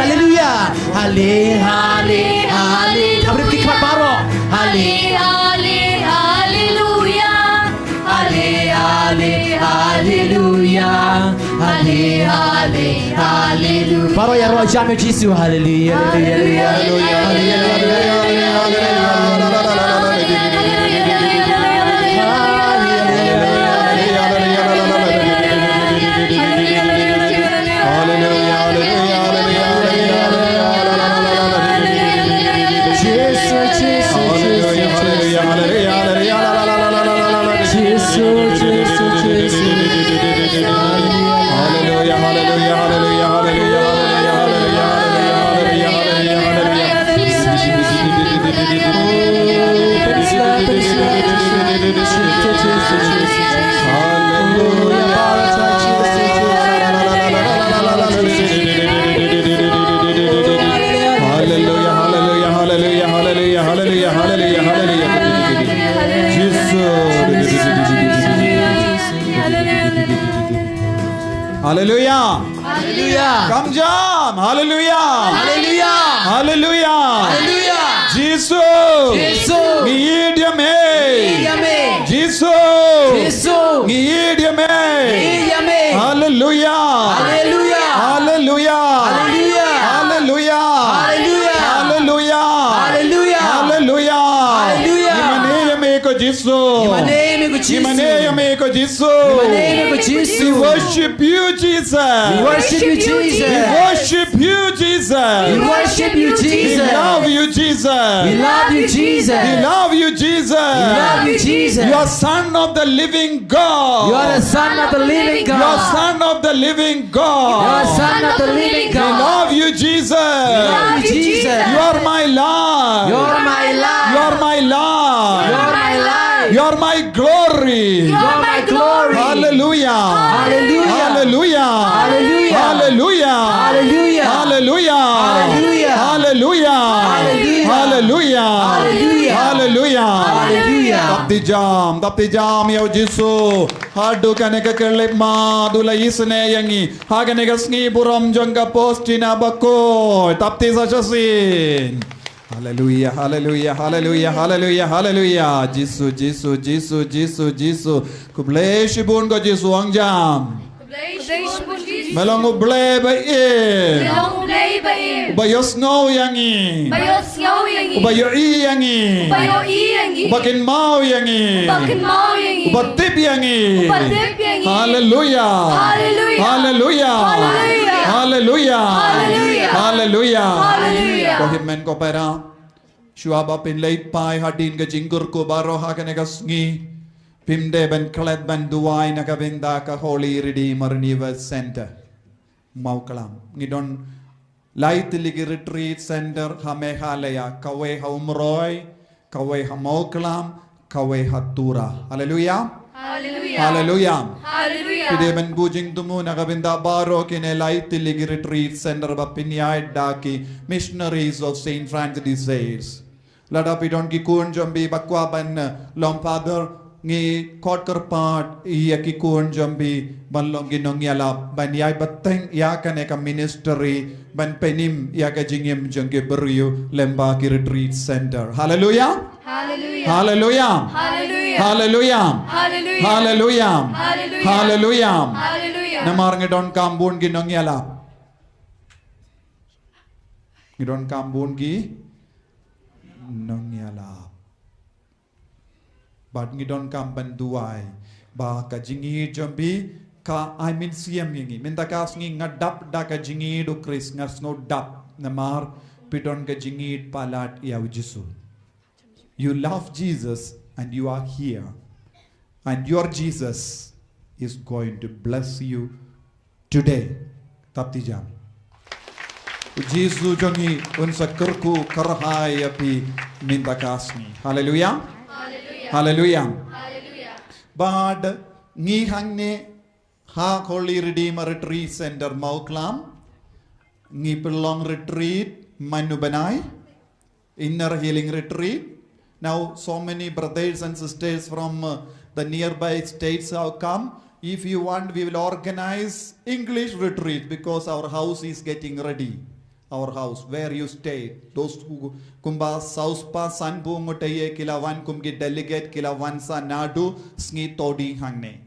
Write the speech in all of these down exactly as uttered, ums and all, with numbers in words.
Haleluya. Hale, hale, hale. Hap rit ki khmat baroh. Hale, hale, haleluya. Hale, hale, haleluya. Hale, hale, haleluya. Baroh ïaroh jam ïa u Jisu. Haleluya, haleluya, haleluya. Haleluya, haleluya, haleluya, haleluya. Haleluya, haleluya, haleluya. Jisu, Jisu, Jisu, Jisu. Jisu, Jisu, Jisu. Haleluya, haleluya, haleluya, haleluya. Haleluya, haleluya, haleluya, haleluya, haleluya, haleluya, haleluya, haleluya. Jisu. Haleluya. Haleluya. Kam jam. Haleluya. Haleluya. Haleluya. Haleluya. Jisu. Jisu. Ngi ïeit ïa me. Ngi ïeit ïa me. Jisu. Jisu. Ngi ïeit ïa me. Ngi ïeit ïa me. Haleluya. Haleluya. Haleluya. Haleluya. Haleluya. Haleluya. Haleluya. Haleluya. Haleluya. Haleluya. Ngi mane ïa me ko Jisu. Ngi mane ïa me ko Jisu. Ngi mane ïa me ko Jisu. Ngi mane ïa me ko Jisu. We worship you, Jesus. We worship you, Jesus. We worship you, Jesus. We worship you, Jesus. We love you, Jesus. We love you, Jesus. We love you, Jesus. We love you, Jesus. You are Son of the living God. You are the Son of the living God. You are Son of the living God. You are Son of the living God. We love you, Jesus. We love you, Jesus. You are my life. You are my life. You are my life. You are my life. You are my glory. You are my glory. Hallelujah. Hallelujah. Hallelujah. Hallelujah. Hallelujah. Hallelujah. Hallelujah. Hallelujah. Hallelujah. Hallelujah. Hallelujah. Hallelujah. Hallelujah. Dap ti jam, dap ti jam ïa u Jisu. Haduh kane ka khyllipmat u la isynei ïa ngi. Ha kane ka sngi burom jong ka post jina bakhuid. Dap ti sa shisien. Haleluya, haleluya, haleluya, haleluya, haleluya. Jisu, Jisu, Jisu, Jisu, Jisu. Khublei shibun ko Jisu, ong jam. Khublei shibun Jisu. Me long U Blei ba im. Me long U Blei ba im. Uba ïohsngew ïa ngi. Uba ïohsngew ïa ngi. Uba ïohi ïa ngi. Uba ïohi ïa ngi. Uba kynmaw ïa ngi. Uba kynmaw ïa ngi. Uba tip ïa ngi. Uba tip ïa ngi. Haleluya. Haleluya. Haleluya. Haleluya. Haleluya. Haleluya. Haleluya. Haleluya. Ko hynmen ko para. Shuwa ba phin leit phai hadien ka jingkyrkhu baroh ha kane ka sngi, phim dei ban klet ban duwai na ka bynta ka Holy Redeemer Universe Center Mawklam. Ngi don lai tylli ki retreat center ha Meghalaya, kawei ha Umroi, kawei ha Mawklam, kawei ha Tura. Haleluya. Haleluya. Haleluya. Haleluya. Phi dei ban buh jingthmu na ka bynta baroh kine lai tylli ki retreat center ba pynïaid da ki Missionaries of Saint Francis de Sales. Lada phi don ki khun jong phi ba kwah ban, eh, long father, ngi khot kyrpad ïa ki khun jong phi ban long ki nongïalap ban ïai bteng ïa kane ka ministry ban pynim ïa ka jingim jong ki briew lyngba ki retreat center. Haleluya. Haleluya. Haleluya. Haleluya. Haleluya. Haleluya. Haleluya. Haleluya. Haleluya. Haleluya. Namar ngi donkam bun ki nongïalap. Ngi donkam bun ki nongïalap. Bad ngi donkam ban duwai ba ka jingïeit jong phi ka ai mynsiem ïa ngi. Mynta ka sngi nga dap da ka jingïeit u Khrist, nga sngew dap namar phi don ka jingïeit palat ïa u Jisu. You love Jesus and you are here. And your Jesus is going to bless you today. Dap ti jam. U Jisu jong ngi un sa kyrkhu kyrhai ïa phi mynta ka sngi. Haleluya. Haleluya. Bad ngi hangne ha Holy Redeemer Retreat Center Mawklam, ngi pynlong retreat man u bnai, inner healing retreat. Now, so many brothers and sisters from uh, the nearby states have come. If you want, we will organize English retreat because our house is getting ready. Our house, where you stay. Those who kumba sauspa sanbu ngutaye kila wan kum ki delegate kila wan sa nadu sngi todi hangne.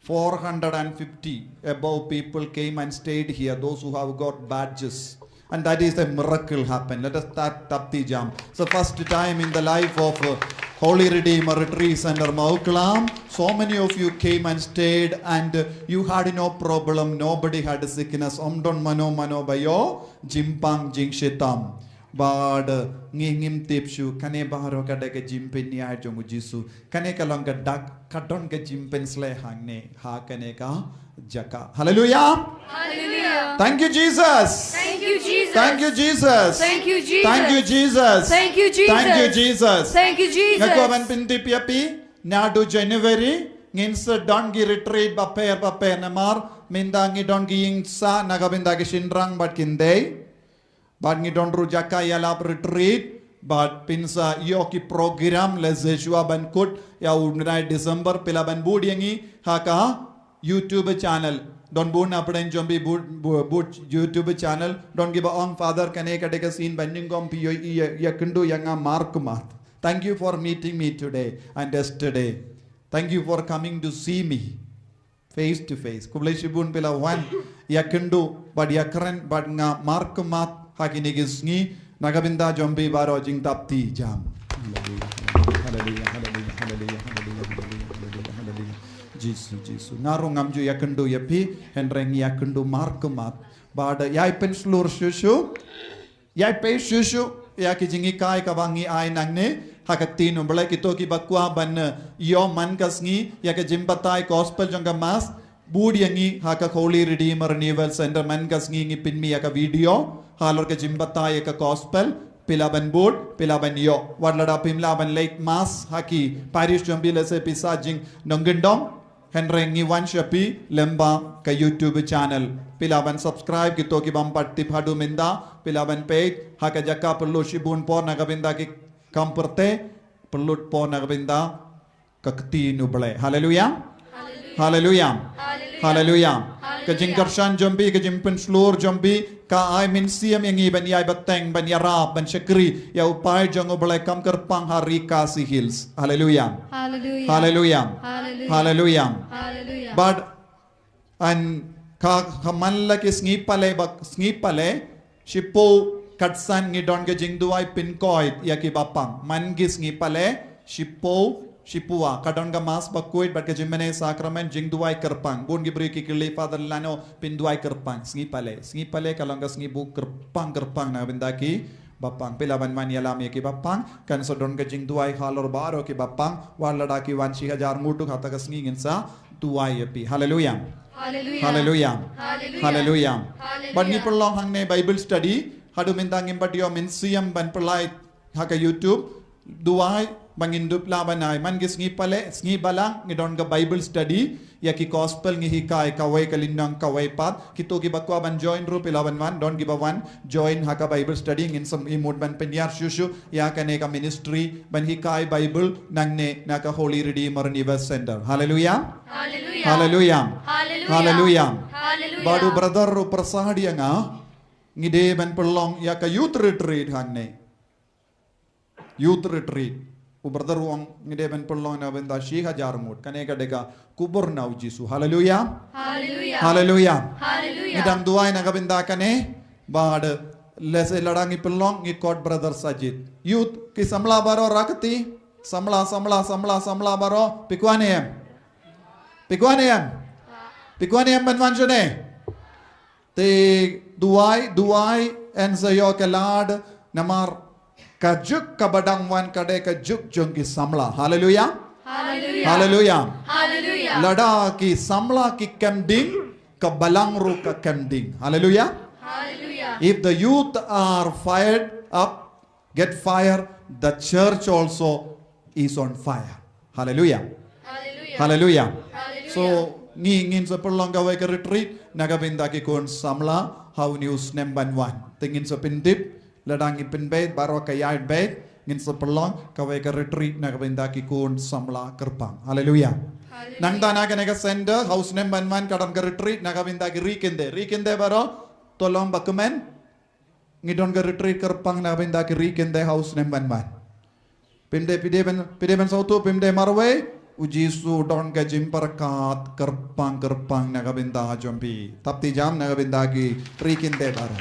Four hundred and fifty above people came and stayed here, those who have got badges. And that is a miracle happened. Let us start Tapti Jam. It's the first time in the life of uh, Holy Redeemer Retreat Center Mawklam. So many of you came and stayed, and uh, you had no problem. Nobody had sickness. Om don mano mano bayo, jimpang jingshitam. Bad uh, ngi ngim tip shu kane baroh ka da ka jingpynïaid jong u Jisu. Kane ka long ka dak, ka don ka jingpynsleh hangne ha kane ka jaka. Hallelujah. Hallelujah. Thank you, Jesus. Thank you, Jesus. Thank you, Jesus. Thank you, Jesus. Thank you, Jesus. Thank you, Jesus. Thank you, Jesus. Nga kwah ban pyntip ïa phi, naduh January ngin sa don ki retreat bapher bapher namar mynta ngi don ki ïing sah na ka bynta ki shynrang bad ki khyndai. Bad ngi don ruh jaka ïalap retreat, bad phin sa ïoh ki program lehse shuwa ban kut ïa u bnai December, phi lah ban bud ïa ngi ha ka YouTube channel. Don bun na pdeng jong phi bud, bud, bud YouTube channel. Don kiba ong, Father, kane ka dei ka sien ba nyngkong phi ïoh ïa, ïakynduh ïa nga markhmat. Thank you for meeting me today and yesterday. Thank you for coming to see me face to face. Khublei shibun phi la wan ïakynduh bad ïakren bad nga markhmat ha kine ki sngi. Na ka bynta jong phi baroh, Jingtapti Jam. Haleluya, haleluya, haleluya. Jisu, Jisu. Nga ruh ngam ju ïakynduh ïa phi, hynrei ngi ïakynduh markhmat. Bad ïai pynshlur shuh shuh. Ïai peit shuh shuh ïa ki jinghikai kaba ngi ai nangne ha ka ktien U Blei. Kito kiba kwah ban, eh, ïoh man ka sngi ïa ka jingbatai gospel jong ka Mass, bud ïa ngi ha ka Holy Redeemer Renewal Center. Man ka sngi ngi pynmih ïa ka video halor ka jingbatai ïa ka gospel. Phi lah ban bud, phi lah ban ïoh. Wat lada phim lah ban leit Mass ha ki parish jong phi, lehse phi sah jingnongkyndong. Hynrei ngi wan sha phi lyngba ka YouTube channel. Phi lah ban subscribe, kito ki bym pat tip haduh mynta, phi lah ban peit ha ka jaka pynlut shibun por na ka bynta ki kam pyrthei, pynlut por na ka bynta ka ktien U Blei. Haleluya. Haleluya. Haleluya. Ka jingkyrshan jong phi, ka jingpynshlur jong phi, ka ai mynsiem ïa ngi ban ïai bteng, ban ïarap, ban shakri ïa u paid jong U Blei kam kyrpang ha ri Khasi Hills. Haleluya. Haleluya. Haleluya. Haleluya. Haleluya. Haleluya. Bad an ka, ka man la ki sngi Palei, ba sngi Palei shiphew khatsan ngi don ka jingduwai pynkoit ïa kiba pang. Man ki sngi Palei shiphew, shiphew ka don ka Mass bakhuid bad ka jingmane sakramen, jingduwai kyrpang. Bun ki briew ki kylli, Father, lano phin duwai kyrpang sngi Palei? Sngi Palei ka long ka sngi ba kyrpang, kyrpang na bynta kiba pang. Phi lah ban wan ïalam ïa kiba pang. Kan sa don ka jingduwai halor baroh kiba pang. Wat lada ki wan shi hajar ngut haduh kata ka sngi, ngin sa duwai ïa phi. Haleluya. Haleluya. Haleluya. Haleluya. Bad ngi pynlong hangne Bible study. Haduh mynta ngim pat ïoh mynsiem ban plie ha ka YouTube. Duwai ba ngin dup lah ban ai. Man ki sngi Palei, sngi Balang, ngi don ka Bible study ïa ki gospel, ngi hikai kawei ka lynnong kawei pat. Kito kiba kwah ban join ruh phi lah ban wan, don kiba wan join ha ka Bible study. Ngin sa ïa mut ban pynïar shuh shuh ïa kane ka ministry ban hikai Bible nangne na ka Holy Redeemer Renewal Center. Haleluya. Haleluya. Haleluya. Haleluya. Haleluya. Bad u brother u pyrshah ïa nga, ngi dei ban pynlong ïa ka youth retreat hangne. Youth retreat. U brother u ong ngi dei ban pynlong na bynta shi hajar ngut. Kane ka dei ka khubor na U Jisu. Haleluya. Haleluya. Haleluya. Haleluya. Ngi dang duwai na ka bynta kane. Bad lehse lada ngi pynlong, ngi khot brother Sajid. Youth, ki samla baroh rakti. Samla, samla, samla, samla baroh. Phi kwah ne em? Phi kwah ne em? Phi kwah ne em ban wan shane? Te duwai, duwai yn sa ïoh ka lad, namar ka juk kaba dang wan ka dei ka juk jong ki samla. Haleluya. Haleluya. Haleluya. Haleluya. Lada ki samla ki kem ding, ka Balang ruh ka kem ding. Haleluya. Haleluya. If the youth are fired up, get fire, the church also is on fire. Hallelujah. Hallelujah. Hallelujah. Hallelujah. So, ngi ngin sa pynlong kawei ka retreat na ka bynta ki khun samla ha une u snem ban wan. Te ngin sa pyndep, lada ngi pynbeit baroh ka ïaid beit, ngin sa pynlong kawei ka retreat na ka bynta ki khun samla kyrpang. Hallelujah. Hallelujah. Nangta na kane ka sender, ha u snem ban wan ka don ka retreat na ka bynta ki ri kynthei. Ri kynthei baroh, to long ba kmen. Ngi don ka retreat kyrpang na ka bynta ki ri kynthei ha u snem ban wan. Phim dei, phi dei ban, phi dei ban sngewthuh, phim dei marwei. U Jisu u don ka jingpyrkhat kyrpang kyrpang na ka bynta jong phi. Thap kti jam na ka bynta ki ri kynthei baroh.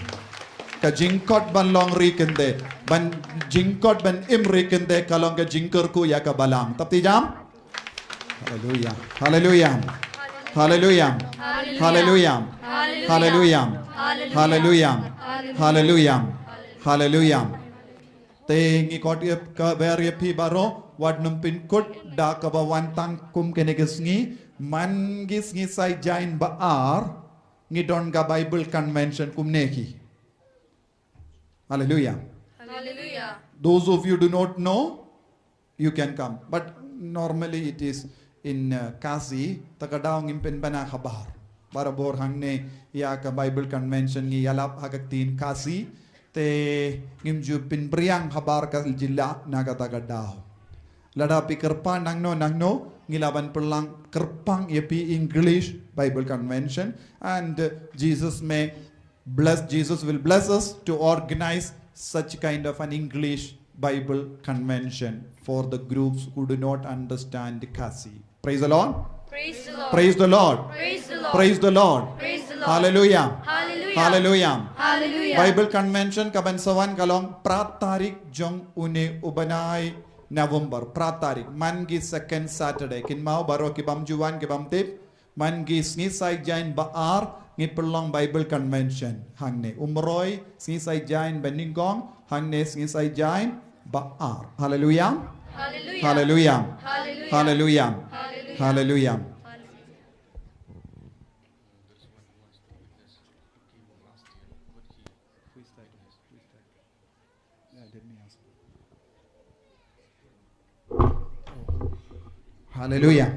Ka jingkot ban long ri kynthei, ban jingkot ban im ri kynthei ka long ka jingkyrkhu ïa ka balang. Thap kti jam. Hallelujah. Hallelujah. Hallelujah. Hallelujah. Hallelujah. Te ngi khot ïa ka ber ïa phi baroh, wat nym pynkut da kaba wan tang kum kane ka sngi, man ki sngi Saitjaiñ ba ar, ngi don ka Bible convention kumne ki. Hallelujah. Hallelujah. Those of you do not know, you can come. But normally it is in, uh, Khasi, te ka daw ngim pynbna khabar. Barabor hangne ïa ka Bible convention ngi ïalap ha ka ktien Khasi, te ngim ju pynpriang khabar ka jylla na kata ka daw. Lada phi kyrpang nangno nangno, ngi lah ban pynlong kyrpang ïa phi English Bible convention, and, uh, Jesus may bless, Jesus will bless us to organize such kind of an English Bible convention for the groups who do not understand Khasi. Praise the Lord. Praise the Lord. Praise the Lord. Praise the Lord. Praise the Lord. Praise the Lord. Hallelujah. Hallelujah. Hallelujah. Hallelujah. Bible convention ka ban sa wan ka long phra tarik jong une u bnai November. Phra tarik, man ki second Saturday. Kynmaw baroh ki bym ju wan, ki bym tip. Man ki sngi Saitjaiñ ba ar ngi pynlong Bible convention hangne. Umroi sngi Saitjaiñ ba nyngkong, hangne sngi Saitjaiñ ba ar. Hallelujah. Hallelujah. Hallelujah. Hallelujah. Hallelujah. Hallelujah. Hallelujah.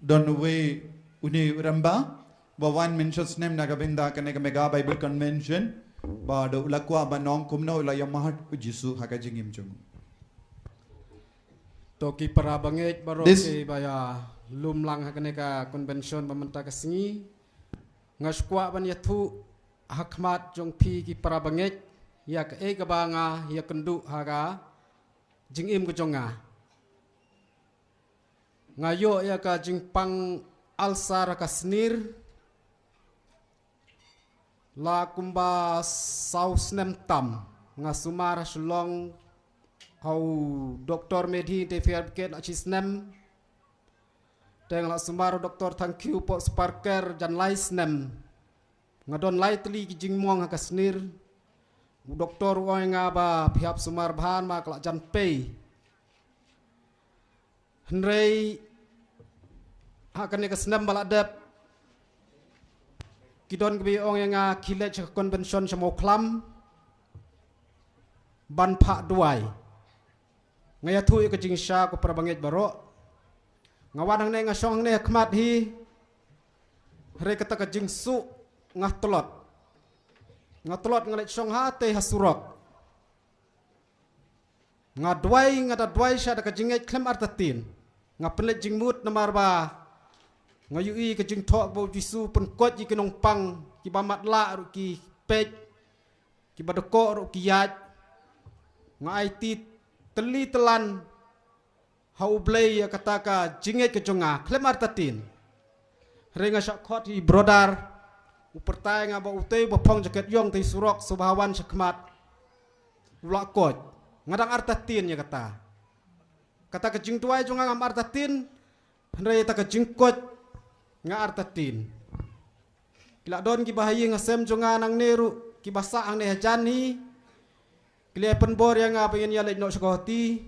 Don uwei une u rangbah ba wan mynshisnem na ka bynta kane ka Mega Bible Convention, bad u la kwah ban ong kumno u la ïa mad u Jisu ha ka jingim jong u. To ki para bangeit baroh, ki ba ïa lum lang ha kane ka convention ba mynta ka sngi, nga sngewkwah ban ïathuh ha khmat jong phi ki para bangeit ïa kaei kaba nga ïakynduh ha ka jingim ka jong nga. Nga ïoh ïa ka jingpang ulcer ha ka snier la kumba saw snem tam. Nga sumar ha Shillong ha u Doktor Medhi, te phi ïa bket la shi snem. Te nga la sumar u Doktor Thangkhiew Pop Sparker jan lai snem. Nga don lai tylli ki jingmong ha ka snier. U doktor u ong ïa nga ba phi hap sumar bha namar ka la jan pei. Hynrei ha kane ka snem ba la dep, ki don kiba ong ïa nga khie leit sha ka convention sha Mawkhlam ban phah duwai. Nga ïathuh ïa ka jingshisha ko para bangeit baroh. Nga wan hangne, nga shong hangne ha khmat hi. Hynrei kata ka jingsuk nga tlot. Nga tlot, nga leit shong hatei ha surok. Nga duwai, nga da duwai sha da ka jingngeit khlem artatien. Nga pynleit jingmut namar ba nga ïohi ka jingthoh ba U Jisu u pynkoit ïa ki nongpang, kiba matlah ruh ki peit, kiba dkoh ruh ki ïaid. Nga aiti tylli tylan ha U Blei ïa kata ka jingngeit ka jong nga khlem artatien. Hynrei nga shah khot ïa i brother, u pyrta ïa nga ba utei ba phong jaket ïong tei surok, suba ha wan sha khmat u la koit. Nga dang artatien ïa kata. Kata ka jingduwai jong nga ngam artatien, hynrei kata ka jingkoit nga artatien. Ki la don kiba ha ïing ha sem jong nga nangne ruh, kiba sah hangne hajan hi. Ki la pynbor ïa nga ba ngin ïa leit noh sha Guwahati.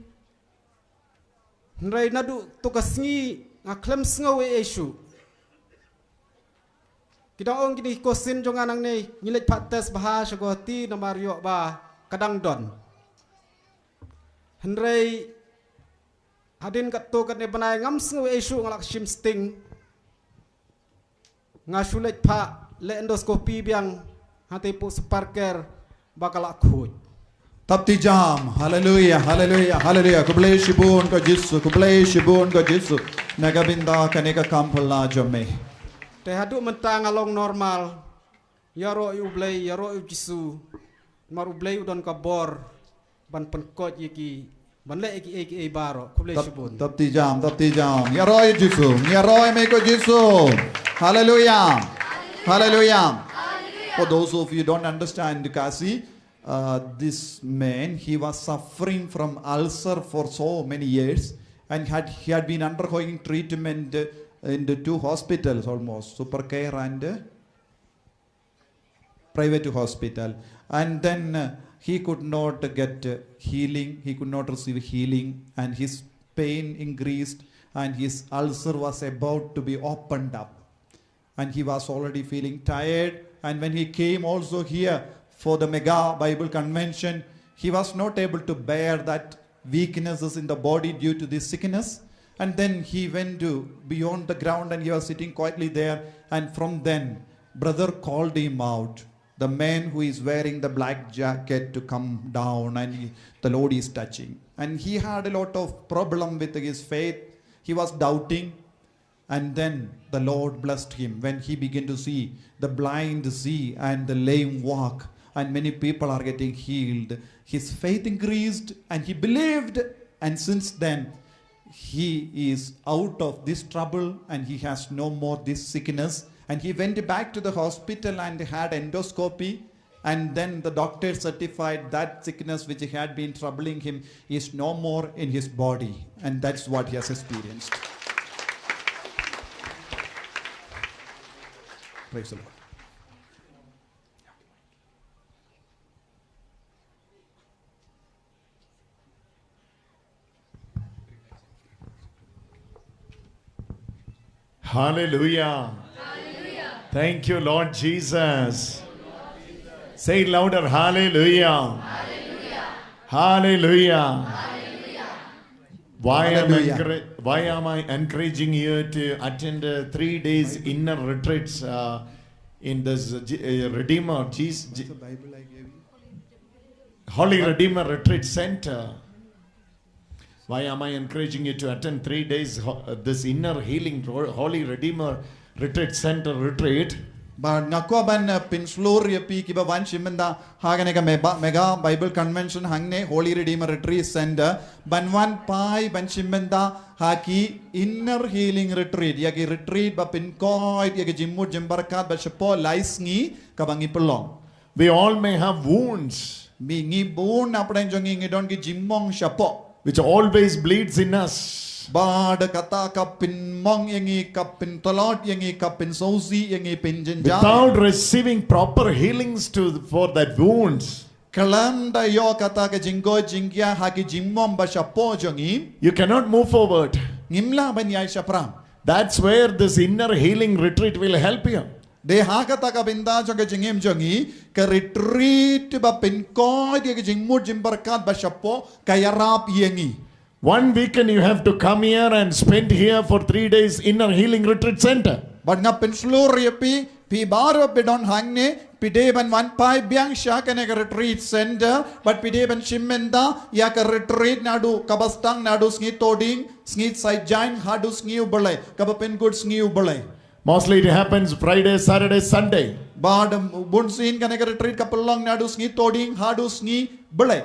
Hynrei naduh tu ka sngi nga khlem sngew ei ei shuh. Ki dang ong kine ki cousin jong nga nangne, ngi leit phah test bha sha Guwahati namar ïoh ba ka dang don. Hynrei hadien katto katne bnai ngam sngew ei ei shuh, nga la shim sting. Nga shu leit phah leh endoscopy biang hangtei hapoh Supercare ba ka la khuid. Thap ti jam. Haleluya, haleluya, haleluya. Khublei shibun ko Jisu, khublei shibun ko Jisu. Na ka bynta kane ka kam phylla jong me. Te haduh mynta nga long normal. Ïaroh ïa U Blei, ïaroh ïa U Jisu. Namar U Blei u don ka bor ban pynkoit ïa ki, ban leh ïa kiei kiei baroh. Khublei shibun. Thap ti jam, thap ti jam. Ïaroh ïa U Jisu, ïaroh ïa me ko Jisu. Haleluya. Haleluya. For those of you who don't understand Khasi, uh, this man, he was suffering from ulcer for so many years and had, he had been undergoing treatment, uh, in the two hospitals almost, Supercare and, uh, private hospital. And then, uh, he could not get, uh, healing, he could not receive healing, and his pain increased, and his ulcer was about to be opened up. And he was already feeling tired. And when he came also here for the mega Bible convention, he was not able to bear that weaknesses in the body due to this sickness. And then he went to beyond the ground and he was sitting quietly there. And from then, brother called him out. The man who is wearing the black jacket to come down and he, the Lord is touching. And he had a lot of problem with his faith. He was doubting. And then the Lord blessed him when he began to see the blind see and the lame walk, and many people are getting healed. His faith increased and he believed, and since then he is out of this trouble and he has no more this sickness. And he went back to the hospital and had endoscopy. And then the doctor certified that sickness which had been troubling him is no more in his body. And that's what he has experienced. Praise the Lord. Hallelujah. Thank you, Lord Jesus. Say it louder. Hallelujah. Hallelujah. Why am I Hallelujah. Encoura- why am I encouraging you to attend uh, three days inner retreats uh, in this uh, G- uh, Redeemer Jesus, Holy Redeemer Retreat Center? Why am I encouraging you to attend three days ho- uh, this inner healing Ro- Holy Redeemer Retreat Center retreat? Bad nga kwah ban uh, pynshlur ïa phi kiba wan shim bynta ha kane ka mega, mega Bible Convention hangne Holy Redeemer Retreat Center, ban wan phai ban shim bynta ha ki inner healing retreat, ïa ki retreat ba pynkoit ïa ki jingmut jingpyrkhat ba shapoh lai sngi kaba ngi pynlong. We all may have wounds. Ngi bun na pdeng jong ngi ngi don ki jingmong shapoh. Which always bleeds in us. Bad kata ka pynmong ïa ngi, ka pyntlot ïa ngi, ka pynsngewsih ïa ngi, pynjynjar. Without receiving proper healings to for that wounds. Khlem da ïoh kata ka jingkoit jingkhiah ha ki jingmong ba shapoh jong ngi. You cannot move forward. Ngim lah ban ïaid shaphrang. That's where this inner healing retreat will help you. Dei ha kata ka bynta jong ka jingim jong ngi, ka retreat ba pynkoit ïa ka jingmut jingpyrkhat ba shapoh ka ïarap ïa ngi. One weekend you have to come here and spend here for three days in our healing retreat center. Bad nga pynshlur ïa phi, phi baroh phi don hangne, phi dei ban wan phai biang sha kane ka retreat center, bad phi dei ban shim bynta ïa ka retreat naduh kaba sdang naduh sngi Thohdieng, sngi Saitjaiñ haduh sngi U Blei, kaba pynkut sngi U Blei. Mostly it happens Friday, Saturday, Sunday. Bad bunsien kane ka retreat ka pynlong naduh sngi Thohdieng haduh sngi Blei.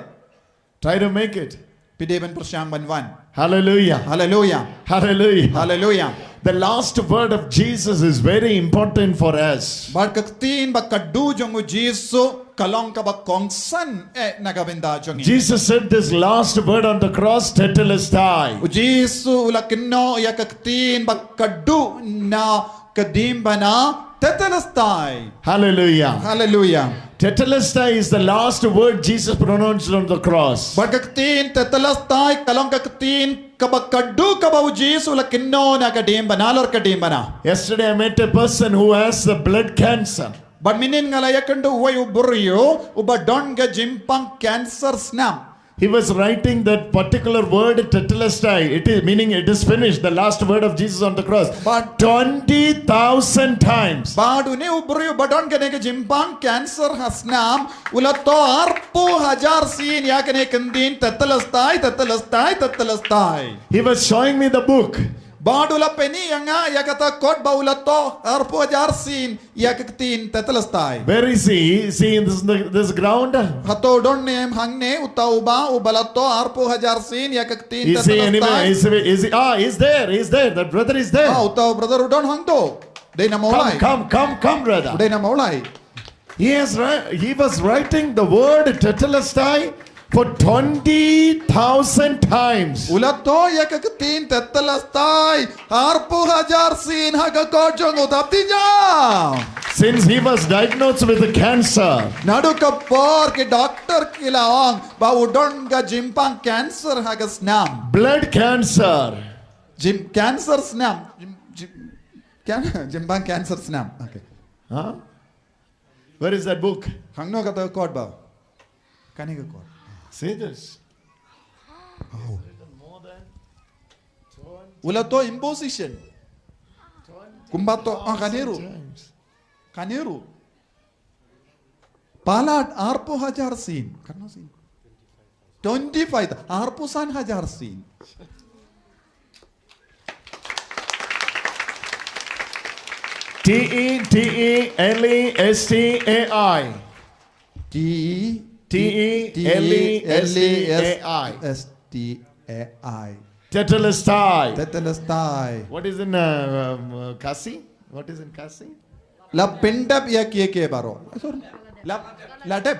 Try to make it. Phi dei ban pyrshang ban wan. Hallelujah. Hallelujah. Hallelujah. Hallelujah. The last word of Jesus is very important for us. Bad ka ktien ba khatduh jong U Jisu ka long kaba kongsan eh na ka bynta jong ngi. Jesus said this last word on the cross, Tetelestai. U Jisu u la kynnoh ïa ka ktien ba khatduh na ka diengphna, Tetelestai. Hallelujah. Hallelujah. Tetelestai is the last word Jesus pronounced on the cross. Bad ka ktien Tetelestai ka long ka ktien kaba khatduh kaba U Jisu u la kynnoh na ka diengphna, halor ka diengphna. Yesterday I met a person who has the blood cancer. Bad mynnin nga la ïakynduh uwei u briew uba don ka jingpang cancer snam. He was writing that particular word, Tetelestai. It is meaning it is finished. The last word of Jesus on the cross. Bad twenty thousand times. Bad une u briew ba don kane ka jingpang cancer ha snam, u la thoh arphew hajar sien ïa kane ka ktien Tetelestai, Tetelestai, Tetelestai. He was showing me the book. Bad u la pyni ïa nga ïa kata kot ba u la thoh arphew hajar sien ïa ka ktien Tetelestai. Where is he? Is he in this, this ground? Hato u don ne em hangne uta uba, uba la thoh arphew hajar sien ïa ka ktien Tetelestai? Is he anywhere? Is he, is he? Ah, he's there. He's there. That brother is there. Ah, uta u brother u don hangto. Dei na Mawlai. Come, come, come, come, brother. Dei na Mawlai. He has wri-, he was writing the word Tetelestai for twenty thousand times. U la thoh ïa ka ktien Tetelestai arphew hajar sien ha ka kot jong u, thap kti jam. Since he was diagnosed with cancer. Naduh ka por ki doctor ki la ong ba u don ka jingpang cancer ha ka snam. Blood cancer. Jing-, cancer snam. Jing-, jing-, can-, jingpang cancer snam. Okay. Huh? Where is that book? Hangno kata ka kot ba? Kane ka kot. See this? Wow. U la thoh imposition. Kumba thoh, ah, kane ruh. Kane ruh. Palat arphew hajar sien. Katno sien? Twenty-five, arphew san hajar sien. T E T E L E S T A I. T E T E L E S T A I. S T A I. Tetelestai. Tetelestai. What is in, uh, um, uh, Khasi? What is in Khasi? La pyndep ïa kiei kiei baroh. Sorry. La, la dep.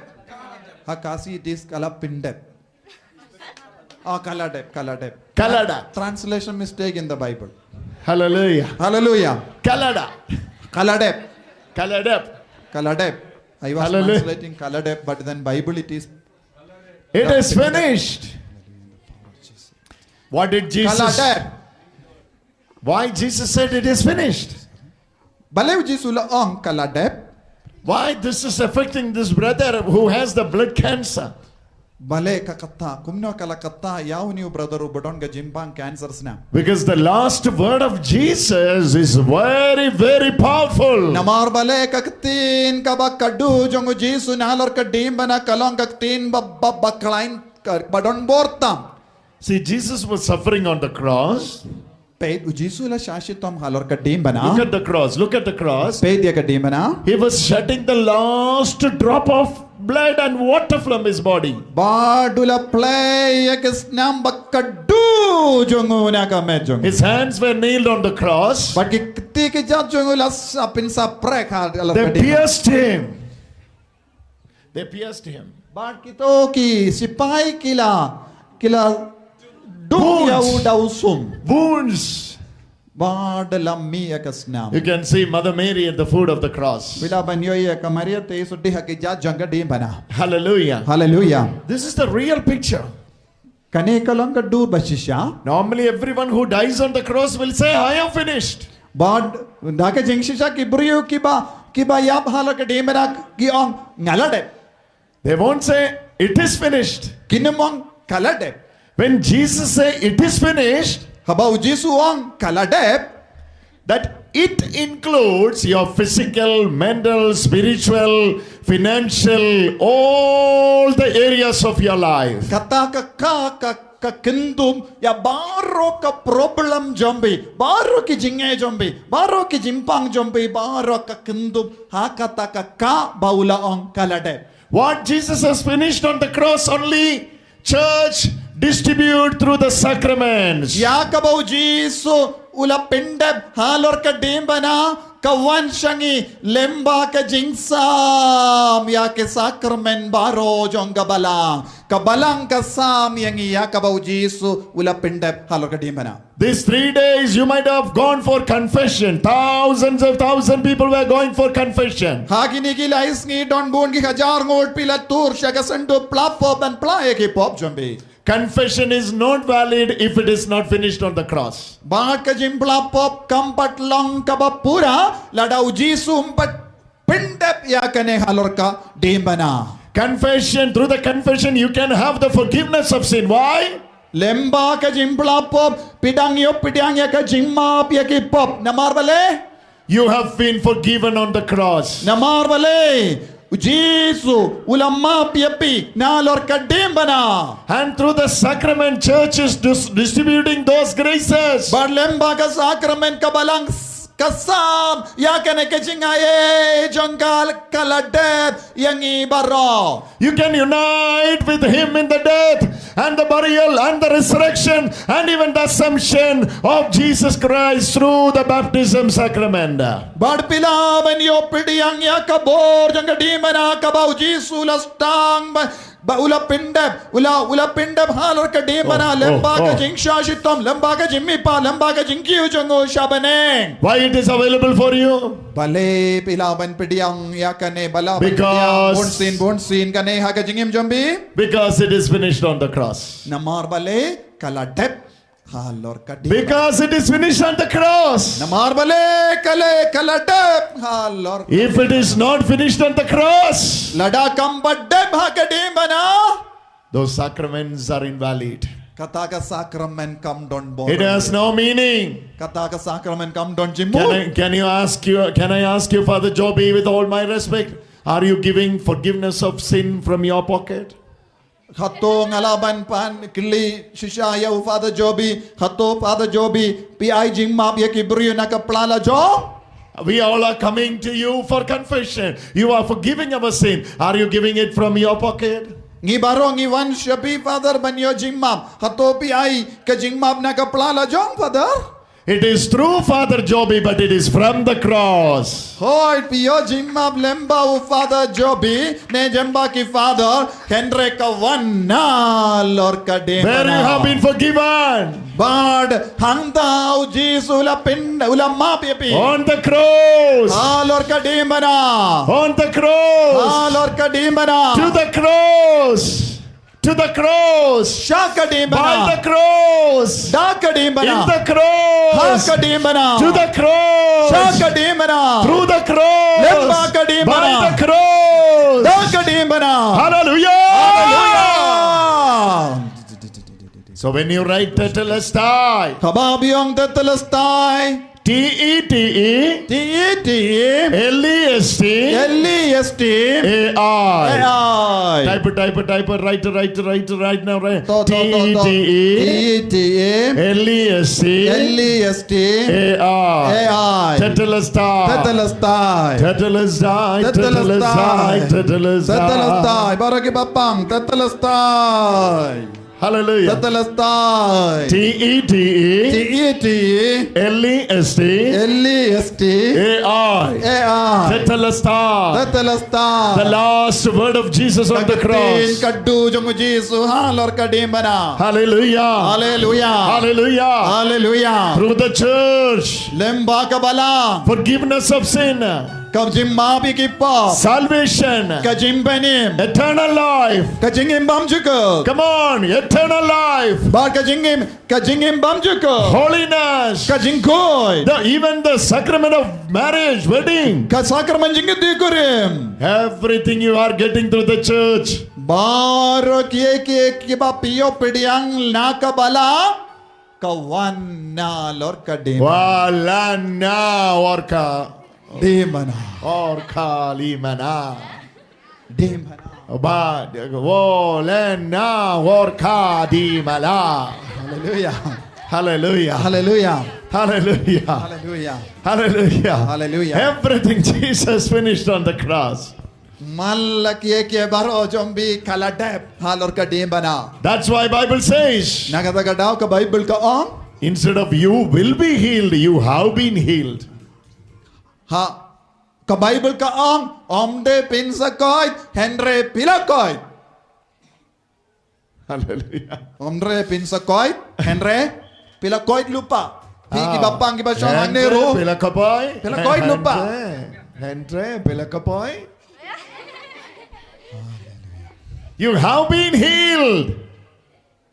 Ha Khasi it is ka la pyndep. Ah, ka la dep, ka la dep. Ka la dep. Translation mistake in the Bible. Hallelujah. Hallelujah. Ka la dep. Ka la dep. Ka la dep. Ka la dep. I was Hallelujah. Translating ka la dep, but then Bible it is It is finished. What did Jesus Ka la dep. Why Jesus said it is finished? Balei U Jisu u la ong ka la dep? Why this is affecting this brother who has the blood cancer? Balei ka ktah, kumno ka la ktah ïa une u brother uba don ka jingpang cancer snam? Because the last word of Jesus is very, very powerful. Namar balei ka ktien kaba khatduh jong U Jisu na halor ka diengphna ka long ka ktien ba, ba, ba khlaiñ, ka, ba don bor tam. See, Jesus was suffering on the cross. Peit, U Jisu u la shah shitom halor ka diengphna. Look at the cross. Look at the cross. Peit ïa ka diengphna. He was shedding the last drop of blood and water from his body. Bad u la plie ïa ka snam ba khatduh jong u na ka met jong u. His hands were nailed on the cross. Bad ki kti ki jait jong u la sa pynsaprek ha halor ka diengphna. They pierced him. They pierced him. Bad kito ki sipai ki la, ki la dung ïa u da u sum. Wounds. Bad la mih ïa ka snam. You can see Mother Mary at the foot of the cross. Phi lah ban ïohi ïa ka Maria te Jisu dih ha ki jait jong ka diengphna. Hallelujah. Hallelujah. This is the real picture. Kane ka long ka dur ba shisha. Normally, everyone who dies on the cross will say, "I am finished." Bad da ka jingshisha ki briew kiba, kiba ïap halor ka diengphna ki ong nga la dep. They won't say, "It is finished." Kin ym ong ka la dep. When Jesus said, "It is finished," haba u Jisu ong ka la dep, that it includes your physical, mental, spiritual, financial, all the areas of your life. Kata ka ka ka ka kyndum ïa baroh ka problem jong phi, baroh ki jingeh jong phi, baroh ki jingpang jong phi, baroh ka kyndum ha kata ka ka ba u la ong ka la dep. What Jesus has finished on the cross, only church distribute through the sacraments. Ïa kaba u Jisu u la pyndep halor ka diengphna ka wan sha ngi lyngba ka jingsam ïa ki sakramen baroh jong ka balang. Ka balang ka sam ïa ngi ïa kaba u Jisu u la pyndep halor ka diengphna. These three days you might have gone for confession. Thousands of thousand people were going for confession. Ha kine ki lai sngi don bun ki hajar ngut phi la tur sha ka shnong pla pop ban pla ïa ki pop jong phi. Confession is not valid if it is not finished on the cross. Bad ka jingpla pop kam pat long kaba pura lada u Jisu um pat pyndep ïa kane halor ka diengphna. Confession, through the confession, you can have the forgiveness of sin. Why? Lyngba ka jingpla pop, phi dang ïoh pdiang ïa ka jingmap ïa ki pop. Namar balei? You have been forgiven on the cross. Namar balei? U Jisu u la map ïa phi halor ka diengphna. And through the sacrament, church is dis- distributing those graces. Bad lyngba ka sakramen ka balang s- ka sam ïa kane ka jingaiei jong ka ka la dep ïa ngi baroh. You can unite with him in the death and the burial and the resurrection and even the assumption of Jesus Christ through the baptism sacrament. Bad phi lah ban ïoh pdiang ïa ka bor jong ka diengphna kaba u Jisu u la sdang ba, ba u la pyndep, u la, u la pyndep halor ka diengphna, oh, lyngba ka, oh, jingshah shitom, lyngba ka jingmihpat, lyngba ka jingkiew jong u sha bneng. Why it is available for you? Balei phi lah ban pdiang ïa kane, balei ban pdiang, because, bunsien, bunsien kane ha ka jingim jong phi? Because it is finished on the cross. Namar balei ka la dep halor ka diengphna. Because it is finished on the cross. Namar balei ka la, ka la dep halor. If it is not finished on the cross, lada kam pat dep ha ka diengphna, those sacraments are invalid. Kata ka sakramen kam don bor. It has no meaning. Kata ka sakramen kam don jingmut. Can I, can you ask you, can I ask you, Father Joby, with all my respect, are you giving forgiveness of sin from your pocket? Hato nga lah ban pan kylli shisha ïa u Father Joby, hato Father Joby phi ai jingmap ïa ki briew na ka pla la jong? We all are coming to you for confession. You are forgiving our sin. Are you giving it from your pocket? Ngi baroh ngi wan sha phi, Father, ban ïoh jingmap. Hato phi ai ka jingmap na ka pla la jong, Father? It is true, Father Joby, but it is from the cross. Hooid, phi ïoh jingmap lyngba u Father Joby ne lyngba ki Father, hynrei ka wan halor ka diengphna. Where you have been forgiven. Bad hangta u Jisu u la pyn, u la map ïa phi. On the cross. Halor ka diengphna. On the cross. Halor ka diengphna. To the cross. To the cross. Sha ka diengphna. By the cross. Da ka diengphna. In the cross. Ha ka diengphna. To the cross. Sha ka diengphna. Through the cross. Lyngba ka diengphna. By the cross. Da ka diengphna. Hallelujah. Hallelujah. So when you write Tetelestai, haba phi ong Tetelestai, T E T E, T E T E, L E S T, L E S T, A I. A I. Type it, type it, type it, write it, write it, write it right now, right? To, to, to, to. T E T E, T E T E, L E S T, L E S T, A I. A I. Tetelestai. Tetelestai. Tetelestai, Tetelestai, Tetelestai. Tetelestai. Tetelestai. Baroh kiba pang, Tetelestai. Hallelujah. Tetelestai. T E T E. T E T E. L E S T. L E S T. A I. A I. Tetelestai. Tetelestai. The last word of Jesus on the cross. Ka ktien kaba khatduh jong u Jisu halor ka diengphna. Hallelujah. Hallelujah. Hallelujah. Hallelujah. Through the church. Lyngba ka balang. Forgiveness of sin. Ka jingmap ïa ki pop. Salvation. Ka jingpynim. Eternal life. Ka jingim bymjukut. Come on, eternal life. Bad ka jingim, ka jingim bymjukut. Holiness. Ka jingkhuid. The, even the sacrament of marriage, wedding. Ka sakramen jingkitkhlieh kurim. Everything you are getting through the church. Baroh kiei kiei kiba pynïoh pdiang na ka bala, ka wan na halor ka diengphna. Wa lan na halor ka diengphna. Halor ka diengphna. Diengphna. Ba, wa lan na halor ka diengphna. Hallelujah. Hallelujah. Hallelujah. Hallelujah. Hallelujah. Hallelujah. Hallelujah. Everything Jesus finished on the cross. Man la kiei kiei baroh jong phi ka la dep halor ka diengphna. That's why Bible says, na kata ka daw ka Bible ka ong, instead of "You will be healed," "You have been healed." Ha, ka Bible ka ong, ym dei phin sa koit, hynrei phi la koit. Hallelujah. Ym dei phin sa koit, hynrei phi la koit lypa. Phi kiba pang kiba shong hangne ruh, phi la koit, phi la koit lypa. Hynrei phi la koit. You have been healed.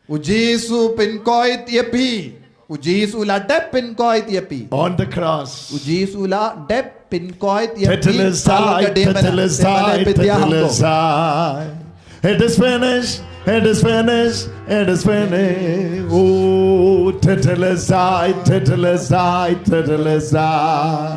U Jisu u pynkoit ïa phi. U Jisu u la dep pynkoit ïa phi. On the cross. U Jisu u la dep pynkoit ïa phi. Tetelestai, tetelestai, tetelestai. It is finished, it is finished, it is finished. Oh, tetelestai, tetelestai, tetelestai.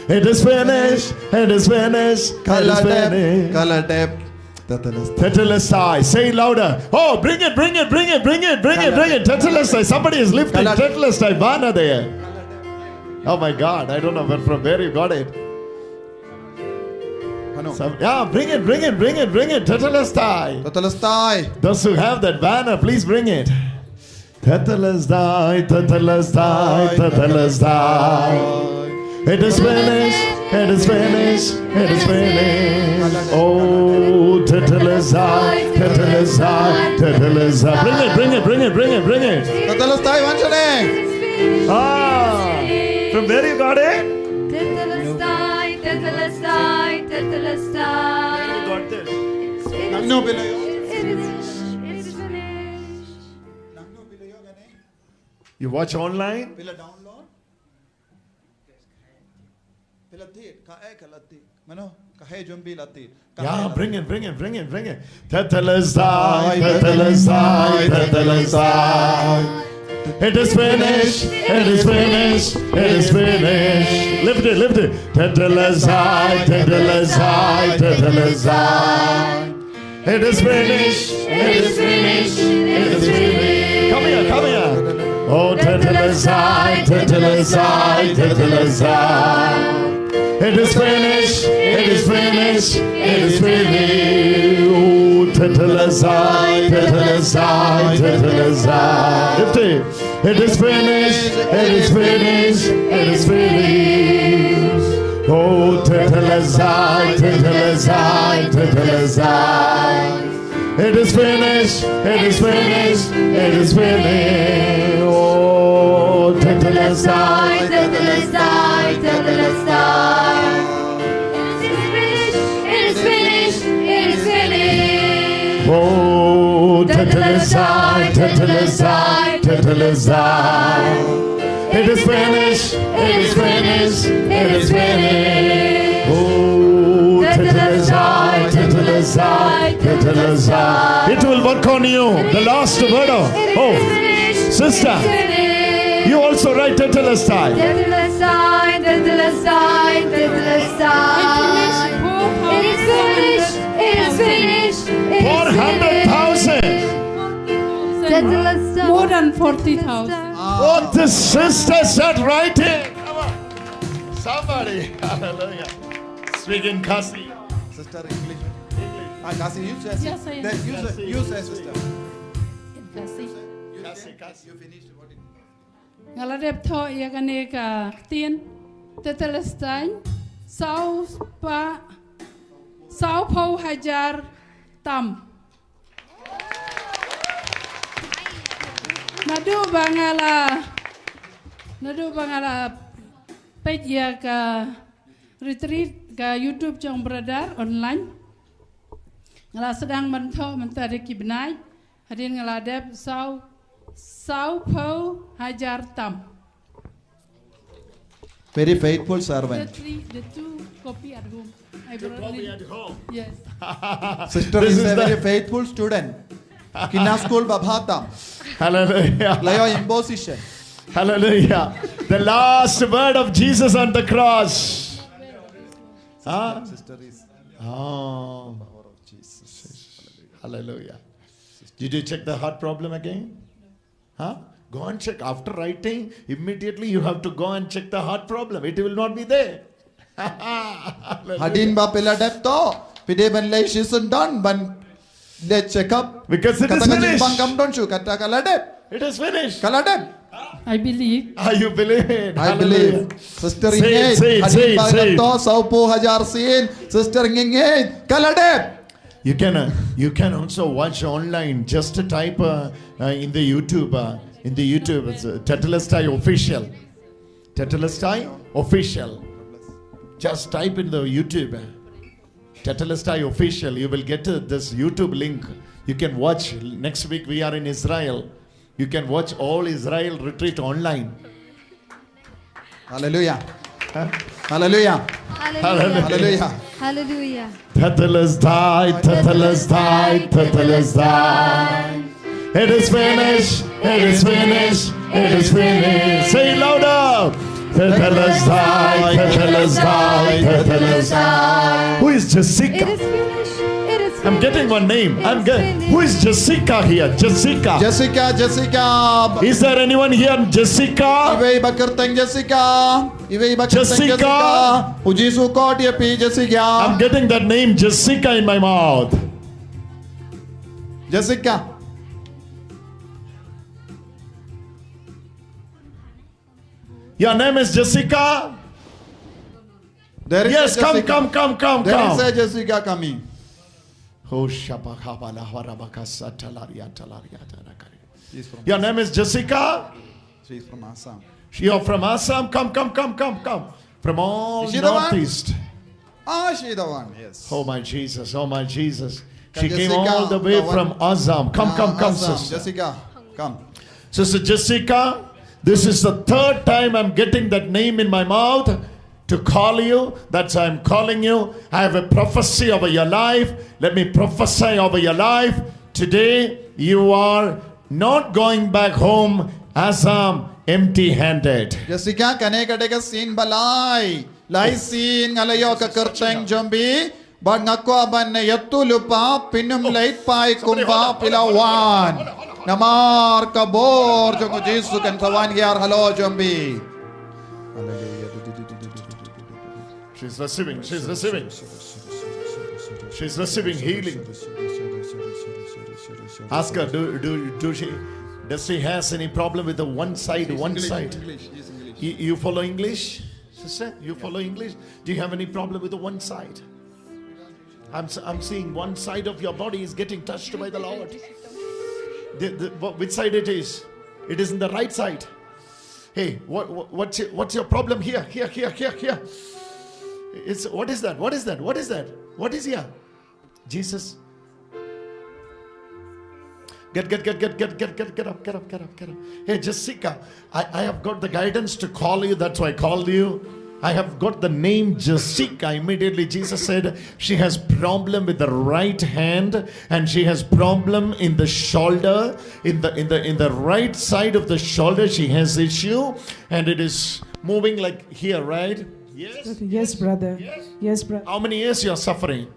It is finished, it is finished, it is finished. Ka la dep, ka la dep. Tetelestai. Tetelestai. Say it louder. Oh, bring it, bring it, bring it, bring it, bring it, bring it. Tetelestai. Somebody is lifting. Tetelestai. Banner there. Oh my God, I don't know where, from where you got it. Some, yeah, bring it, bring it, bring it, bring it. Tetelestai. Tetelestai. Those who have that banner, please bring it. Tetelestai, tetelestai, tetelestai. It is finished, it is finished, it is finished. Oh, tetelestai, tetelestai, tetelestai. Bring it, bring it, bring it, bring it, bring it. Tetelestai, wan shane. Ah, from where you got it? Tetelestai, tetelestai, tetelestai. Where you got this? Nangno phi la ïoh? It is finished. Nangno phi la ïoh kane? You watch online? Phi la download? Phi la thied, kaei ka la thied? Mano, kaei jong phi la thied? Yeah, bring it, bring it, bring it, bring it. Tetelestai, tetelestai, tetelestai. It is finished, it is finished, it is finished. Lift it, lift it. Tetelestai, tetelestai, tetelestai. It is finished. It is finished. It is finished. Come here, come here. Oh, tetelestai, tetelestai, tetelestai. It is finished. It is finished. It is finished. Oh, tetelestai, tetelestai, tetelestai. Lift it. It is finished, it is finished, it is finished. Oh, tetelestai, tetelestai, tetelestai. It is finished, it is finished, it is finished. Oh, tetelestai, tetelestai, tetelestai. It is finished. It is finished. It is finished. Oh, tetelestai, tetelestai, tetelestai. It is finished. It is finished. It is finished. Oh, tetelestai, tetelestai, tetelestai. It will work on you. The last word. Oh, sister. You also write tetelestai. Tetelestai, tetelestai, tetelestai. It is finished. It is finished. It is finished. Four hundred thousand. Tetelestai. More than forty thousand. What the sister said, write it. Come on. Somebody. Hallelujah. Speak in Khasi. Sister, English. English. Ah, Khasi, you say. Yes, I am. Then you say, you say, sister. In Khasi. You say, you finish what it. Nga la dep thoh ïa kane ka ktien, tetelestai, saw spah, saw phew hajar tam. Naduh ba nga la, naduh ba nga la peit ïa ka retreat ka YouTube jong brother online. Nga la sdang ban thoh mynta da ki bnai. Hadien nga la dep saw, saw phew hajar tam. Very faithful servant. The three, the two copy at home. I brought copy at home. Yes. Sister is a very faithful student. Kine school ba bha tam. Hallelujah. La ïoh imposition. Hallelujah. The last word of Jesus on the cross. Huh? Sister is. Oh. Power of Jesus. Hallelujah. Did you check the heart problem again? Huh? Go and check. After writing, immediately you have to go and check the heart problem. It will not be there. Hallelujah. Hadien ba phi la dep to, phi dei ban leit shisien don ban leit check up. Because it is finished. Kata ka jingpang kam don shuh, kata ka la dep. It is finished. Ka la dep. I believe. Ah, you believe it. I believe. Hallelujah. Sister, ngeit. Hadien ba dep to, sawphew hajar sien. Sister, ngeit. Ka la dep. You can, uh, you can also watch online. Just type, uh, uh, in the YouTube, uh, in the YouTube, it's, uh, Tetelestai Official. Tetelestai Official. Just type in the YouTube, uh, Tetelestai Official. You will get, uh, this YouTube link. You can watch. Next week we are in Israel. You can watch all Israel retreat online. Hallelujah. Huh? Hallelujah. Hallelujah. Hallelujah. Hallelujah. Tetelestai, Tetelestai, Tetelestai. It is finished. It is finished. It is finished. Say it louder. Tetelestai, Tetelestai, Tetelestai. Who is Jessica? It is finished. It is finished. I'm getting one name. I'm getting. Who is Jessica here? Jessica. Jessica, Jessica. Is there anyone here, Jessica? Iwei ba kyrteng Jessica. Iwei ba kyrteng Jessica. Jessica. U Jisu u khot ïa phi, Jessica. I'm getting that name, Jessica, in my mouth. Jessica. Your name is Jessica? There is a Jessica. Yes, come, come, come, come, come. There is a Jessica coming. Oh, shabakabala warabakasa talaria talaria tarakari. Your name is Jessica? She's from Assam. You're from Assam? Come, come, come, come, come. From all Northeast. Is she the one? Ah, she the one, yes. Oh my Jesus, oh my Jesus. She came all the way from Assam. Come, come, come, sister. Jessica, come. Sister Jessica, this is the third time I'm getting that name in my mouth to call you. That's why I'm calling you. I have a prophecy over your life. Let me prophesy over your life. Today, you are not going back home Assam empty handed. Jessica, kane ka dei ka sien ba lai. Lai sien nga la ïoh ka kyrteng jong phi. Bad nga kwah ban ïathuh lypa, phin ym leit phai kumba phi la wan. Namar ka bor jong u Jisu kan sa wan hiar halor jong phi. Hallelujah. She's receiving, she's receiving. She's receiving healing. Ask her, do, do, do she, does she has any problem with the one side, one side? English, English, yes, English. You, you follow English? Sister, you follow English? Do you have any problem with the one side? I'm, s- I'm seeing one side of your body is getting touched by the Lord. The, the, wh- which side it is? It is in the right side. Hey, what, what, what's, your, what's your problem here? Here, here, here, here. It's, what is that? What is that? What is that? What is here? Jesus. Get, get, get, get, get, get, get, get up, get up, get up, get up. Hey, Jessica, I, I have got the guidance to call you. That's why I called you. I have got the name Jessica. Immediately, Jesus said she has problem with the right hand and she has problem in the shoulder, in the in the in the right side of the shoulder. She has issue and it is moving like here, right? Yes. Yes, brother. Yes, brother. How many years you are suffering?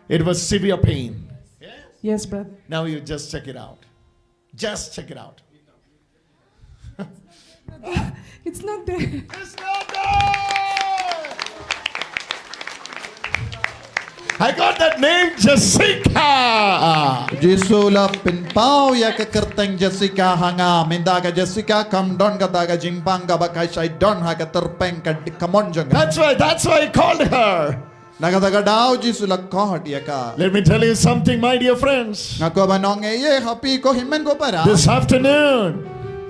It was severe pain. Yes, brother. Now you just check it out. Just check it out. It's not there. It's not there. I got that name, Jessica. Jisu la pynpaw ïa ka kyrteng Jessica ha nga. Mynta ka Jessica kam don kata ka jingpang kaba ka shai don ha ka tyrpeng ka di-, ka mon jong ka. That's why, that's why I called her. Na kata ka daw Jisu la khot ïa ka. Let me tell you something, my dear friends. Nga kwah ban ong ïa phi ko hynmen ko para. This afternoon,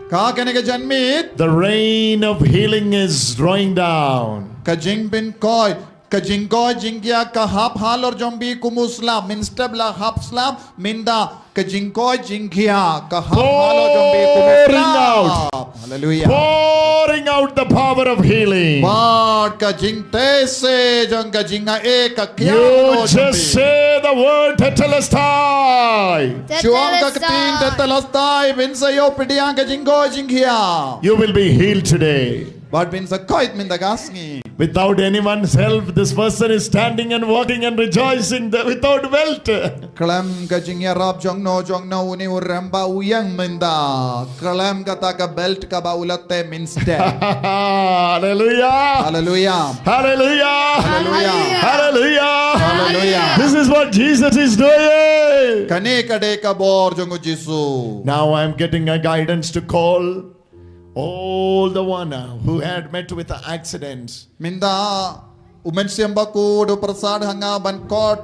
ka kane ka janmiet, the rain of healing is drawing down. Ka jingpynkhuid Ka jingkoit jingkhiah ka hap halor jong phi kum u slap, mynstep la hap slap, mynta ka jingkoit jingkhiah ka hap halor jong phi kum u slap. Pouring out. Hallelujah. Pouring out the power of healing. Bad ka jingteh se jong ka jingai ka kiang. You just say the word tetelestai. Shuang ka kting tetelestai, phin sa ïoh pdiang ka jingkoit jingkhiah. You will be healed today. Bad phin sa koit mynta ka sngi. Without anyone's help, this person is standing and walking and rejoicing there without belt. Khlem ka jingïarap jong no jong no, une u rangbah u ïeng mynta. Khlem kata ka belt kaba u la teh mynstep. Hallelujah. Hallelujah. Hallelujah. Hallelujah. Hallelujah. Hallelujah. This is what Jesus is doing. Kane ka dei ka bor jong u Jisu. Now I am getting a guidance to call all the one, uh, who had met with the accidents. Mynta u Mynsiem Bakhuid u pyrsad ha nga ban koit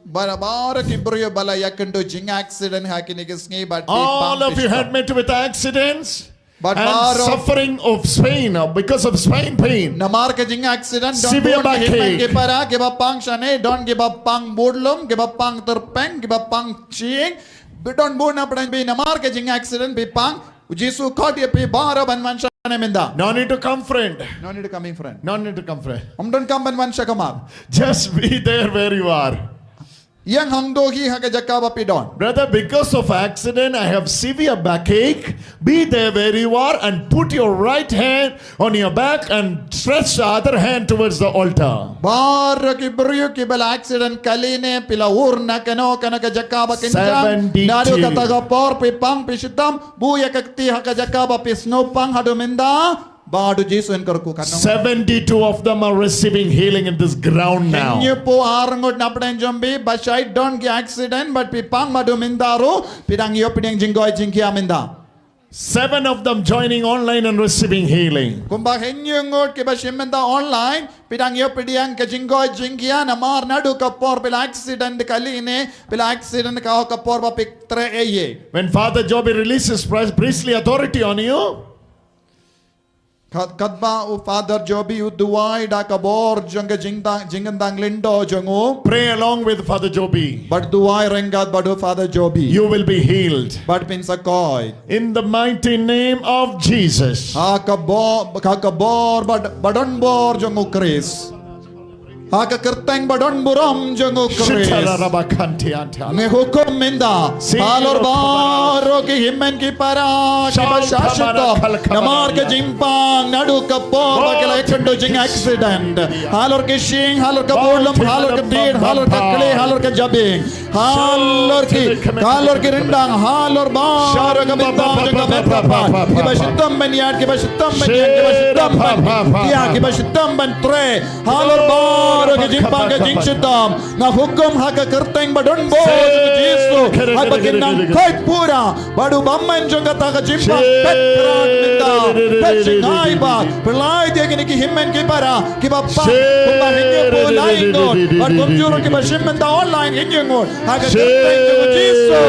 baroh ki briew ba la ïakynduh jingaccident ha kine ki sngi bad phi pang. All of you had met with accidents. Bad baroh suffering of pain, uh, because of spine pain. Namar ka jingaccident don bun ki hynmen ki para, kiba pang shane, don kiba pang budlum, kiba pang tyrpeng, kiba pang shyieng. Don bun na pdeng phi namar ka jingaccident phi pang. U Jisu u koit ïa phi baroh ban wan shane mynta. No need to come, friend. No need to come in, friend. No need to come, friend. Ym donkam ban wan sha kamar. Just be there where you are. Ïeng hangto hi ha ka jaka ba phi don. Brother, because of accident, I have severe backache. Be there where you are and put your right hand on your back and stretch the other hand towards the altar. Baroh ki briew kiba la accident kali ne, phi la ur na kano kano ka jaka ba kynjah. Seventy-two. Naduh kata ka por phi pang phi shitom, buh ïa ka kti ha ka jaka ba phi sngewpang haduh mynta. Bad u Jisu un kyrkhu katno. Seventy-two of them are receiving healing in this ground now. Hynñiewphew ar ngut na pdeng jong phi ba shait don ki accident bad phi pang bad haduh mynta ruh phi dang ïoh pdiang jingkoit jingkhiah mynta. Seven of them joining online and receiving healing. Kumba hynñiew ngut kiba shim mynta online, phi dang ïoh pdiang ka jingkoit jingkhiah namar naduh ka por phi la accident kali ne, phi la accident ka, ka por ba phi treh ei ei. When Father Joby releases pri-, priestly authority on you, Kat-, katba u Father Joby u duwai da ka bor jong ka jingtang, jingkyntang lyngdoh jong u. Pray along with Father Joby. Bad duwai ryngkat bad u Father Joby. You will be healed. Bad phin sa koit. In the mighty name of Jesus. Ha ka bo-, ha ka bor ba, ba don bor jong u Khrist. Ha ka kyrteng ba don burom jong u Khrist. Ngi hukum mynta. Halor baroh ki hynmen ki para kiba shah shitom. Namar ka jingpang naduh ka por ba ki la ïakynduh jingaccident. Halor ki shyieng, halor ka budlum, halor ka tied, halor ka khlieh, halor ka jabieng. Halor ki, halor ki ryndang, halor baroh ka bynta jong ka met ka phad. Kiba shitom ban ïaid, kiba shitom ban ïeng, kiba shitom ban ïaid, kiba shitom ban treh. Halor baroh ka jingpang ka jingshitom. Nga hukum ha ka kyrteng ba don bor jong u Jisu. Haba kin nang koit pura. Bad u bymman jong kata ka jingpang phet khrat mynta. Phet jngai ba. Pynlait ïa kine ki hynmen ki para. Kiba pang kumba hynñiewphew lai ngut. Bad kumjuh ruh kiba shim mynta online hynñiew ngut. Ha ka kyrteng jong u Jisu.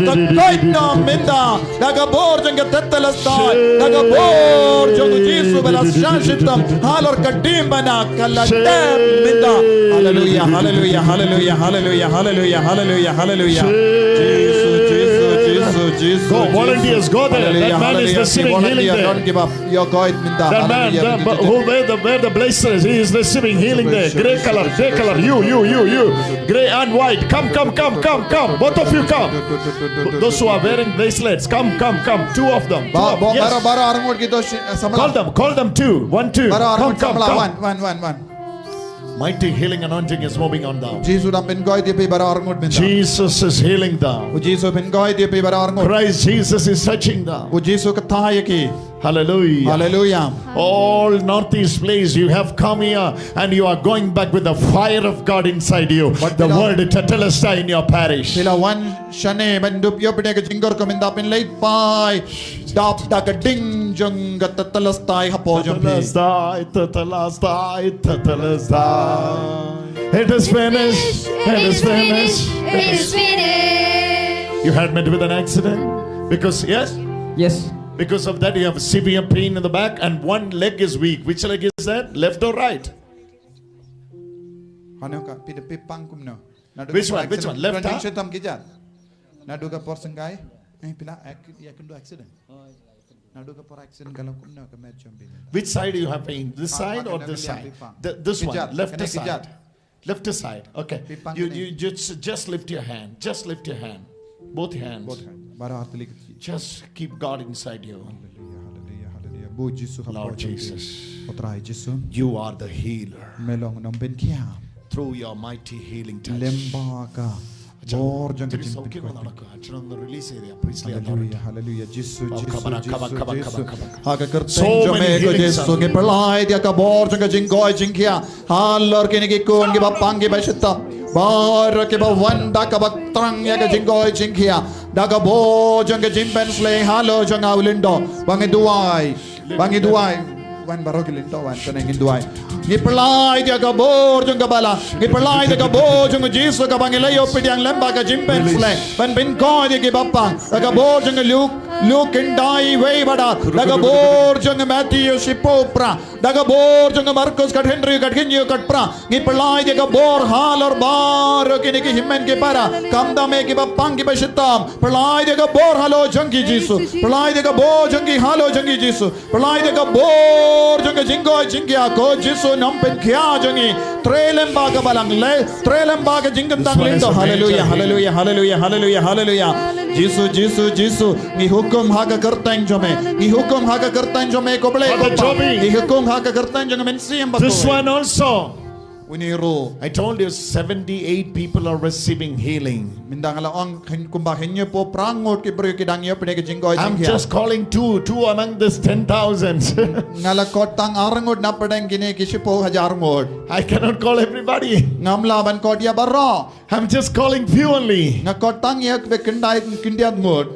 Ka koit noh mynta. Da ka bor jong ka tetelestai. Da ka bor jong u Jisu ba la shah shitom. Halor ka diengphna ka la dep mynta. Hallelujah, hallelujah, hallelujah, hallelujah, hallelujah, hallelujah, hallelujah. Jisu, Jisu, Jisu, Jisu. Go, volunteers, go there. That man is receiving healing there. Don't give up. Your God mynta. That man, hallelujah, the, who wear the, wear the blazers, he is receiving healing there. Grey color, grey color. You, you, you, you. Grey and white. Come, come, come, come, come. Both of you come. Those who are wearing bracelets, come, come, come. Two of them. Two of, yes. Baroh, baroh arngut kito shi-, eh, samla. Call them, call them two. One, two. Baroh arngut samla. Come, come, come. One, one, one, one. Mighty healing anointing is moving on thou. Jisu dang pynkoit ïa phi baroh arngut mynta. Jesus is healing thou. U Jisu pynkoit ïa phi baroh arngut. Christ Jesus is touching thou. U Jisu kynthah ïa ki. Hallelujah. Hallelujah. All northeast place, you have come here and you are going back with the fire of God inside you. The word tetelestai in your parish. Phi la wan shane ban dup ïa phi da ka jingkyrkhu mynta, phin leit phai dap da ka ding jong ka tetelestai hapoh jong phi. Tetelestai, tetelestai, tetelestai. It is finished. It is finished. It is finished. You had met with an accident? Because, yes? Yes. Because of that, you have severe pain in the back and one leg is weak. Which leg is that? Left or right? Pano ka pida pipang kumno. Naduh ka por accident. Which one? Which one? Left, huh? Shitom ki jat. Naduh ka por sengkai. Eh, pila, eh, ïa kynduh accident. Naduh ka por accident ka long kumno ka met jong phi. Which side you have pain? This side or this side? Th- this one, left side. Left side. Okay. You, you just, just lift your hand. Just lift your hand. Both hands. Both hands. Baroh hath likt. Just keep God inside you. Hallelujah, hallelujah, hallelujah. Bun Jisu ha Lord Jesus. Ko Trai Jisu. You are the healer. Me long nongpynkhia. Through your mighty healing touch. Lem bad ka bor jong ka jingpynkhia. Hallelujah, hallelujah. Jisu, Jisu, Jisu. Ha ka kyrteng jong me ko Jisu, ngi pynlait ïa ka bor jong ka jingkoit jingkhia. Halor kine ki khun kiba pang kiba shitom. Baroh kiba wan da kaba thrang ïa ka jingkoit jingkhia. Da ka bor jong ka jingpynsleh halor jong u lyngdoh. Ba ngi duwai. Ba ngi duwai. Wan baroh ki lyngdoh wan, tang ngi duwai. Ngi pynlait ïa ka bor jong ka balang. Ngi pynlait ïa ka bor jong u Jisu kaba ngi la ïoh pdiang lem bad ka jingpynsleh. Ban pynkoit ïa kiba pang. Da ka bor jong u Luk, Luk khyndai wei bad ar. Da ka bor jong u Matthew shiphew phra. Da ka bor jong u Markus khathynriew khathynñiew khatphra. Ngi pynlait ïa ka bor halor baroh kine ki hynmen ki para. Khamtam eh kiba pang kiba shitom. Pynlait ïa ka bor halor jong ki Jisu. Pynlait ïa ka bor jong ki halor jong ki Jisu. Pynlait ïa ka bor jong ka jingkoit jingkhia ko Jisu nongpynkhia jong ngi. Trei lem bad ka balang leh. Trei lem bad ka jingkyntang lyngdoh. Hallelujah, hallelujah, hallelujah, hallelujah, hallelujah. Jisu, Jisu, Jisu. Ngi hukum ha ka kyrteng jong me. Ngi hukum ha ka kyrteng jong me ko Blei ko Kpa. Ngi hukum ha ka kyrteng jong me Mynsiem Bakhuid. This one also. Une ruh. I told you seventy-eight people are receiving healing. Mynta nga la ong kumba hynñiewphew phra ngut ki briew ki dang ïoh pdiang ka jingkoit jingkhia. I'm just calling two, two among this ten thousand. Nga la khot tang ar ngut na pdeng kine ki shiphew hajar ngut. I cannot call everybody. Ngam lah ban khot ïa baroh. I'm just calling few only. Nga khot tang ïa kiba khyndai khyndiat ngut.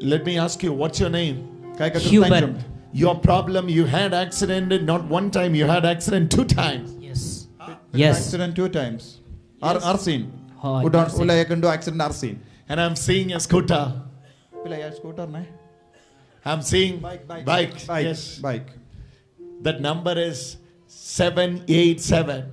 Let me ask you, what's your name? Kai ka kyrteng jong? Your problem, you had accident, not one time, you had accident two times. Yes. Yes. Accident two times. Ar, arsien. U don u la ïakynduh accident arsien. And I'm seeing a scooter. Phi la ïa scooter ne? I'm seeing bike, bike, bike. Yes. Bike. That number is seven eight seven.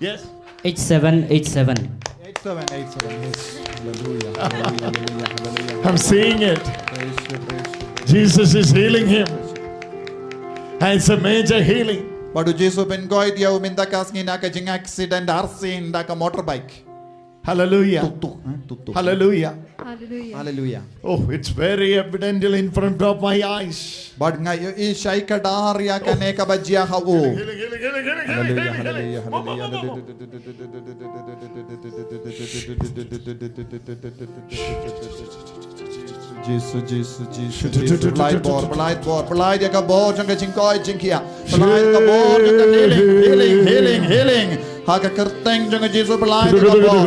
Yes. Eight seven eight seven. Eight seven eight seven. Yes. Hallelujah. Hallelujah. Hallelujah. Hallelujah. I'm seeing it. Praise you, praise you, praise you. Jesus is healing him. And it's a major healing. Bad u Jisu u pynkoit ïa u mynta ka sngi na ka jingaccident arsien da ka motorbike. Hallelujah. Tuk, tuk, eh, tuk, tuk. Hallelujah. Hallelujah. Hallelujah. Oh, it's very evident in front of my eyes. Bad nga ïohi shai kdar ïa kane kaba jia ha u. Healing, healing, healing, healing, healing, healing. Hallelujah, hallelujah, hallelujah, hallelujah. Jisu, Jisu, Jisu, Jisu. Pynlait bor, pynlait bor, pynlait ïa ka bor jong ka jingkoit jingkhia. Pynlait ïa ka bor jong ka healing, healing, healing, healing. Ha ka kyrteng jong u Jisu pynlait ïa ka bor.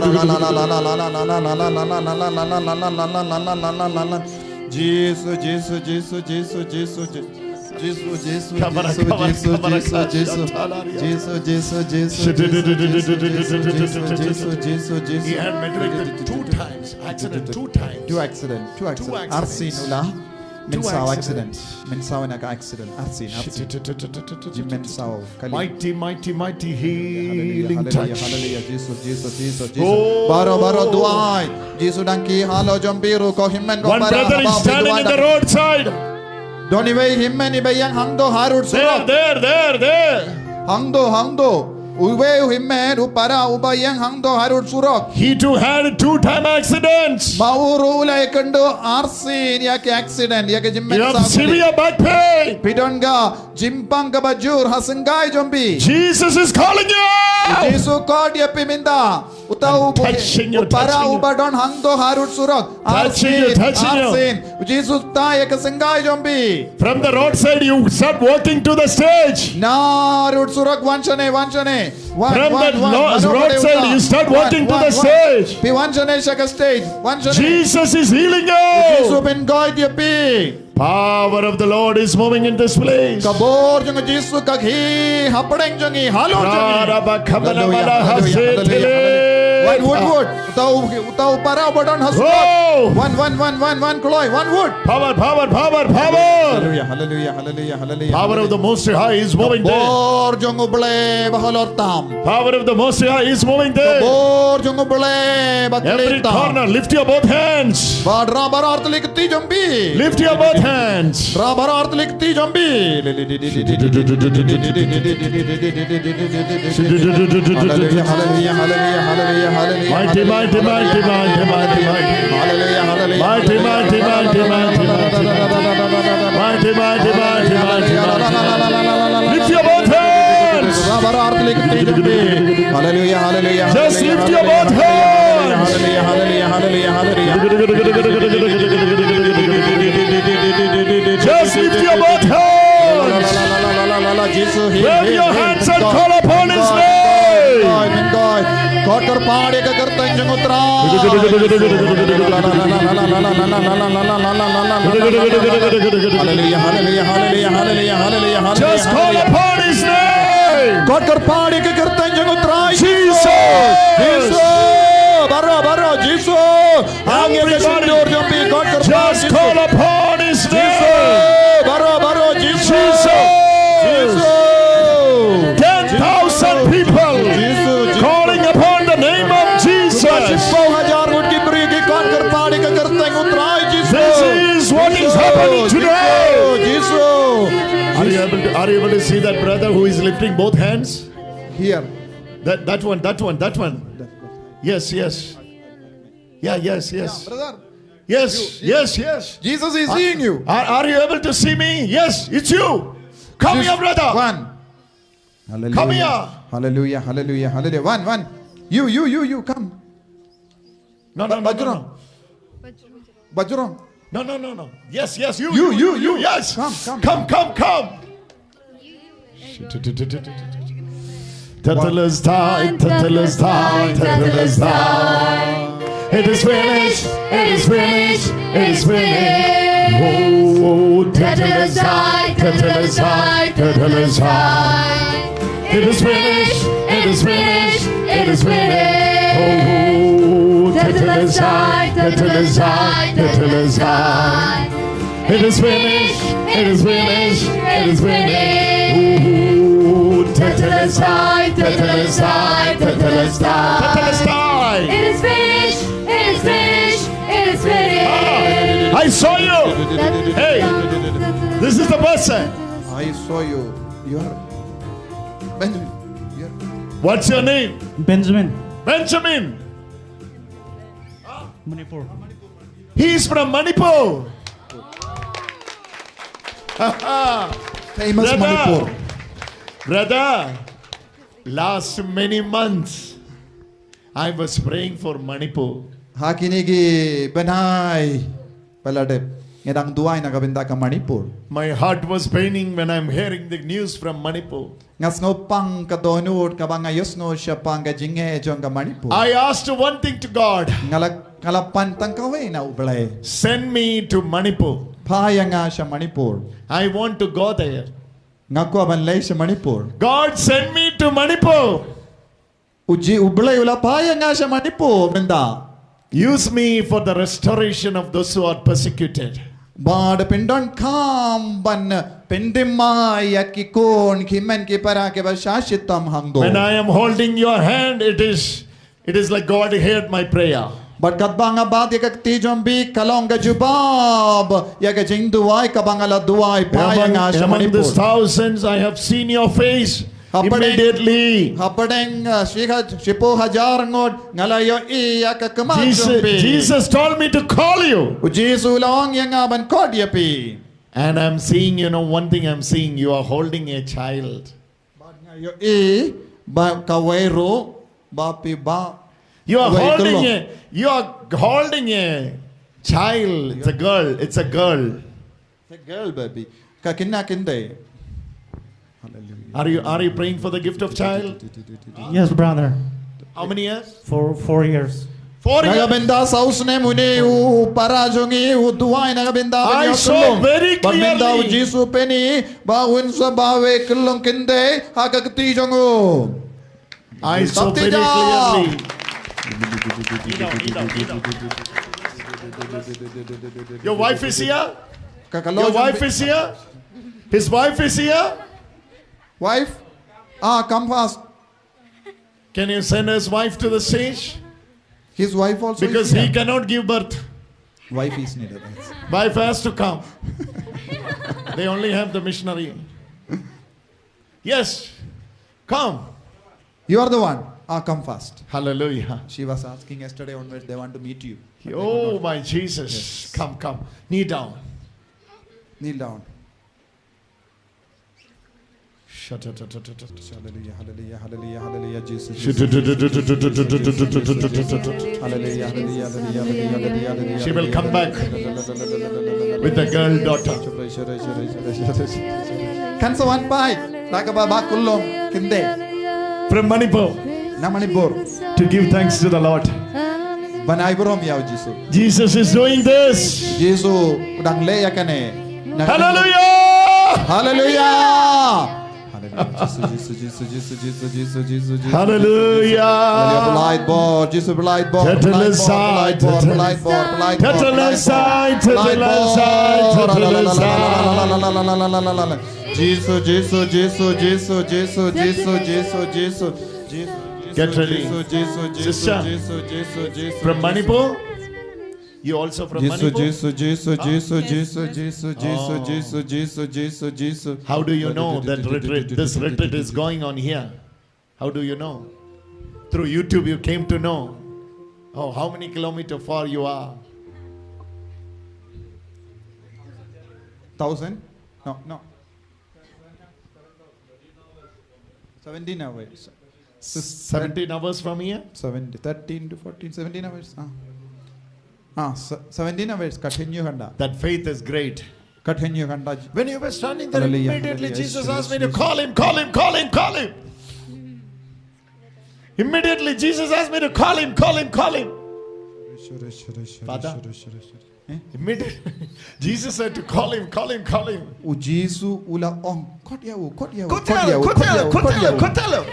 Jisu, Jisu, Jisu, Jisu, Jisu. Jisu, Jisu, Jisu, Jisu, Jisu, Jisu. Jisu, Jisu, Jisu, Jisu, Jisu, Jisu, Jisu, Jisu, Jisu. He had neglected two times, accident two times. Two accident, two accident. Arsien u la mynsaw accident. Mynsaw na ka accident. Arsien, arsien. Jingmynsaw kali. Mighty, mighty, mighty healing touch. Hallelujah, hallelujah, hallelujah. Jisu, Jisu, Jisu, Jisu. Oh. Baroh, baroh duwai. Jisu dang kiew halor jong phi ruh ko hynmen ko para. One brother is standing in the roadside. Don iwei i hynmen iba ïeng hangto harud surok. There, there, there, there. Hangto, hangto. Uwei u hynmen u para uba ïeng hangto harud surok. He too had two time accidents. Ba u ruh u la ïakynduh arsien ïa ki accident, ïa ki jingmynsaw kali. You have severe back pain. Phi don ka jingpang kaba jur ha syngkai jong phi. Jesus is calling you. Jisu khot ïa phi mynta. Uta u para uba don hangto harud surok. Arsien, arsien. Jisu ta ïa ka syngkai jong phi. From the roadside, you start walking to the stage. Na rud surok wan shane, wan shane. From the roadside, you start walking to the stage. Phi wan shane sha ka stage. Wan shane. Jesus is healing you. Jisu pynkoit ïa phi. Power of the Lord is moving in this place. Ka bor jong u Jisu ka khie hapdeng jong ngi, halor jong ngi. Hallelujah, hallelujah, hallelujah, hallelujah. Wan wood, wood. Uta u, uta u para u ba don ha shnong. Oh! Wan, wan, wan, wan, wan kloi. Wan wood. Power, power, power, power. Hallelujah, hallelujah, hallelujah, hallelujah. Power of the Most High is moving there. Bor jong U Blei ba halor tam. Power of the Most High is moving there. Bor jong U Blei ba klet tam. Every corner, lift your both hands. Ba dra baroh artylli ki kti jong phi. Lift your both hands. Dra baroh artylli ki kti jong phi. Hallelujah, hallelujah, hallelujah, hallelujah, hallelujah. Mighty, mighty, mighty, mighty, mighty, mighty. Hallelujah, hallelujah. Mighty, mighty, mighty, mighty, mighty, mighty. Mighty, mighty, mighty, mighty, mighty. Lift your both hands. Hallelujah, hallelujah. Just lift your both hands. Hallelujah, hallelujah, hallelujah, hallelujah. Just lift your both hands. Wave your hands and call upon his name. Hallelujah, hallelujah, hallelujah, hallelujah, hallelujah, hallelujah. Just call upon his name. Kot kyrpad ïa ka kyrteng jong U Trai Jisu. Jisu. Baroh, baroh, Jisu. Everybody, just call upon his name. Jisu. Baroh, baroh, Jisu. Jisu. Jisu. Ten thousand people calling upon the name of Jesus. Shiphew hajar ngut ki briew ki kot kyrpad ïa ka kyrteng U Trai Jisu. This is what is happening today. Jisu. Are you able to, are you able to see that brother who is lifting both hands? Here. That, that one, that one, that one. Yes, yes. Yeah, yes, yes. Yeah, brother. Yes, yes, yes. Jesus is seeing you. Are, are you able to see me? Yes, it's you. Come here, brother. One. Hallelujah. Come here. Hallelujah, hallelujah, hallelujah. One, one. You, you, you, you, come. No, no, no, no, no. Bajrang. Bajrang. No, no, no, no. Yes, yes, you, you, you, you, yes. Come, come, come, come. Tetelestai, tetelestai, tetelestai. It is finished, it is finished, it is finished. Oh, tetelestai, tetelestai, tetelestai. It is finished, it is finished, it is finished. Oh, tetelestai, tetelestai, tetelestai. It is finished. It is finished. It is finished. Ooh, tetelestai, tetelestai, tetelestai. Tetelestai. It is finished. It is finished. It is finished. Ah, I saw you. Hey, this is the person. I saw you. You are Benjamin. You are What's your name? Benjamin. Benjamin. Manipur. He is from Manipur. Famous Brother, Manipur. Brother, last many months I was praying for Manipur. Ha kine ki bnai ba la dep nga dang duwai na ka bynta ka Manipur. My heart was paining when I'm hearing the news from Manipur. Nga sngew pang ka dohnud kaba nga ïohsngew shaphang ka jingeh jong ka Manipur. I asked one thing to God. Nga la, nga la pan tang kawei na U Blei. Send me to Manipur. Phai ïa nga sha Manipur. I want to go there. Nga kwah ban leit sha Manipur. God send me to Manipur. U Ji-, U Blei u la phai ïa nga sha Manipur mynta. Use me for the restoration of those who are persecuted. Bad pyndonkam ban pyndem ïa ki khun ki hynmen ki para kiba shah shitom hangto. When I am holding your hand, it is, it is like God heard my prayer. Bad katba nga bat ïa ka kti jong phi ka long ka jubab ïa ka jingduwai kaba nga la duwai. Phai ïa nga sha Manipur. Among, among these thousands, I have seen your face. Hapdeng, immediately, hapdeng, uh, shi ha-, shiphew hajar ngut nga la ïohi ïa ka khmat jong phi. Jesus, Jesus told me to call you. U Jisu u la ong ïa nga ban khot ïa phi. And I'm seeing, you know, one thing I'm seeing, you are holding a child. Bad nga ïohi ba kawei ruh ba phi ba You are holding a, you are holding a child. It's a girl. It's a girl. It's a girl baby. Ka kynja kynthei. Hallelujah. Are you, are you praying for the gift of child? Yes, brother. How many years? For four years. Four years. Na ka bynta saw snem une u para jong ngi u duwai na ka bynta ba ngi ïoh khyllung. I saw very clearly. Bad mynta u Jisu u pyni ba un sa ba wei khyllung kynthei ha ka kti jong u. I saw very clearly. Your wife is here? Your wife is here? His wife is here? Wife? Ah, come fast. Can you send his wife to the stage? His wife also is here. Because he cannot give birth. Wife is needed. Wife has to come. They only have the missionary. Yes. Come. You are the one. Ah, come fast. Hallelujah. She was asking yesterday onwards, they want to meet you. But they could not. Oh, my Jesus. Yes. Come, come. Kneel down. Kneel down. Hallelujah, hallelujah, hallelujah, hallelujah, Jesus, Jesus, Jesus, Jesus, Jesus, Jesus, Jesus, Jesus. Hallelujah, hallelujah, hallelujah, hallelujah, hallelujah, hallelujah. She will come back with the girl daughter. Kan sa wan pai, na ka ba ba kulong, kinde. From Manipur. Na Manipur. To give thanks to the Lord. Ban ai burom ïa u Jisu. Jesus is doing this. Jisu u dang leh ïa kane. Na Hallelujah! Hallelujah! Hallelujah. Jisu, Jisu, Jisu, Jisu, Jisu, Jisu, Jisu, Jisu. Hallelujah. Hallelujah. Pynlait bor, Jisu pynlait bor, pynlait bor, pynlait bor, pynlait bor, pynlait bor, pynlait bor. Pynlait bor, pynlait bor. Jisu, Jisu, Jisu, Jisu, Jisu, Jisu, Jisu, Jisu, Jisu, Jisu. Get ready. Jisu, Jisu, Jisu, Sister, Jisu, Jisu, Jisu, from Jisu. Manipur? You also from Jisu, Manipur? Jisu, Jisu, huh? Jisu, yes, Jisu, yes. Jisu, Jisu, oh. Jisu, Jisu, Jisu, Jisu. How do you know that retreat, this retreat is going on here? How do you know? Through YouTube you came to know. Oh, how many kilometer far you are? Thousand? No, no. Seventeen hours. Sis-, seventeen hours from here? Seventeen, thirteen to fourteen, seventeen hours. Ah. Ah, se-, seventeen hours, kathynñiew ghanta. That faith is great. Kathynñiew ghanta. When you were standing there, hallelujah, immediately hallelujah, Jesus asked me to call him, call him, call him, call him. Immediately Jesus asked me to call him, call him, call him. Father, eh? Immediately, Jesus said to call him, call him, call him. U Jisu u la ong, "Khot ïa u, khot ïa u, khot ïa u, khot ïa u, khot ïa u, khot ïa u,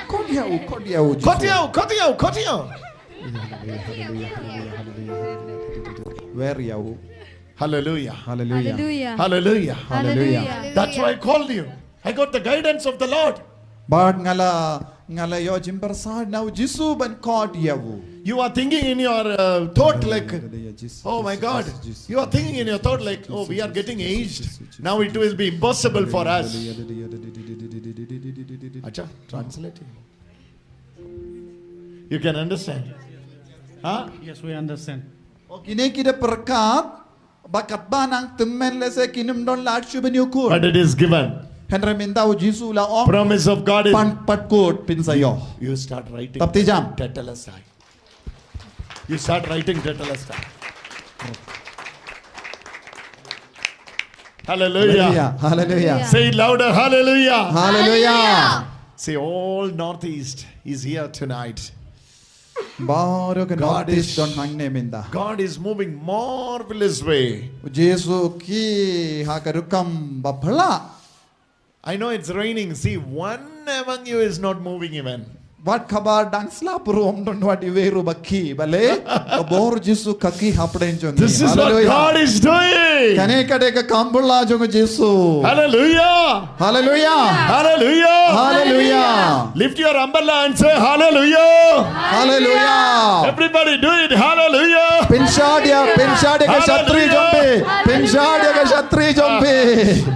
khot ïa u, khot ïa u, Jisu. Khot ïa u, khot ïa u, khot ïa u." Hallelujah, hallelujah, hallelujah, hallelujah. Wer ïa u. Hallelujah. Hallelujah. Hallelujah. Hallelujah. Hallelujah. Hallelujah. That's why I called you. I got the guidance of the Lord. Bad nga la, nga la ïoh jingpyrsad na u Jisu ban khot ïa u. You are thinking in your, uh, thought like, hallelujah, Jesus, "Oh my God." Jesus, Jesus, you are thinking in your thought like, "Oh, we are getting aged. Now it will be impossible for us." Acha, translate. You can understand. Huh? Yes, we understand. O kine ki da pyrkhat ba katba nang tymmen lehse kin ym don lad shuh ban ïukur. But it is given. Hynrei mynta u Jisu u la ong, promise of God is, pan pat kut phin sa ïoh. You start writing. Baptism. Tetelestai. You start writing Tetelestai. Hallelujah. Hallelujah. Hallelujah. Say it louder. Hallelujah. Hallelujah. Hallelujah. Say, all Northeast is here tonight. Baroh ka Northeast don hangne mynta. God is moving marvelous way. U Jisu u kiew ha ka rukom ba phylla. I know it's raining. See, one among you is not moving even. Wat khaba dang slap ruh ym don wat iwei ruh ba kiew, balei? Ka bor Jisu ka kiew hapdeng jong ngi. Hallelujah. This is what God is doing. Kane ka dei ka kam phylla jong u Jisu. Hallelujah. Hallelujah. Hallelujah. Hallelujah. Lift your umbrella and say, "Hallelujah." Hallelujah. Everybody do it. Hallelujah. Pynshad ïa, pynshad ïa ka shatri jong phi. Hallelujah. Pynshad ïa ka shatri jong phi.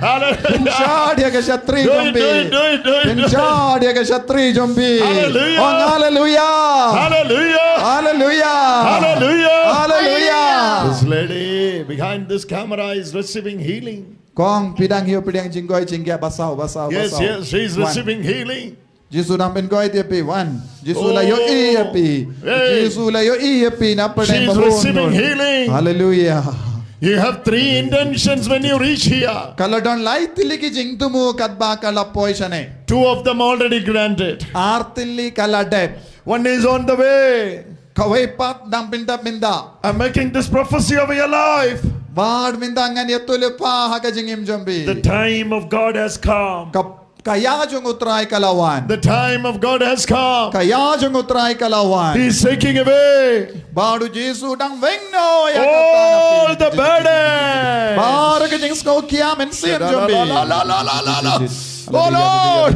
Hallelujah. Pynshad ïa ka shatri jong phi. Do it, do it, do it, do it, do it. Pynshad ïa ka shatri jong phi. Hallelujah. Ong hallelujah. Hallelujah. Hallelujah. Hallelujah. Hallelujah. This lady behind this camera is receiving healing. Kong pdeng hynñiew pdeng jingkoit jingkhiah, ba saw, ba saw, ba saw. Yes, yes, she is receiving healing. Jisu dang pynkoit ïa phi, wan. Jisu la ïohi ïa phi. Oh. Hey. Jisu la ïohi ïa phi na pdeng ba bun. She is receiving healing. Hallelujah. You have three intentions when you reach here. Ka la don lai tylli ki jingthmu katba ka la poi shane. Two of them already granted. Ar tylli ka la dep. One is on the way. Kawei pat dang pynda pynda. I'm making this prophecy over your life. Bad mynta ngan ïathuh lypa ha ka jingim jong phi. The time of God has come. Ka Ka ïa jong U Trai ka la wan. The time of God has come. Ka ïa jong U Trai ka la wan. He is taking away. Bad U Jisu dang weng noh ïa kata na phi. All the burden. Baroh ki jingsngewkhia mynsiem jong phi. La, la, la, la, la, la. Oh Lord.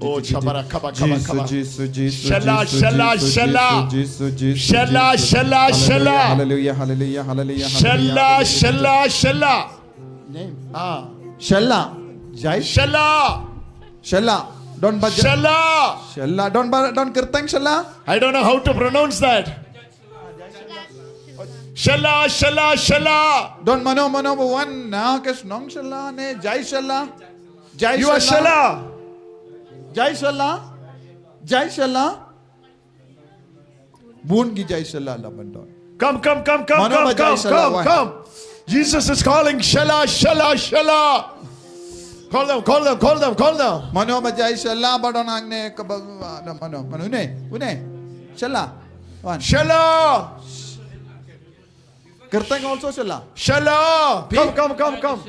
Oh, chabara, kaba, kaba, kaba. Jisu, Jisu, Jisu, Shella, Jisu, shella, Jisu, shella. Jisu, Jisu, Shella, Jisu. Shella, shella. Hallelujah, hallelujah, hallelujah, hallelujah, Shella, hallelujah. Shella, shella. Name. Ah. Shella. Jai. Shella. Shella. Don ba Shella. Shella. Don ba, don kyrteng Shella. I don't know how to pronounce that. Shella, shella, shella. Don mano, mano ba wan na ka shnong Shella ne Jai Shella. Jai Shella. You are Shella. Jai Shella. Jai Shella. Bun ki Jai Shella la ban don. Come, come, come, come, come, come, come. Jesus is calling, Shella, Shella, Shella. Call them, call them, call them, call them. Mano ba Jai Shella ba don hangne ka ba, ba, mano, mano, une, une. Shella. Wan. Shella. Kyrteng also Shella. Shella. Come, come, come, come.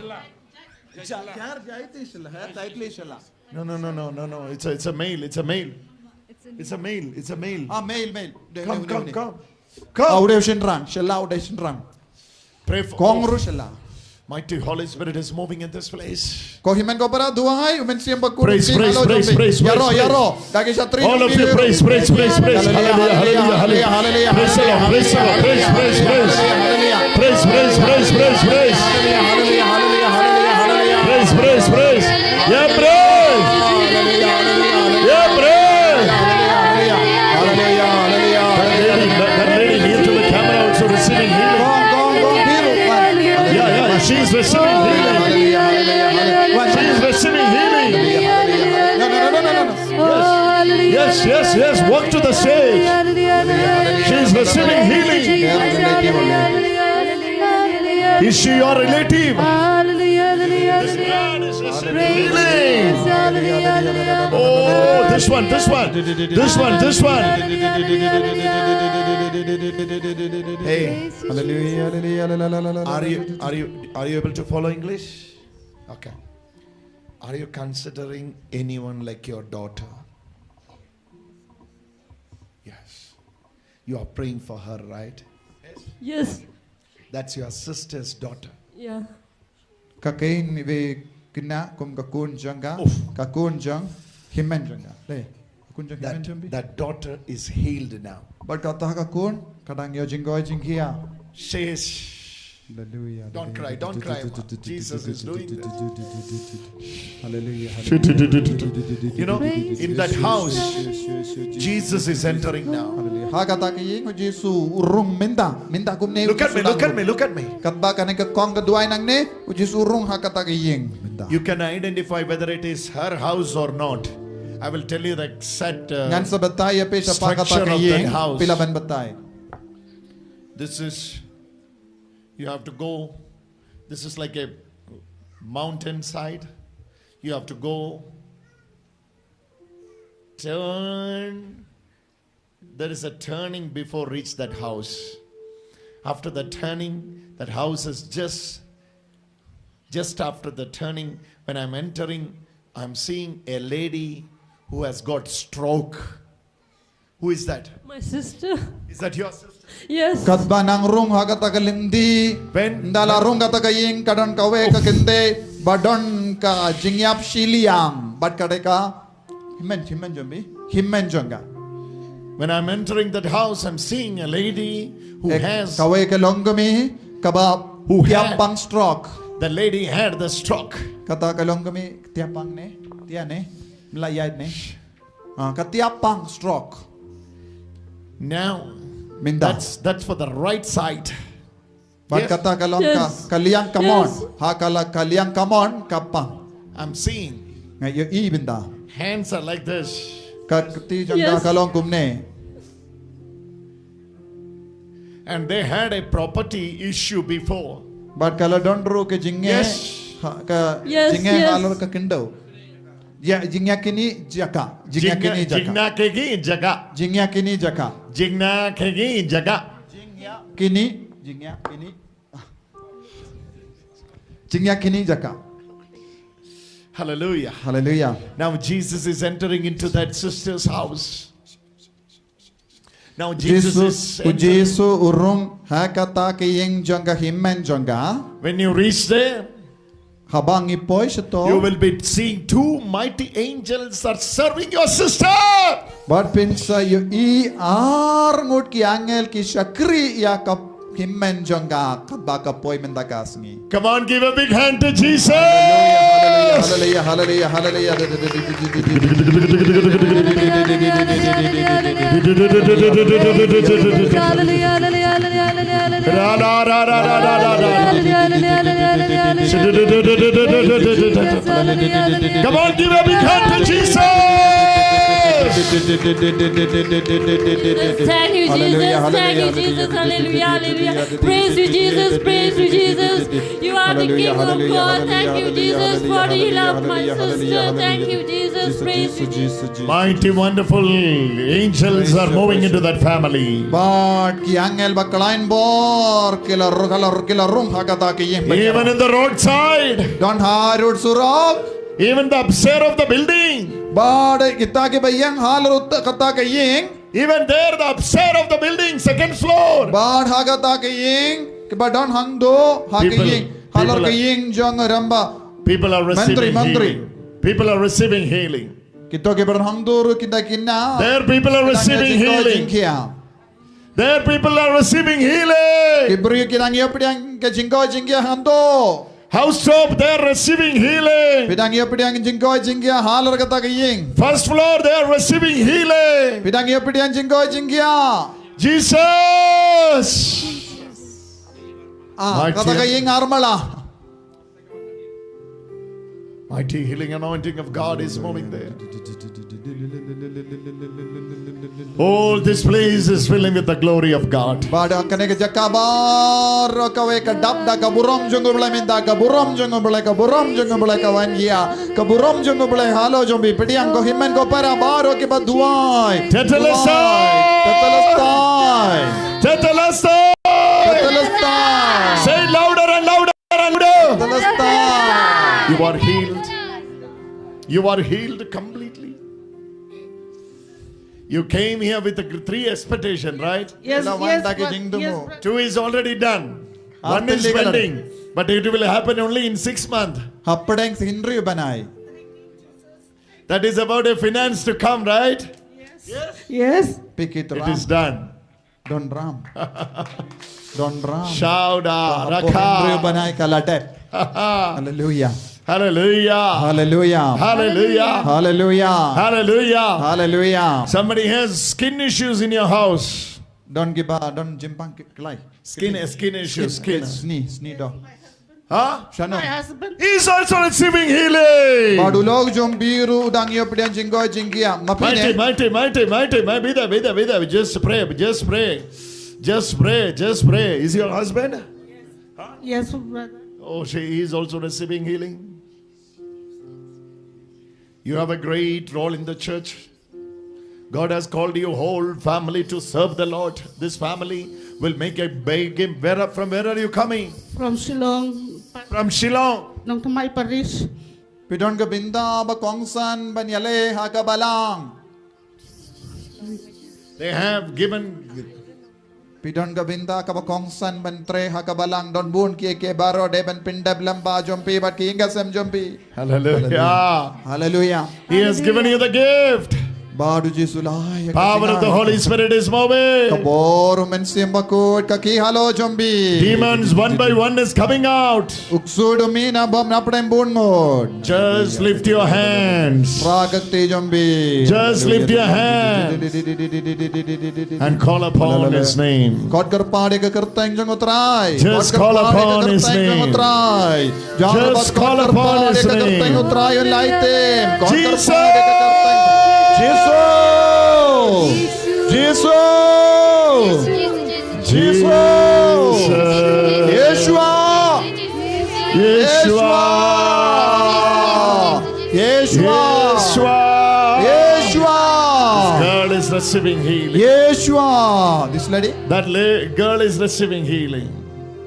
Ja-, jar jai te Shella, ha, tightly Shella. No, no, no, no, no, no. It's a, it's a male. It's a male. It's a male. It's a male. Ah, male, male. Come, come, come. Come. Ah, u dei u shynrang. Shella u dei shynrang. Pray for. Kong ruh Shella. Mighty Holy Spirit is moving in this place. Ko Hynmen ko para duwai, u Mynsiem Bakhuid. Praise, praise, praise, praise, praise. Ïaroh, ïaroh. All of you, praise, praise, praise, praise. Hallelujah, hallelujah, hallelujah. Praise the Lord, praise the Lord, praise, praise, praise. Praise, praise, praise, praise, praise. Praise, praise, praise. Yeah, praise. Yeah, praise. That lady, that, that lady near to the camera also receiving healing. Yeah, yeah, she's receiving healing. She's receiving healing. Yes, yes, yes, yes. Walk to the stage. She's receiving healing. Is she your relative? This man is receiving healing. Oh, this one, this one, this one, this one. Hey, hallelujah, hallelujah, hallelujah, hallelujah. Are you, are you, are you able to follow English? Okay. Are you considering anyone like your daughter? Yes. You are praying for her, right? Yes. That's your sister's daughter. Yeah. Ka kane iwei i khynnah kum ka khun jong ka, ka khun jong hynmen jong ka. Dei, ka khun jong hynmen jong phi. That daughter is healed now. Bad kata ka khun ka dang ïoh jingkoi jingkhiah. Says, hallelujah. Don't cry, don't cry, ma. Jesus is doing this. Hallelujah, hallelujah. You know, in that house, Jesus is entering now. Hallelujah. Ha kata ka ïing u Jisu u rung mynta, mynta kumne. Look at me, look at me, look at me. Katba kane ka kong ka duwai nangne, u Jisu u rung ha kata ka ïing mynta. You can identify whether it is her house or not. I will tell you the exact, uh, ngan sa batai ïa phi shaphang kata ka ïing, phi lah ban batai. This is, you have to go. This is like a mountainside. You have to go, turn. There is a turning before reach that house. After the turning, that house is just, just after the turning, when I'm entering, I'm seeing a lady who has got stroke. Who is that? My sister. Is that your sister? Yes. Katba nang rung ha kata ka lynti. Ynda la rung kata ka ïing, ka don kawei ka kynthei ba don ka jingïap shiliang bad ka dei ka hynmen, hynmen jong phi, hynmen jong ka. When I'm entering that house, I'm seeing a lady who has, kawei ka longkmie kaba tiap pang stroke. The lady had the stroke. Kata ka longkmie tiap pang ne, tiap ne, mla ïaid ne. Ah, ka tiap pang stroke. Now, mynta. That's, that's for the right side. Bad kata ka long ka, ka liang kamon. Ha ka la ka liang kamon ka pang. I'm seeing. Nga ïohi mynta. Hands are like this. Ka kti jong ka ka long kumne. And they had a property issue before. Bad ka la don ruh ka jingeh. Yes. Ha, ka jingeh halor ka khyndew. Ïa, jingïakynni jaka. Jingïakynni jaka. Jingïakynni jaka. Jingïakynni jaka. Jingïakynni jaka. Jingïakynni, jingïakynni. Ah. Jingïakynni jaka. Hallelujah. Hallelujah. Now Jesus is entering into that sister's house. Now Jesus Jisu, is u entering. Jisu u rung ha kata ka ïing jong ka hynmen jong ka. When you reach there, Haba ngi poi shato. You will be seeing two mighty angels are serving your sister. Bad phin sa ïohi ar ngut ki angel ki shakri ïa ka hynmen jong ka kaba ka poi mynta ka sngi. Come on, give a big hand to Jesus. Hallelujah, hallelujah, hallelujah, hallelujah. Ra, ra, ra, ra, ra, ra, ra, ra. Come on, give a big hand to Jesus. Thank you, Jesus. Thank you, Jesus. Hallelujah. Hallelujah. Praise you, Jesus. Praise you, Jesus. You are the King of God. Thank you, Jesus, for the heal of my sister. Thank you, Jesus. Praise you, Jesus. Mighty, wonderful angels are moving into that family. Bad ki angel ba khlaiñ bor ki la rung, ki la rung ha kata ka ïing. Even in the roadside. Don ha road surok. Even the upstairs of the building. Bad kita kiba ïeng halor kata ka ïing. Even there, the upstairs of the building, second floor. Bad ha kata ka ïing kiba don hangto ha ka ïing. Halor ka ïing jong u rangbah. People are receiving healing. People are receiving healing. Kito kiba don hangto ruh kita ki nang. There people are receiving healing. There people are receiving healing. Ki briew ki dang ïoh pdiang ka jingkoit jingkhiah hangto. House top, they are receiving healing. Phi dang ïoh pdiang jingkoit jingkhiah halor kata ka ïing. First floor, they are receiving healing. Phi dang ïoh pdiang jingkoit jingkhiah. Jesus. Ah, kata ka ïing armala. Mighty healing anointing of God is moving there. All this place is filling with the glory of God. Bad kane ka jaka baroh kawei ka dap da ka burom jong U Blei, mynta ka burom jong U Blei, ka burom jong U Blei ka wan ïa ka burom jong U Blei halor jong phi. Pdiang ko hynmen ko para baroh kiba duwai. Tetelestai. Tetelestai. Tetelestai. Tetelestai. Say it louder and louder. You are healed. You are healed completely. You came here with a three expectation, right? Yes, yes, yes. Two is already done. One is pending, but it will happen only in six months. That is about a finance to come, right? Yes. It is done. Don ram. Don ram. Shout out. Rakha. Hallelujah. Hallelujah. Hallelujah. Hallelujah. Hallelujah. Hallelujah. Hallelujah. Somebody has skin issues in your house. Don kiba don jimpang klai. Skin, skin issues, skin. Sni, sni don. Huh? Shano. My husband. He's also receiving healing. Bad u lok jong phi ruh u dang ïoh pdiang jingkoit jingkhiah. Ma phi ne? Mighty, mighty, mighty, mighty, mighty. Be there, be there, be there. Just pray, just pray. Just pray, just pray. Is your husband? Yes, brother. Oh, she is also receiving healing. You have a great role in the church. God has called you whole family to serve the Lord. This family will make a big impact. Where, from where are you coming? From Shillong. From Shillong. Nongthymmai Parish. Phi don ka bynta ba kongsan ban ïaleh ha ka balang. They have given. Phi don ka bynta kaba kongsan ban trei ha ka balang, don bun kiei kiei baroh dei ban pyndep lyngba jong phi bad ki ïing ki sem jong phi. Hallelujah. Hallelujah. He has given you the gift. Bad u Jisu la ai ïa ka Power of the jingai. Holy Spirit is moving. Ka bor u Mynsiem Bakhuid ka khie halor jong phi. Demons one by one is coming out. U ksuid u mih na bymman napdeng bun ngut. Just lift your hands Phra ka kti jong phi. Just lift your hand and call upon His name. Kot kyrpad ïa ka kyrteng jong U Trai. Just Kot call kyrpad ïa ka upon His kyrteng jong U name. Trai. Jangan Just lepas call kot upon kyrpad His ïa ka kyrteng name. U Trai un lait im. Kot Jesus. kyrpad ïa ka kyrteng. Jisu. Jisu. Jisu. Yeshua. Yeshua. Yeshua. Yeshua. Girl is receiving healing. Yeshua. This lady. That la- girl is receiving healing.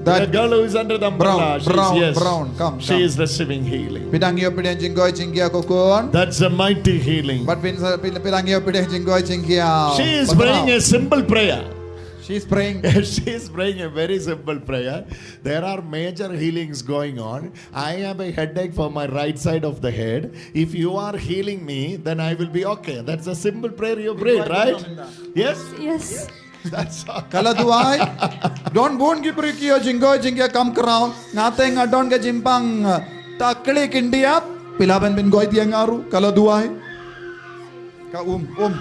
That girl who is under the umbrella, brown, she's, brown, yes, brown, come, she come. Is receiving healing. Phi dang ïoh pdiang jingkoit jingkhiah ko khun. That's a mighty healing. Bad phi, phi, phi dang ïoh pdiang jingkoit jingkhiah. She is praying a simple prayer. She's praying. She is praying a very simple prayer. There are major healings going on. I have a headache for my right side of the head. If you are healing me, then I will be okay. That's a simple prayer you prayed, right? Yes? Yes. Ka la duwai. Don bun ki briew ki ïoh jingkoit jingkhiah kam khraw. Nga te nga don ka jingpang, uh, ta kli kin diap. Phi lah ban pynkoit ïa nga ruh. Ka la duwai. Ka um, um.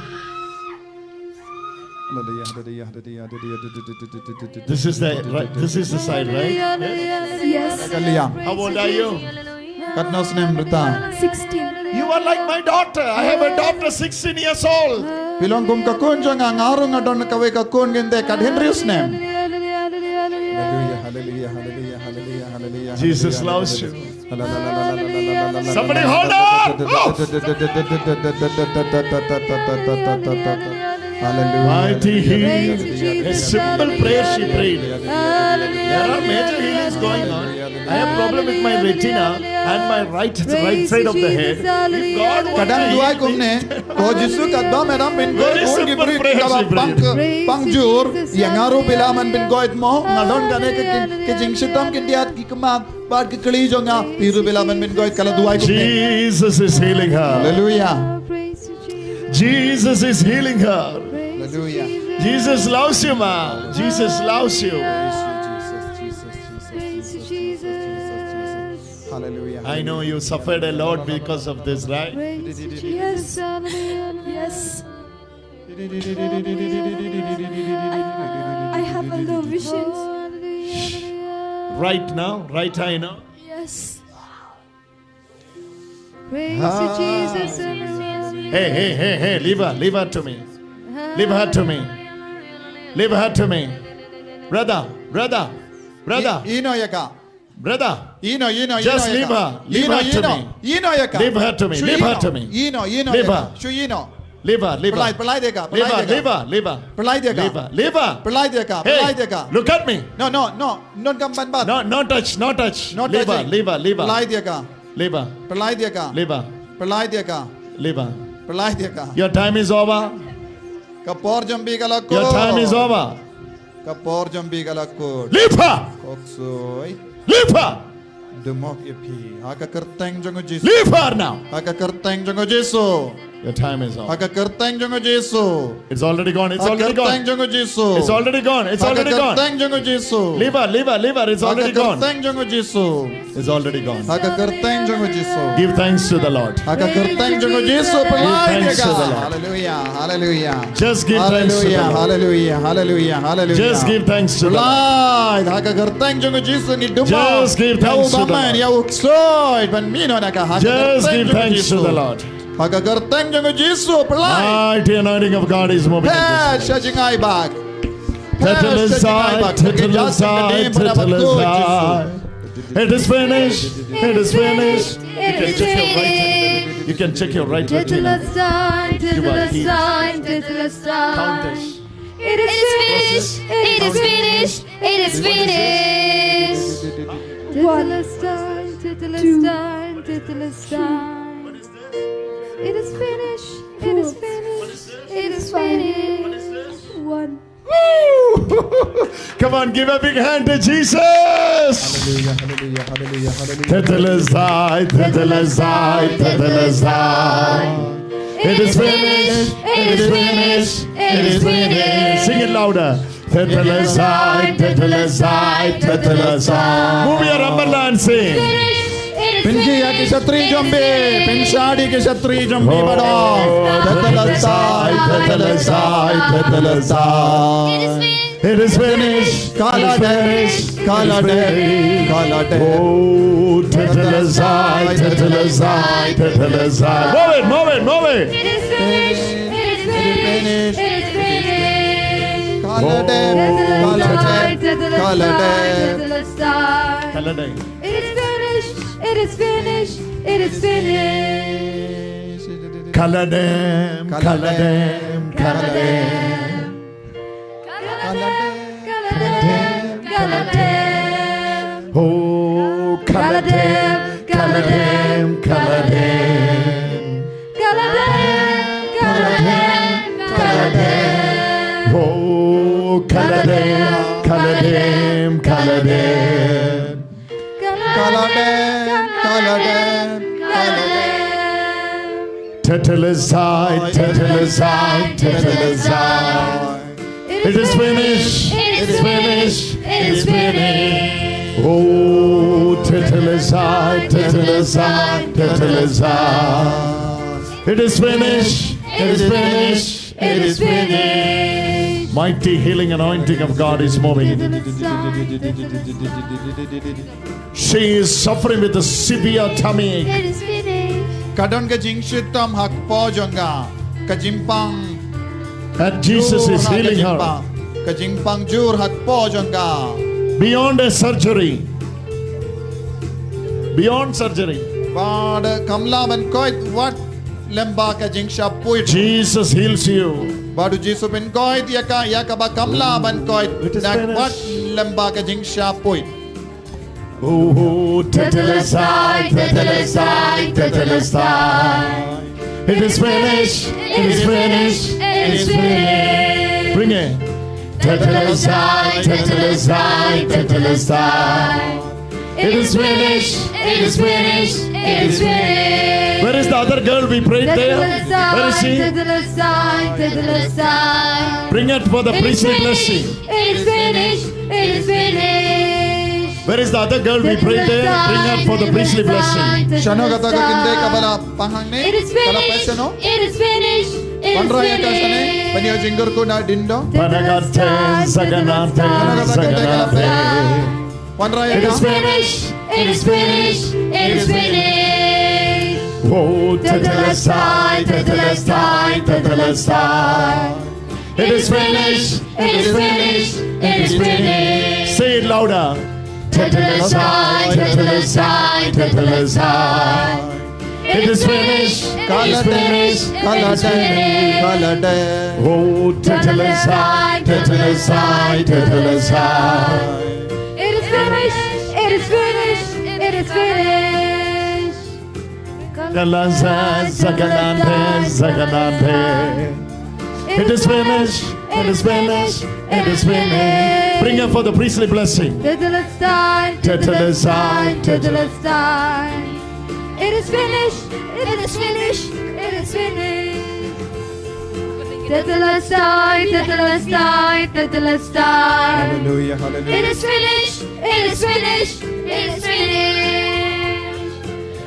Hallelujah, hallelujah, hallelujah, hallelujah. This is the right, this is the side, right? Yes. Ka liang. How old are you? Katno snem rta? Sixteen. You are like my daughter. I have a daughter sixteen years old. Phi long kum ka khun jong nga, nga ruh nga don kawei ka khun kynthei kat hynriew snem. Hallelujah, hallelujah, hallelujah, hallelujah, hallelujah. Jesus loves you. Somebody hold on. Hallelujah. Mighty healing. A simple prayer she prayed. There are major healings going on. I have problem with my retina and my right, right side of the head. If God wants to heal me, ka dang duwai kumne. Ko Jisu, katba me dang pynkoit bun ki briew kiba pang, pang jur, ïa nga ruh phi lah ban pynkoit mo, nga don kane ka, ka jingshitom khyndiat ki khmat bad ki kli jong nga, phi ruh phi lah ban pynkoit. Ka la duwai kumne. Jesus is healing her. Hallelujah. Jesus is healing her. Hallelujah. Jesus loves you, ma. Jesus loves you. Praise you, Jesus, Jesus, Jesus, Jesus, Jesus, Jesus, Jesus. Hallelujah. I know you suffered a lot because of this, right? Praise you, Jesus. Yes. Yes. I, I have a lot of visions. Right now, right I know. Yes. Praise you, Jesus. Hey, hey, hey, hey, leave her, leave her to me. Leave her to me. Leave her to me. Brother, brother, brother. Ï-, ïno ïa ka. Brother. Ïno, ïno, just leave her. Leave her to me. Ïno ïa ka. Leave her to me. Leave her to me. Ïno, ïno. Leave her. Shu ïno. Leave her, leave her. Pynlait, pynlait ïa ka, pynlait ïa ka. Leave her, leave her. Pynlait ïa ka. Leave her, leave her. Pynlait ïa ka, pynlait ïa ka. Hey, look at me. No, no, no. Don kam ban bat. No, no touch, no touch. No touching. Leave her, leave her, leave her. Pynlait ïa ka. Leave her. Pynlait ïa ka. Leave her. Pynlait ïa ka. Leave her. Pynlait ïa ka. Your time is over. Ka por jong phi ka la kut. Your time is over. Ka por jong phi ka la kut. Leave her. Koksoi. Leave her. Dum hok ïa phi. Ha ka kyrteng jong u Jisu. Leave her now. Ha ka kyrteng jong u Jisu. Your time is over. Ha ka kyrteng jong u Jisu. It's already gone. It's already gone. Ha ka kyrteng jong u Jisu. It's already gone. It's already gone. Ha ka kyrteng jong u Jisu. Leave her, leave her, leave her. It's already gone. Ha ka kyrteng jong u Jisu. It's already gone. Ha ka kyrteng jong u Jisu. Give thanks to the Lord. Ha ka kyrteng jong u Jisu. Give thanks to the Lord. Hallelujah. Hallelujah. Just give thanks to the Lord. Hallelujah, hallelujah, hallelujah, hallelujah. Just give thanks to the Lord. Pynlait, ha ka kyrteng jong u Jisu ngi dum. Just give thanks to the Lord. Ïa u bymman, ïa u ksoid, ban mih noh na ka ha ka kyrteng jong u Jisu. Just give thanks to the Lord. Ha ka kyrteng jong u Jisu, pynlait. Mighty anointing of God is moving in this place. Phet sha jngai bak. Phet sha jngai bak. Tetelestai, tetelestai, tetelestai. It is finished. It is finished. You can check your right retina. You can check your right retina. You are healed. Countess. It is finished. It is finished. It is finished. One, two, it is finished. It is finished. It is finished. One. Woo! Come on, give a big hand to Jesus. Hallelujah, hallelujah, hallelujah, hallelujah. Tetelestai, tetelestai, tetelestai. It is finished. It is finished. It is finished. Sing it louder. Tetelestai, tetelestai, tetelestai. Move your umbrella and sing. Pynjia ki shatri jong phi, pynshad ïa ki shatri jong phi badong. Tetelestai, tetelestai, tetelestai. It is finished. Ka la dei, ka la dei, ka la dei. Oh, tetelestai, tetelestai, tetelestai. Move it, move it, move it. It is finished. It is finished. It is finished. Ka la dei, ka la dei, ka la dei. Ka la dei. It is finished. It is finished. It is finished. Ka la dei, ka la dei, ka la dei. Ka la dei, ka la dei, ka la dei. Kaladen, kaladen, kaladen. Kaladen, kaladen, kaladen. Oh, kaladen, kaladen, kaladen. Kaladen, kaladen, kaladen. Tetelestai, tetelestai, tetelestai. It is finished. It is finished. It is finished. Oh, tetelestai, tetelestai, tetelestai. It is finished. It is finished. It is finished. Mighty healing anointing of God is moving. She is suffering with a severe tummy ache. It is finished. Ka don ka jingshitom ha kpoh jong ka. Ka jingpang. And Jesus is healing her. Ka jingpang jur ha kpoh jong ka. Beyond a surgery. Beyond surgery. Bad kam lah ban koit wat lem bad ka jingshah poi. Jesus heals you. Bad u Jisu u pynkoit ïa ka, ïa kaba kam lah ban koit. It is finished. Wat lem bad ka jingshah poi. Oh, tetelestai, tetelestai, tetelestai. It is finished. It is finished. It is finished. Bring it. Tetelestai, tetelestai, tetelestai. It is finished. It is finished. It is finished. Where is the other girl we prayed there? Where is she? Tetelestai, tetelestai. Bring it for the priestly blessing. It is finished. It is finished. Where is the other girl we prayed there? Bring her for the priestly blessing. Shano kata ka kynthei kaba la pang hangne? Ka la poi shano? It is finished. It is finished. Wanrah ïa ka shane ban ïoh jingkyrkhu na ding dong. Panagate, zaganate, zaganate. Wanrah ïa ka. It is finished. It is finished. It is finished. Oh, tetelestai, tetelestai, tetelestai. It is finished. It is finished. It is finished. Say it louder. Tetelestai, tetelestai, tetelestai. It is finished. It is finished. It is finished. Oh, tetelestai, tetelestai, tetelestai. It is finished. It is finished. It is finished. Galazai, zaganante, zaganante. It is finished. It is finished. It is finished. Bring her for the priestly blessing. Tetelestai, tetelestai, tetelestai. It is finished. It is finished. It is finished. Tetelestai, tetelestai, tetelestai. Hallelujah, hallelujah. It is finished. It is finished. It is finished.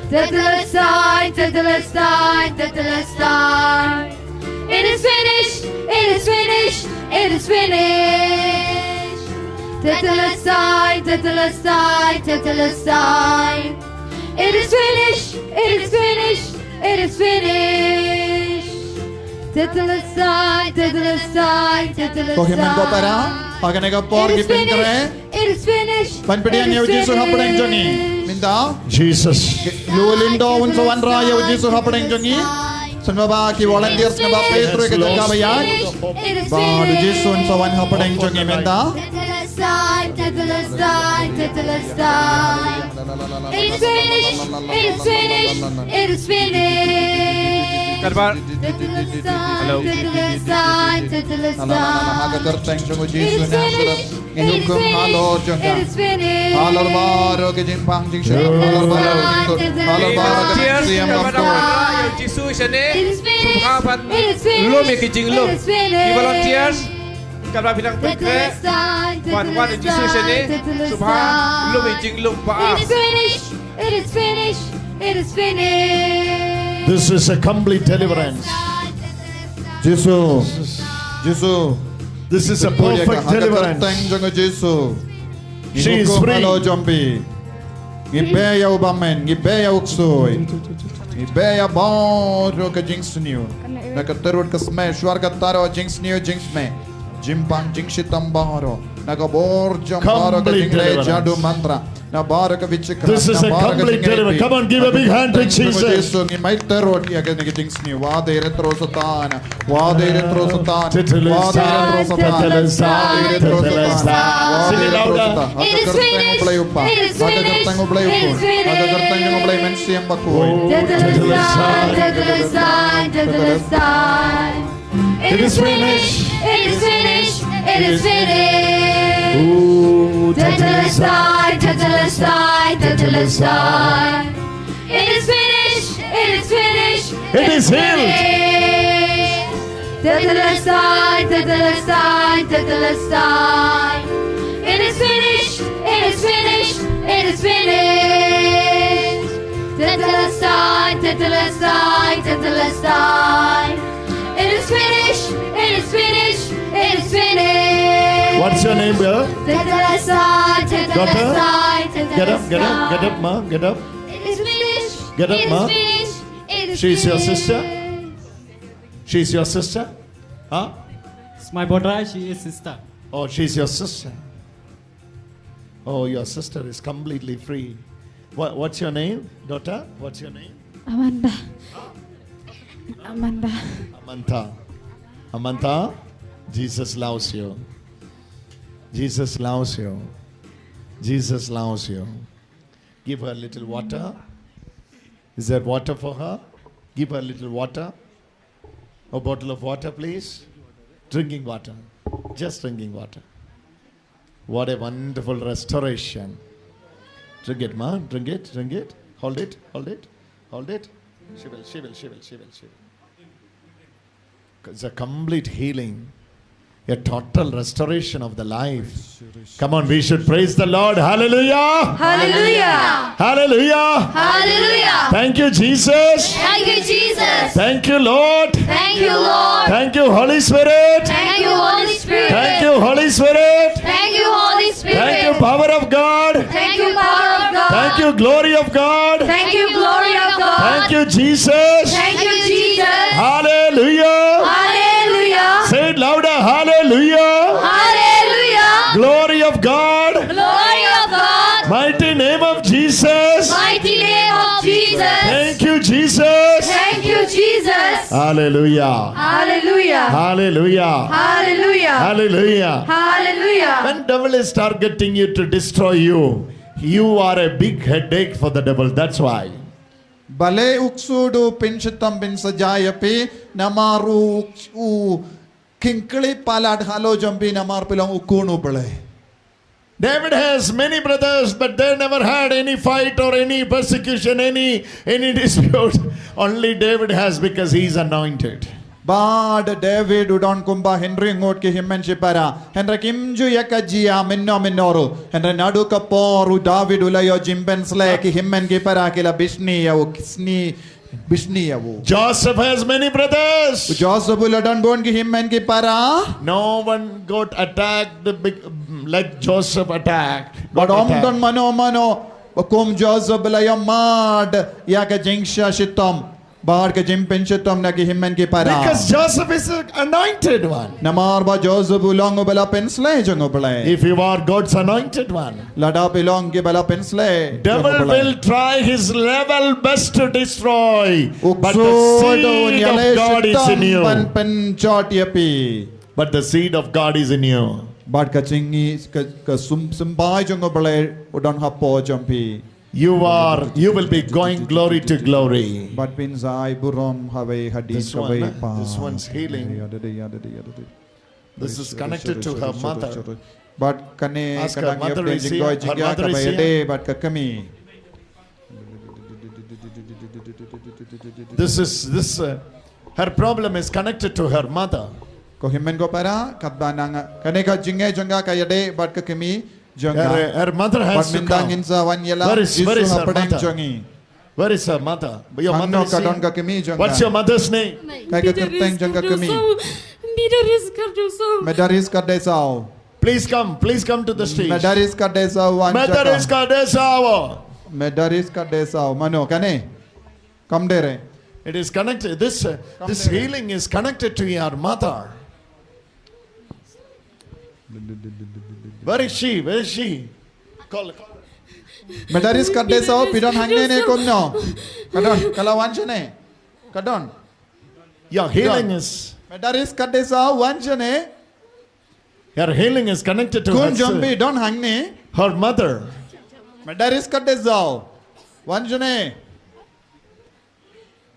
Tetelestai, tetelestai, tetelestai. It is finished. It is finished. It is finished. Tetelestai, tetelestai, tetelestai. It is finished. It is finished. It is finished. Tetelestai, tetelestai, tetelestai. Ko him ko para, ha kane ka por ki pyntrei. It is finished. Ban pdiang ïa u Jisu hapdeng jong ngi. Mynta. Jesus. Ïa u lyngdoh un sa wanrah ïa u Jisu hapdeng jong ngi. Sngewbha ki volunteers sngewbha peit through ka jaka ba ïaid. Ba u Jisu un sa wan hapdeng jong ngi mynta. Tetelestai, tetelestai, tetelestai. It is finished. It is finished. It is finished. Katbar. Tetelestai, tetelestai, tetelestai. Ha ka kyrteng jong u Jisu Nasaret. Ngi hukum halor jong ka. Halor baroh ka jingpang jingshah. Halor baroh ka jingkut. Halor baroh ka jingsiam. Jisu shane. Sngewbha ban lum ïa ki jinglum. Ki volunteers. Katba phi dang pynkhreh. Wan wan Jisu shane. Sngewbha lum ïa ki jinglum ba. It is finished. It is finished. It is finished. This is a complete deliverance. Jisu. Jisu. This is a perfect deliverance. Tang jong Jisu. She is free. Ngi hukum halor jong phi. Ngi bei ïa u bymman, ngi bei ïa u ksuid. Ngi bei ïa baroh ka jingsniew. Na ka tyrwa ka smet, shwa ka tyrwa jingsniew jingsmet. Jingpang jingshitom baroh. Na ka bor jong baroh ka jingleh jadu mantra. Na baroh ka witchcraft. This is a complete deliverance. Come on, give a big hand to Jesus. Ngi mait terot ïa kane ka jingsniew. Wad ïa retro Satan. Wad ïa retro Satan. Tetelestai, tetelestai, tetelestai. Sing it louder. It is finished. It is finished. It is finished. Tetelestai, tetelestai, tetelestai. It is finished. It is finished. It is finished. Ooh, tetelestai, tetelestai, tetelestai. It is finished. It is finished. It is healed. Tetelestai, tetelestai, tetelestai. It is finished. It is finished. It is finished. Tetelestai, tetelestai, tetelestai. It is finished. It is finished. It is finished. What's your name, girl? Tetelestai, tetelestai, tetelestai. Get up, get up, get up, ma, get up. It is finished. Get up, ma. It is finished. It is finished. She's your sister? She's your sister? Huh? It's my daughter, she is sister. Oh, she's your sister. Oh, your sister is completely free. What, what's your name, daughter? What's your name? Amanda. Amanda. Amanta. Amanta, Jesus loves you. Jesus loves you. Jesus loves you. Give her a little water. Is there water for her? Give her a little water. A bottle of water, please. Drinking water. Just drinking water. What a wonderful restoration. Drink it, ma. Drink it, drink it. Hold it, hold it, hold it. She will, she will, she will, she will, she will. It's a complete healing. A total restoration of the life. Come on, we should praise the Lord. Hallelujah. Hallelujah. Hallelujah. Hallelujah. Thank you, Jesus. Thank you, Jesus. Thank you, Lord. Thank you, Lord. Thank you, Holy Spirit. Thank you, Holy Spirit. Thank you, Holy Spirit. Thank you, Holy Spirit. Thank you, power of God. Thank you, power of God. Thank you, glory of God. Thank you, glory of God. Thank you, Jesus. Thank you, Jesus. Hallelujah. Hallelujah. Say it louder. Hallelujah. Hallelujah. Glory of God. Glory of God. Mighty name of Jesus. Mighty name of Jesus. Thank you, Jesus. Thank you, Jesus. Hallelujah. Hallelujah. Hallelujah. Hallelujah. Hallelujah. Hallelujah. When devil is targeting you to destroy you, you are a big headache for the devil. That's why. Balei u ksuid u pynshitom pynsaja ïa phi, namar u, u kheiñ khlem palat halor jong phi, namar phi long u khun u Blei. David has many brothers, but they never had any fight or any persecution, any, any dispute. Only David has, because he is anointed. Bad David u don kumba hynriew ngut ki hynmen shipara. Hynrei kim ju ïa ka jia mynno mynno ruh. Hynrei naduh ka por u David u la ïoh jingpynsleh, ki hynmen ki para ki la bishni ïa u, ki sni, bishni ïa u. Joseph has many brothers. U Joseph u la don bun ki hynmen ki para. No one got attacked the big, like Joseph attacked. Bad ym don mano mano ba kum Joseph ba la ïoh mad ïa ka jingshah shitom bad ka jingpynshitom na ki hynmen ki para. Because Joseph is an anointed one. Namar ba Joseph u long uba la pynsleh jong u Blei. If you are God's anointed one, lada phi long kiba la pynsleh jong u Blei, devil will try his level best to destroy, but the seed of God is in you. U ksuid un ïaleh shitom ban pynjot ïa phi. But the seed of God is in you. Bad ka jingngeit, ka, ka sum, symbai jong u Blei u don hapoh jong phi. You are, you will be going glory to glory. Bad phin sa ai burom ha wei hadien ha wei. This one, this one's healing. This is connected to her mother. Bad kane ka dang ïa phi jingkoit jingkhiah kaba ïadei bad ka kmie. This is, this, uh, her problem is connected to her mother. Ko hynmen ko para, kaba nang, kane ka jingeh jong ka ka ïadei bad ka kmie jong ka. Her, her mother has to come. Bad mynta ngin sa wan ïa la Jisu hapdeng jong ngi. Where is her mother? Your mother is here. What's your mother's name? Kaei ka kyrteng jong ka kmie? Medaris Kardesau. Medaris Kardesau. Please come, please come to the stage. Medaris Kardesau, wan sha ka. Medaris Kardesau. Medaris Kardesau. Mano kane? Kam dei re. It is connected. This, uh, this healing is connected to your mother. Where is she? Where is she? Call, call. Medaris Kadeso, pidon hangne ne kumno? Kadon, kala wan shane. Kadon. Your healing is. Medaris Kadeso, wan shane. Her healing is connected to her, Kun Jombi, don hangne. Her mother. Medaris Kadeso, wan shane.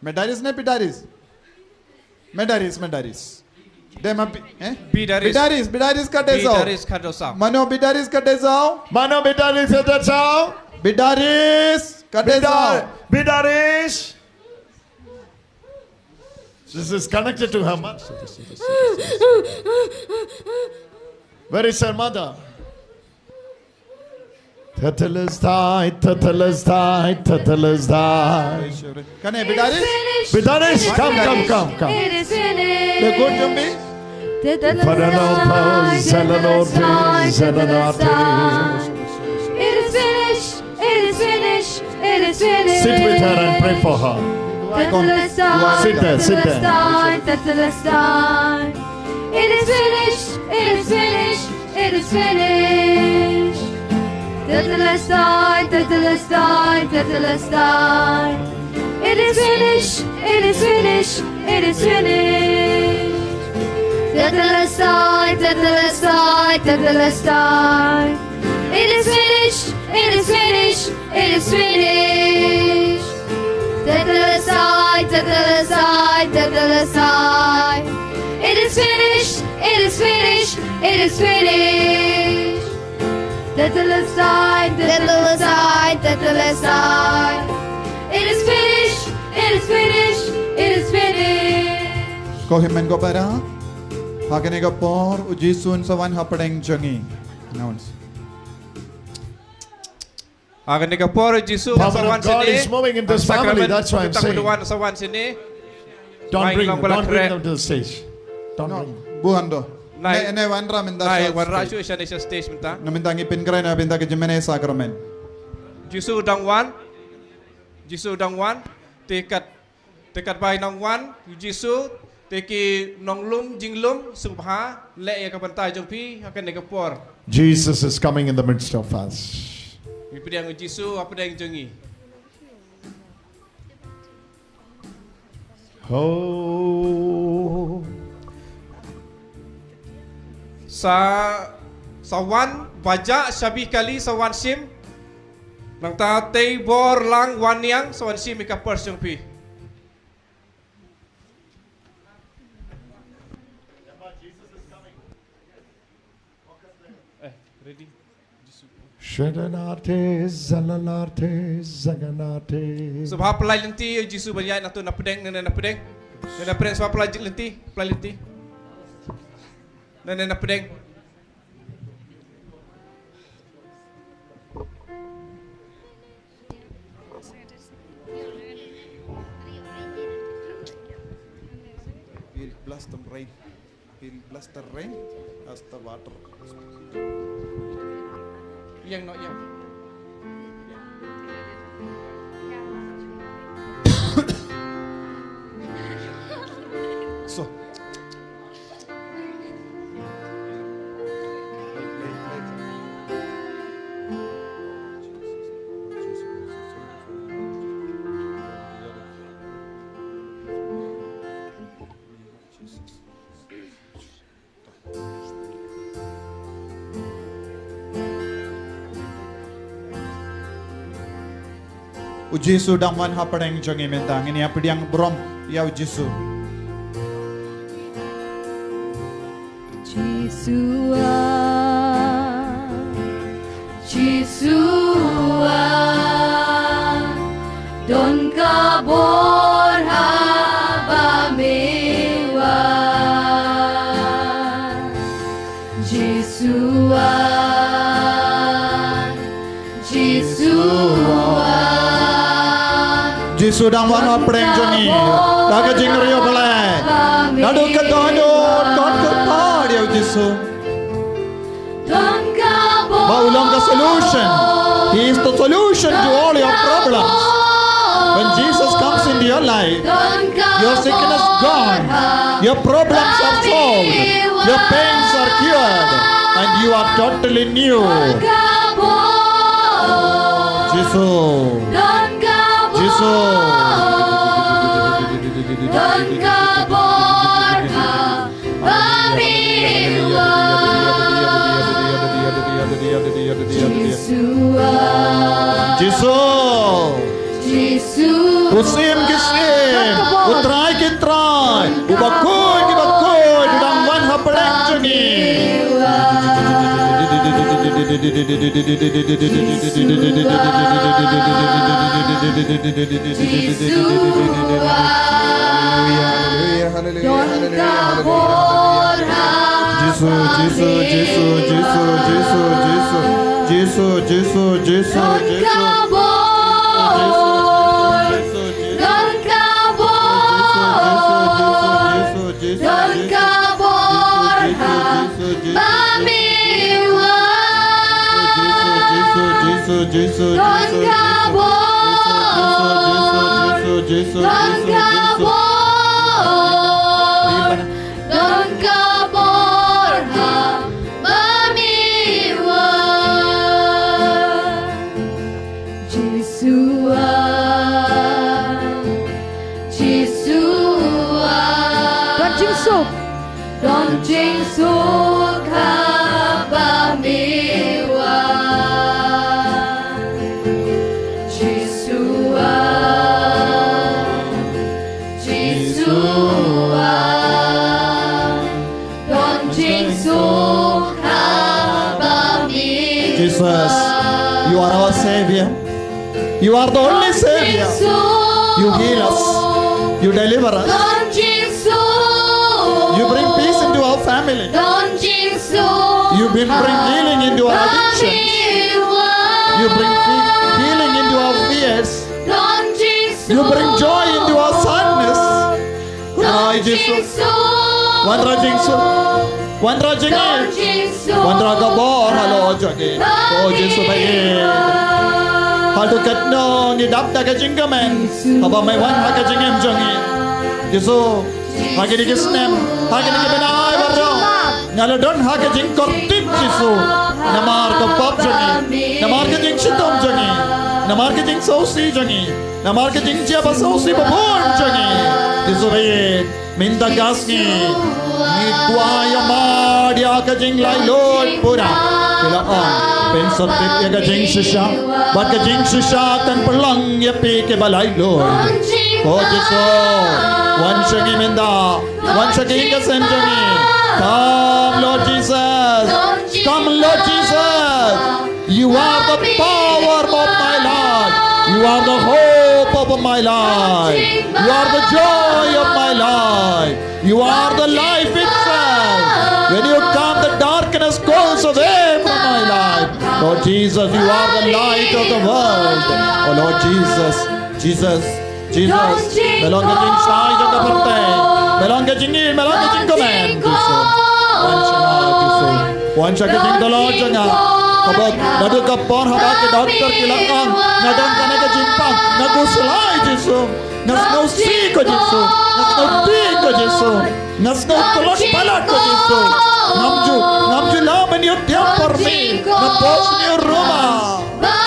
Medaris ne Pidaris? Medaris, Medaris. Dema pi-, eh? Bidaris. Bidaris, Bidaris Kadeso. Bidaris Kadeso. Mano Bidaris Kadeso? Mano Bidaris Kadeso? Bidaris Kadeso. Bidar-, Bidaris. This is connected to her mother. Where is her mother? Tetelestai, tetelestai, tetelestai. Kane Bidaris? Bidaris, come, come, come, come. It is finished. It is finished. Paranopos, zelenotis, zelenotis. It is finished. It is finished. It is finished. Sit with her and pray for her. Tetelestai, sit there, sit there. Tetelestai, tetelestai. It is finished. It is finished. It is finished. Tetelestai, tetelestai, tetelestai. It is finished. It is finished. It is finished. Tetelestai, tetelestai, tetelestai. It is finished. It is finished. It is finished. Tetelestai, tetelestai, tetelestai. It is finished. It is finished. It is finished. Tetelestai, tetelestai, tetelestai. It is finished. It is finished. It is finished. Ko hynmen ko para. Ha kane ka por u Jisu un sa wan hapdeng jong ngi. Announce. Ha kane ka por u Jisu un sa wan shane. Power of God is moving in this family. That's why I'm saying. Sakramen u Trai un sa wan shane. Don't bring, don't bring them to the stage. Don't bring. Buhan do. Nai, nai wanrah mynta. Nai wanrah shuh shane sha stage mynta. Na mynta ngi pynkhreh na bynta ka jingmane sakramen. Jisu dang wan. Jisu dang wan. Te kat, te katba i nang wan u Jisu, te ki nonglum jinglum sngewbha leh ïa ka bynta jong phi ha kane ka por. Jesus is coming in the midst of us. Ngi pdiang u Jisu hapdeng jong ngi. Oh. Sa, sa wan ba jah shabi kali, sa wan shim. Nangta tei bor lang wan niang, sa wan shim ïa ka purse jong phi. Eh, ready? Jisu. Shadanarte, zalanarte, zaganarte. Sngewbha pynlait lynti ïa u Jisu ban ïaid na tu na pdeng, na, na pdeng. Na, na pdeng, sngewbha pynlait lynti, pynlait lynti. Na, na, na pdeng. We'll bless them rain. We'll bless the rain as the water. Ïeng noh, ïeng. So. U Jisu dang wan hapdeng jong ngi mynta, ngin ïa pdiang burom ïa u Jisu. Jisu ah, Jisu ah, don ka bor haba me wan. Jisu ah, Jisu ah. Jisu dang wan hapdeng jong ngi. Da ka jingriewblei. Naduh ka dohnud, dohnud ka ïa u Jisu. Ba u long ka solution. He is the solution to all your problems. When Jesus comes into your life, your sickness gone, your problems are solved, your pains are cured. And you are totally new. Jisu. Jisu. Jisu. Jisu. U Syiem ki syiem, U Trai ki trai, U Bakhuid ki bakhuid, U dang wan ha pdeng jong ngi. Haleluya, haleluya, haleluya, haleluya, haleluya. Jisu, Jisu, Jisu, Jisu, Jisu, Jisu. Jisu, Jisu, Jisu, Jisu. Don ka bor ha ba mi wan. Jisu ah, Jisu ah. Don jingsuk. Don jingsuk ha ba mi wan. Jisu ah, Jisu ah. Don jingsuk ha ba mi wan. Jesus, you are our Savior. You are the only Savior. You heal us. You deliver us. You bring peace into our family. You bring, bring healing into our addictions. You bring fe- healing into our fears. You bring joy into our sadness. Khublei Jisu. Wanrah jingsuk. Wanrah jingim. Wanrah ka bor halor jong ngi. O Jisu ba ïeit. Haduh katno ngi dap da ka jingkmen haba me wan ha ka jingim jong ngi. Jisu, ha kine ki snem, ha kine ki bnai baroh, nga la don ha ka jingkordit Jisu. Namar ka pop jong ngi, namar ka jingshitom jong ngi, namar ka jingsngewsih jong ngi. Namar ka jingjia ba sngewsih ba bun jong ngi. Jisu ba ïeit, mynta ka sngi ngi kwah ïa mad ïa ka jinglaitluid pura. Ki la ong, pynsyrtip ïa ka jingshisha, bad ka jingshisha kan pynlong ïa phi kiba laitluid. O Jisu, wan sha ngi mynta, wan sha ka ïing ka sem jong ngi. Come Lord Jesus, come Lord Jesus. You are the power of my life. You are the hope of my life. You are the joy of my life. You are the life itself. When you come, the darkness goes away from my life. Lord Jesus, you are the light of the world. Oh Lord Jesus, Jesus, Jesus, me long ka jingshai jong ka pyrthei. Me long ka jingïeit, me long ka jingkmen. Jisu, wan sha nga, Jisu. Wan sha ka jingdolor jong nga. Kaba naduh ka por haba ki doktor ki la ong nga don kane ka jingpang, nga khuslai Jisu. Nga sngewsih ko Jisu. Nga sngewdih ko Jisu. Nga sngewtlot palat ko Jisu. Ngam ju, ngam ju lah ban ïoh tiar por mi. Nga pos ni ruma.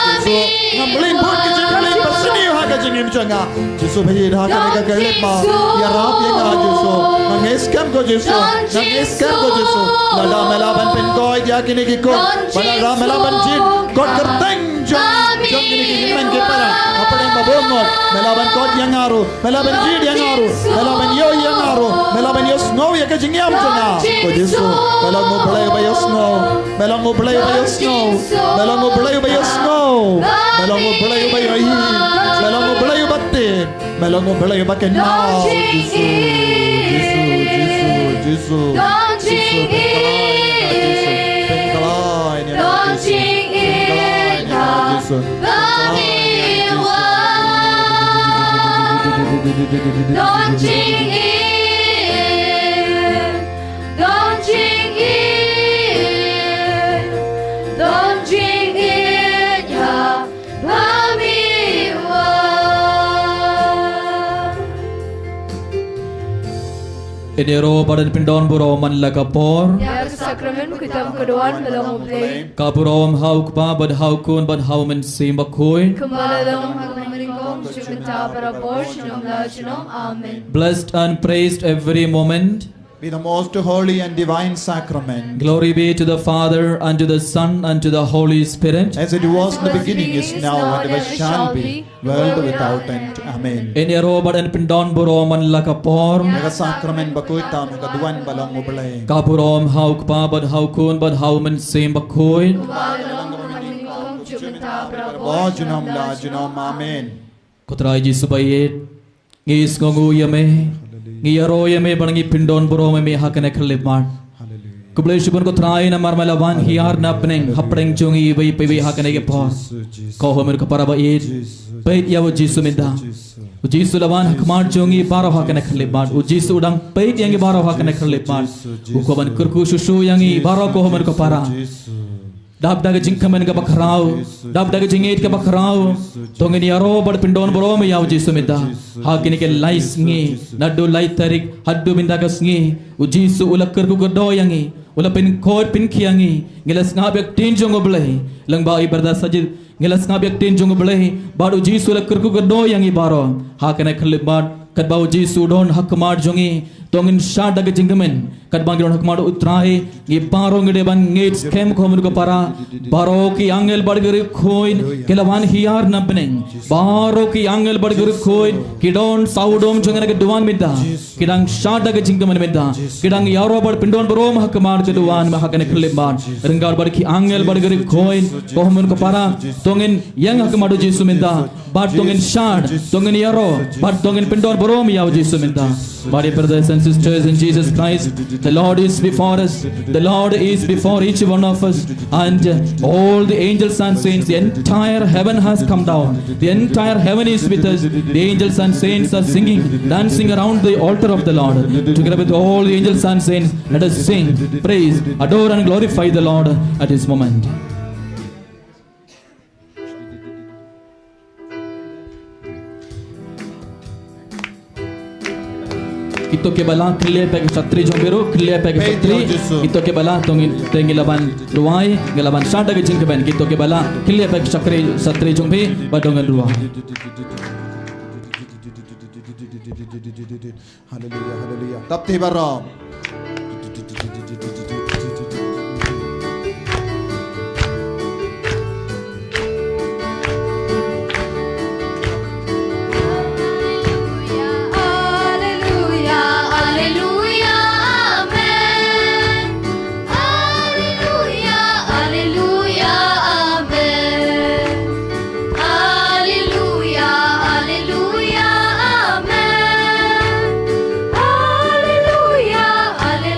Jisu, ngam lyngbud ka jingkylli ba sniew ha ka jingim jong nga. Jisu ba ïeit, ha kane ka khyllipmat, ïarap ïa nga Jisu. Nga ngeit skhem ko Jisu. Nga ngeit skhem ko Jisu. Lada me lah ban pynkoit ïa kine ki khun, lada me lah ban jied kot kyrteng jong, jong kine ki hynmen ki para hapdeng ba bun ngut, me lah ban koit ïa nga ruh. Me lah ban jied ïa nga ruh, me lah ban ïoh ïa nga ruh, me lah ban ïohsngew ïa ka jingïam jong nga. Ko Jisu, me long U Blei uba ïohsngew, me long U Blei uba ïohsngew, me long U Blei uba ïohsngew, me long U Blei uba ïohi, me long U Blei uba tip, me long U Blei uba kynmaw. Jisu, Jisu, Jisu, Jisu, Jisu, pynkylla ïa nga Jisu, pynkylla ïa nga Jisu. Don jingïeit, don jingïeit, don jingïeit ha ba mi wan. Ïa ro ba don pyndon burom man la ka por. Sakramen, khuid tam ka duwan ba long U Blei. Ka burom ha U Kpa bad ha U Khun bad ha U Mynsiem Bakhuid. Kumba la long ha ka nyngkong, shu mynta, barabor, junom la junom. Amen. Blessed and praised every moment. Be the most holy and divine sacrament. Glory be to the Father, and to the Son, and to the Holy Spirit. As it was in the beginning, is now, and ever shall be, world without end. Amen. Yn ïaroh bad yn pyndonburom man la ka por. Ha ka sakramen bakhuid tam, ha ka duwan ba long U Blei. Ka burom ha U Kpa bad ha U Khun bad ha U Mynsiem Bakhuid. Kumba la long ha ka nyngkong, shu mynta, barabor, junom la junom. Amen. Ko Trai Jisu ba ïeit, ngi sngewnguh ïa me, ngi ïaroh ïa me bad ngi pyndonburom ïa me ha kane ka khyllipmat. Khublei shibun ko Trai namar me la wan hiar na bneng hapdeng jong ngi iwei pa iwei ha kane ka por. Ko Hynmen ko para ba ïeit, peit ïa U Jisu mynta. U Jisu la wan ha khmat jong ngi baroh ha kane ka khyllipmat. U Jisu u dang peit ïa ngi baroh ha kane ka khyllipmat. U kwah ban kyrkhu shuh shuh ïa ngi baroh ko Hynmen ko para. Dap da ka jingkmen kaba khraw, dap da ka jingïeit kaba khraw, to ngin ïaroh bad pyndonburom ïa U Jisu mynta. Ha kine ki lai sngi, naduh lai tarik haduh mynta ka sngi, U Jisu u la kyrkhu kyrdoh ïa ngi, u la pynkhuid pynkhia ïa ngi. Ngi la sngap ïa ka ktien jong U Blei, lyngba i Brother Sajid, ngi la sngap ïa ka ktien jong U Blei, bad U Jisu u la kyrkhu kyrdoh ïa ngi baroh. Ha kane ka khyllipmat, katba U Jisu u don ha khmat jong ngi, to ngin shad da ka jingkmen. Katba ngi don ha khmat U Trai, ngi baroh ngi dei ban ngeit skhem ko Hynmen ko para. Baroh ki angel bad ki riewkhuid ki la wan hiar na bneng. Baroh ki angel bad ki riewkhuid ki don sawdong jong kane ka duwan mynta. Ki dang shad da ka jingkmen mynta. Ki dang ïaroh bad pyndonburom ha khmat ka duwan ha kane ka khyllipmat. Ryngkat bad ki angel bad ki riewkhuid ko Hynmen ko para, to ngin ïeng ha khmat U Jisu mynta. Bad to ngin shad, to ngin ïaroh, bad to ngin pyndonburom ïa U Jisu mynta. My dear brothers and sisters in Jesus Christ, the Lord is before us, the Lord is before each one of us, and all the angels and saints, the entire heaven has come down. The entire heaven is with us. The angels and saints are singing, dancing around the altar of the Lord. Together with all the angels and saints, let us sing, praise, adore and glorify the Lord at this moment. Kito kiba la, khyllie pat ka shatri jong phi ruh, khyllie pat ka shatri. Kito kiba la, to ngin, te ngi la ban duwai, ngi la ban shad da ka jingkmen. Kito kiba la, khyllie pat ka shatri, shatri jong phi, bad to ngin duwai. Haleluya, haleluya. Dap kti baroh. Haleluya, haleluya, haleluya, amen. Haleluya, haleluya, amen. Haleluya, haleluya, amen. Haleluya, haleluya.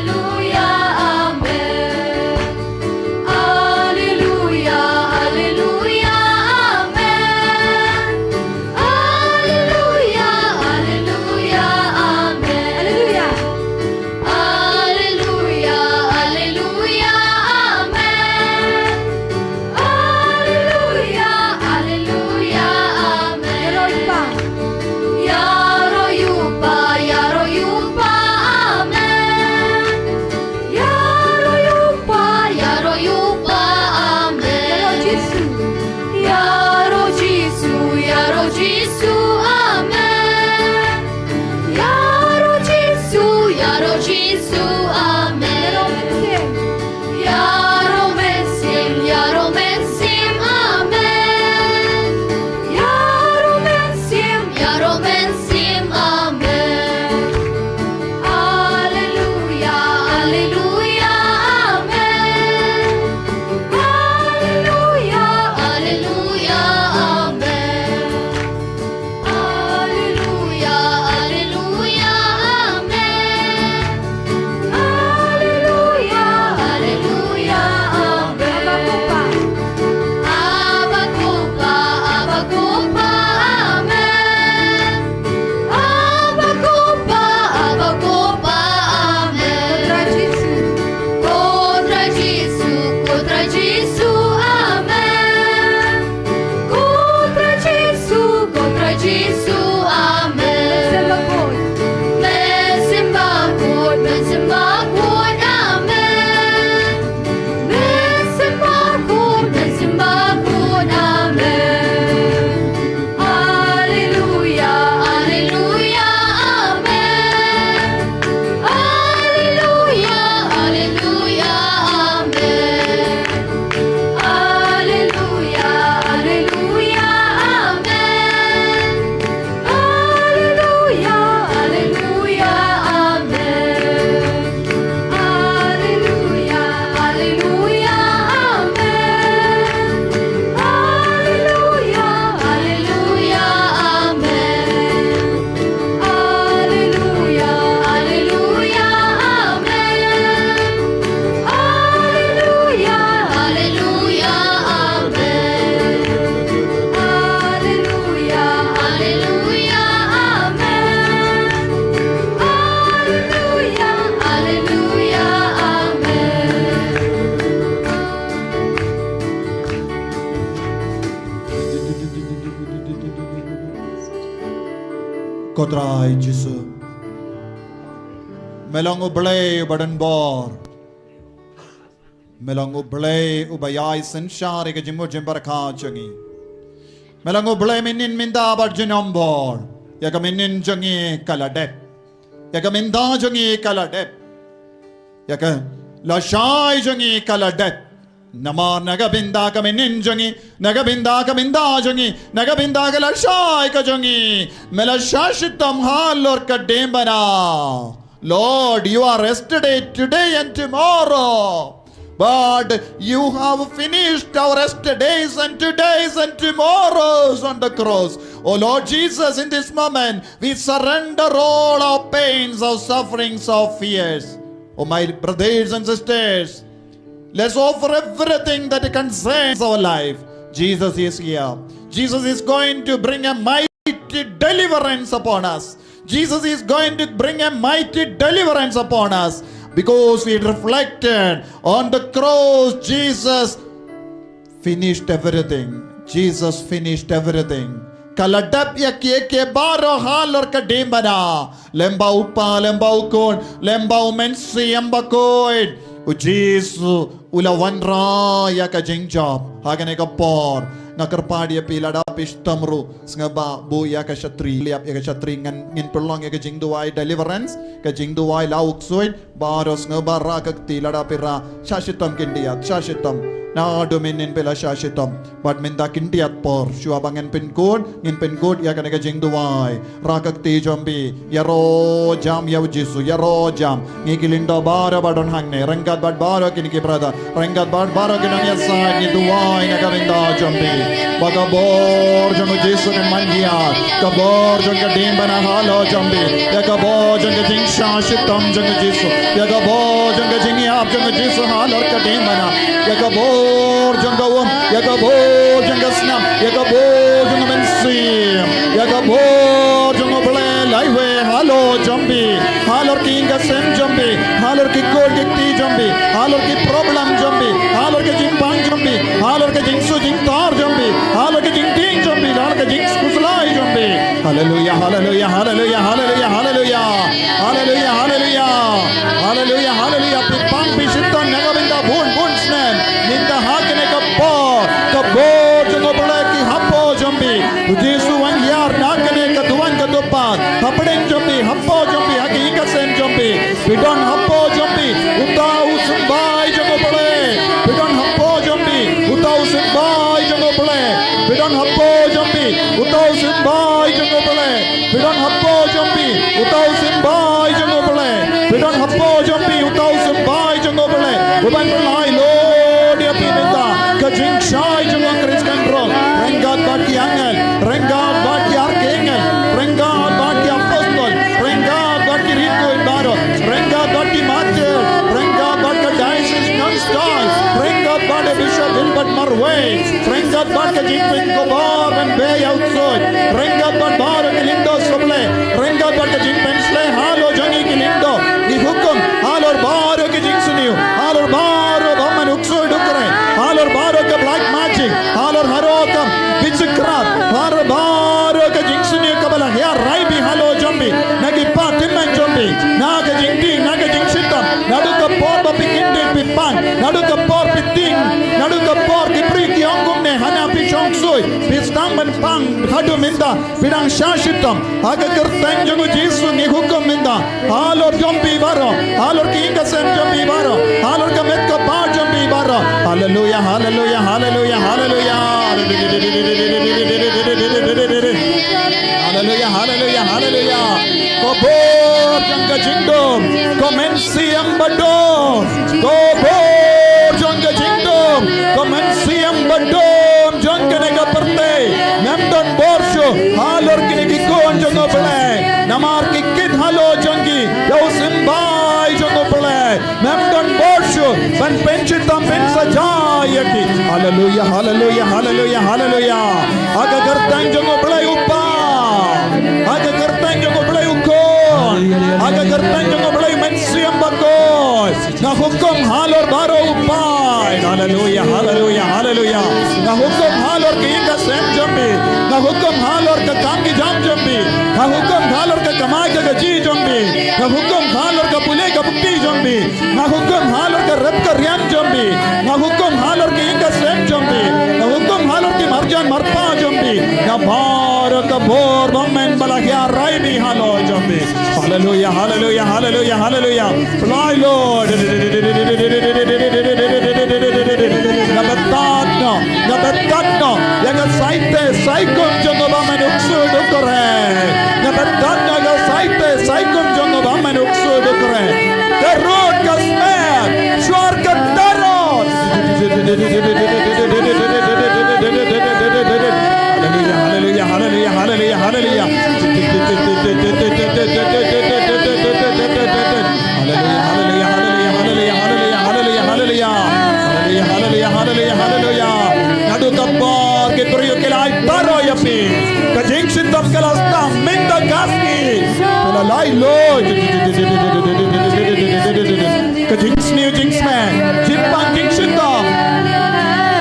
Ko Trai Jisu, me long U Blei uba don bor. Me long U Blei uba ïai synshar ïa ka jingmut jingpyrkhat jong ngi. Me long U Blei mynhynnin mynta bad junom bor. Ïa ka mynhynnin jong ngi ka la dep. Ïa ka mynta jong ngi ka la dep. Ïa ka lashai jong ngi ka la dep. Namar na ka bynta ka mynhynnin jong ngi, na ka bynta ka bynta jong ngi, na ka bynta ka lashai ka jong ngi, me la shah shitom halor ka diengphna. Lord, you are yesterday, today, and tomorrow. But you have finished our yesterdays and todays and tomorrows on the cross. Oh Lord Jesus, in this moment, we surrender all our pains, our sufferings, our fears. Oh, my brothers and sisters, let's offer everything that concerns our life. Jesus is here. Jesus is going to bring a mighty deliverance upon us. Jesus is going to bring a mighty deliverance upon us because we reflected on the cross. Jesus finished everything. Jesus finished everything. Ka la dep ïa kiei kiei baroh halor ka diengphna. Lem bad U Kpa, lem bad U Khun, lem bad U Mynsiem Bakhuid. U Jisu u la wanrah ïa ka jingjop. Ha kane ka por nga kyrpad ïa phi lada phi shitom ruh, sngewbha buh ïa ka shatri, liap ïa ka shatri, ngan, ngin pynlong ïa ka jingduwai deliverance, ka jingduwai la u ksuid. Baroh sngewbha rah ka kti, lada phi rah, shah shitom khyndiat, shah shitom. Naduh mynhynnin phi la shah shitom. Bad mynta khyndiat por, shuwa ba ngan pynkut, ngin pynkut ïa kane ka jingduwai. Rah ka kti jong phi, ïaroh jam ïa U Jisu, ïaroh jam. Ngi ki lyngdoh baroh ba don hangne, ryngkat bad baroh kine ki brother, ryngkat bad baroh ki nongïasaid, ngi duwai na ka bynta jong phi. Ba ka bor jong U Jisu kan manghiar, ka bor jong ka diengphna halor jong phi. Ïa ka bor jong ka jingshah shitom jong U Jisu. Ïa ka bor jong ka jingïap jong U Jisu halor ka diengphna. Ïa ka bor jong ka um, ïa ka bor jong ka snam, ïa ka bor jong ka mynsiem, ïa ka bor jong U Blei laiwei halor jong phi, halor ki ïing ka sem jong phi, halor ki kur ki kti jong phi, halor ki problem jong phi, halor ka jingpang jong phi, halor ka jingsuh jingtar jong phi, halor ka jingtieng jong phi, halor ka jingkhuslai jong phi. Haleluya, haleluya, haleluya, haleluya, haleluya. Haleluya, haleluya. Haleluya, haleluya. Phi pang phi shitom na ka bynta bun bun snem. Mynta ha kane ka por, ka bor jong U Blei ki hapoh jong phi. U Jisu wan hiar na kane ka duwan ka dupat. Hapdeng jong phi, hapoh jong phi, ha ki ïing ka sem jong phi. Phi don hapoh jong phi uta u symbai jong U Blei. Phi don hapoh jong phi uta u symbai jong U Blei. Phi don hapoh jong phi uta u symbai jong U Blei. Phi don hapoh jong phi uta u symbai jong U Blei. Phi don hapoh jong phi uta u symbai jong U Blei. U ban pynlait lut ïa phi mynta. Ka jingshai jong U Khrist kan rung. Ryngkat bad ki angel, ryngkat bad ki arkangel, ryngkat bad ki apostol, ryngkat bad ki riewkhuid baroh, ryngkat bad ki martir, ryngkat bad ka diocese Nongstoiñ, ryngkat bad u Bishop Gilbert Marwei, ryngkat bad ka jingpynkhubor ban beh ïa u ksuid, ryngkat bad baroh ki lyngdoh soh Blei, ryngkat bad ka jingpynshlei halor jong ngi ki lyngdoh, ngi hukum halor baroh ki jingsniew, halor baroh ba man u ksuid u khreh, halor baroh ka black magic, halor baroh ka witchcraft, halor baroh ka jingsniew kaba la hiar rai bha halor jong phi, na ki pathynmen jong phi, na ka jingtieng, na ka jingshitom, naduh ka por ba phi kyndit phi pang, naduh ka por phi tieng, naduh ka por ki briew ki ong kumne, hana phi shong sui, phi sdang ban pang haduh mynta. Phi dang shah shitom, ha ka kyrteng jong U Jisu ngi hukum mynta. Halor jong phi baroh, halor ki ïing ka sem jong phi baroh, halor ka met ka phad jong phi baroh. Haleluya, haleluya, haleluya, haleluya. Haleluya, haleluya, haleluya. Ka bor jong ka jingdum, ka mynsiem badum, ka bor jong ka jingdum, ka mynsiem badum jong kane ka pyrthei. Mem don bor shuh halor kine ki khun jong U Blei, namar ki kit halor jong ki ïa u symbai jong U Blei. Mem don bor shuh ban pynshitom pynsaja ïa ki. Haleluya, haleluya, haleluya, haleluya. Ha ka kyrteng jong U Blei U Kpa, ha ka kyrteng jong U Blei U Khun, ha ka kyrteng jong U Blei U Mynsiem Bakhuid, nga hukum halor baroh u paid. Haleluya, haleluya, haleluya. Nga hukum halor Ka ïing ka sem jong phi. Nga hukum halor ka kam ki jam jong phi. Nga hukum halor ka kamai ka kaji jong phi. Nga hukum halor ka pule ka pukti jong phi. Nga hukum halor ka rep ka riang jong phi. Nga hukum halor ka ïing ka sem jong phi. Nga hukum halor ki marjan marpa jong phi. Nga baroh ka bor ba ym don ba la hiar rai bha halor jong phi. Haleluya, haleluya, haleluya, haleluya. Blai Lord. Nga batat noh, nga batat noh ïa ka saite saikum jong u bamon u ksuid u kren. Nga batat noh ïa ka saite saikum jong u bamon u ksuid u kren. Ka rud ka smer, shuar ka tarot. Haleluya, haleluya, haleluya, haleluya, haleluya. Haleluya, haleluya, haleluya, haleluya, haleluya. Haleluya, haleluya, haleluya, haleluya. Haleluya, haleluya, haleluya, haleluya. Naduh ka por ki briew ki la ai baroh ïa phi. Ka jingshitom ka la sdang mynta ka sngi. Ka la lai loi. Ka jingsniew jingsmen, jingpang jingshitom,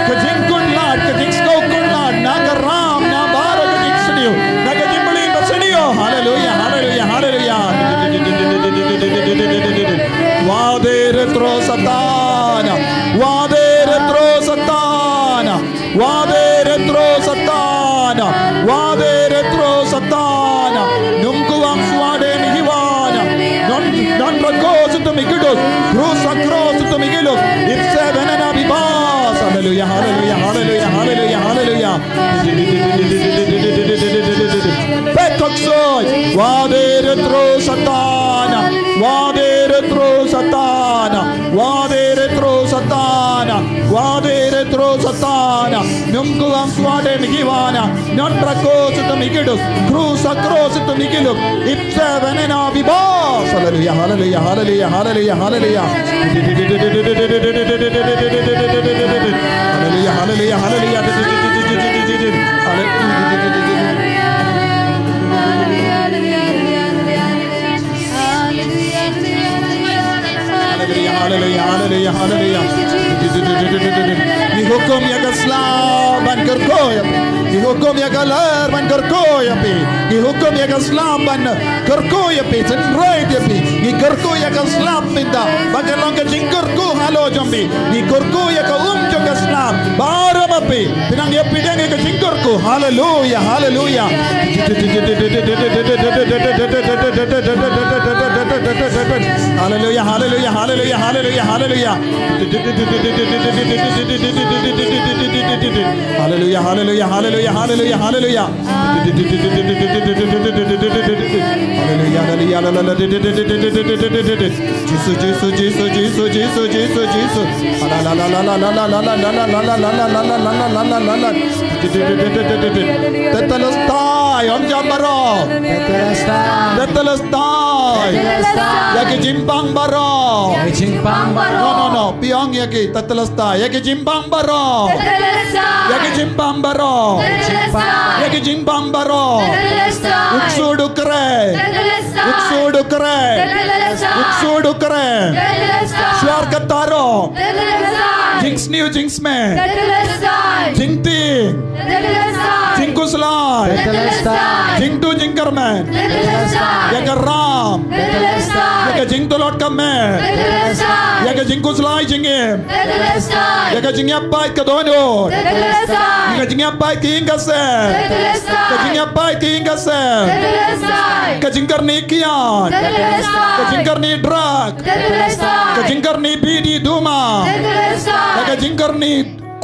ka jingkut lad, ka jingsngew kut lad na ka ram, na baroh ka jingsniew, na ka jingmlien ba sniew. Haleluya, haleluya, haleluya. Wade retro Satan. Wade retro Satan. Wade retro Satan. Wade retro Satan. Nungkuang suade mihiwana. Non, non rako sutu mikidus. Krusa kro sutu mikilus. Ipse benena bibas. Haleluya, haleluya, haleluya, haleluya, haleluya. Pekok soy. Wade retro Satan. Wade retro Satan. Wade retro Satan. Wade retro Satan. Nungkuang suade mihiwana. Non rako sutu mikidus. Krusa kro sutu mikilus. Ipse benena bibas. Haleluya, haleluya, haleluya, haleluya, haleluya. Haleluya, haleluya, haleluya. Haleluya, haleluya, haleluya, haleluya. Ngi hukum ïa ka sla ban kyrkhu ïa phi. Ngi hukum ïa ka lyer ban kyrkhu ïa phi. Ngi hukum ïa ka sla ban kyrkhu ïa phi, sngewrit ïa phi. Ngi kyrkhu ïa ka slap mynta ba kan long ka jingkyrkhu halor jong phi. Ngi kyrkhu ïa ka um jong ka slap baroh ma phi. Phi nang ïa phi dang ïa ka jingkyrkhu. Haleluya, haleluya. Haleluya, haleluya, haleluya, haleluya, haleluya. Haleluya, haleluya, haleluya, haleluya, haleluya. Haleluya, haleluya, haleluya. Jisu, Jisu, Jisu, Jisu, Jisu, Jisu, Jisu. Ala, la, la, la. Tetelestai, ong jam baroh. Tetelestai. Tetelestai. Tetelestai. Ïa ki jingpang baroh. Ïa ki jingpang baroh. No, no, no. Phi ong ïa ki tetelestai. Ïa ki jingpang baroh. Tetelestai. Ïa ki jingpang baroh. Tetelestai. Ïa ki jingpang baroh. Tetelestai. U ksuid u kren. Tetelestai. U ksuid u kren. Tetelestai. U ksuid u kren. Tetelestai. Shuar ka tarot. Tetelestai. Jingsniew jingsmen. Tetelestai. Jingtieng. Tetelestai. Jingkhuslai. Tetelestai. Jingduh jingkyrmen. Tetelestai. Ïa ka ram. Tetelestai. Ïa ka jingtlot ka met. Tetelestai. Ïa ka jingkhuslai jingim. Tetelestai. Ïa ka jingïapait ka dohnud. Tetelestai. Ïa ka jingïapait ka ïing ka sem. Tetelestai. Ka jingïapait ka ïing ka sem. Tetelestai. Ka jingkyrni kiad. Tetelestai. Ka jingkyrni drug. Tetelestai. Ka jingkyrni bidi duma. Tetelestai. Ïa ka jingkyrni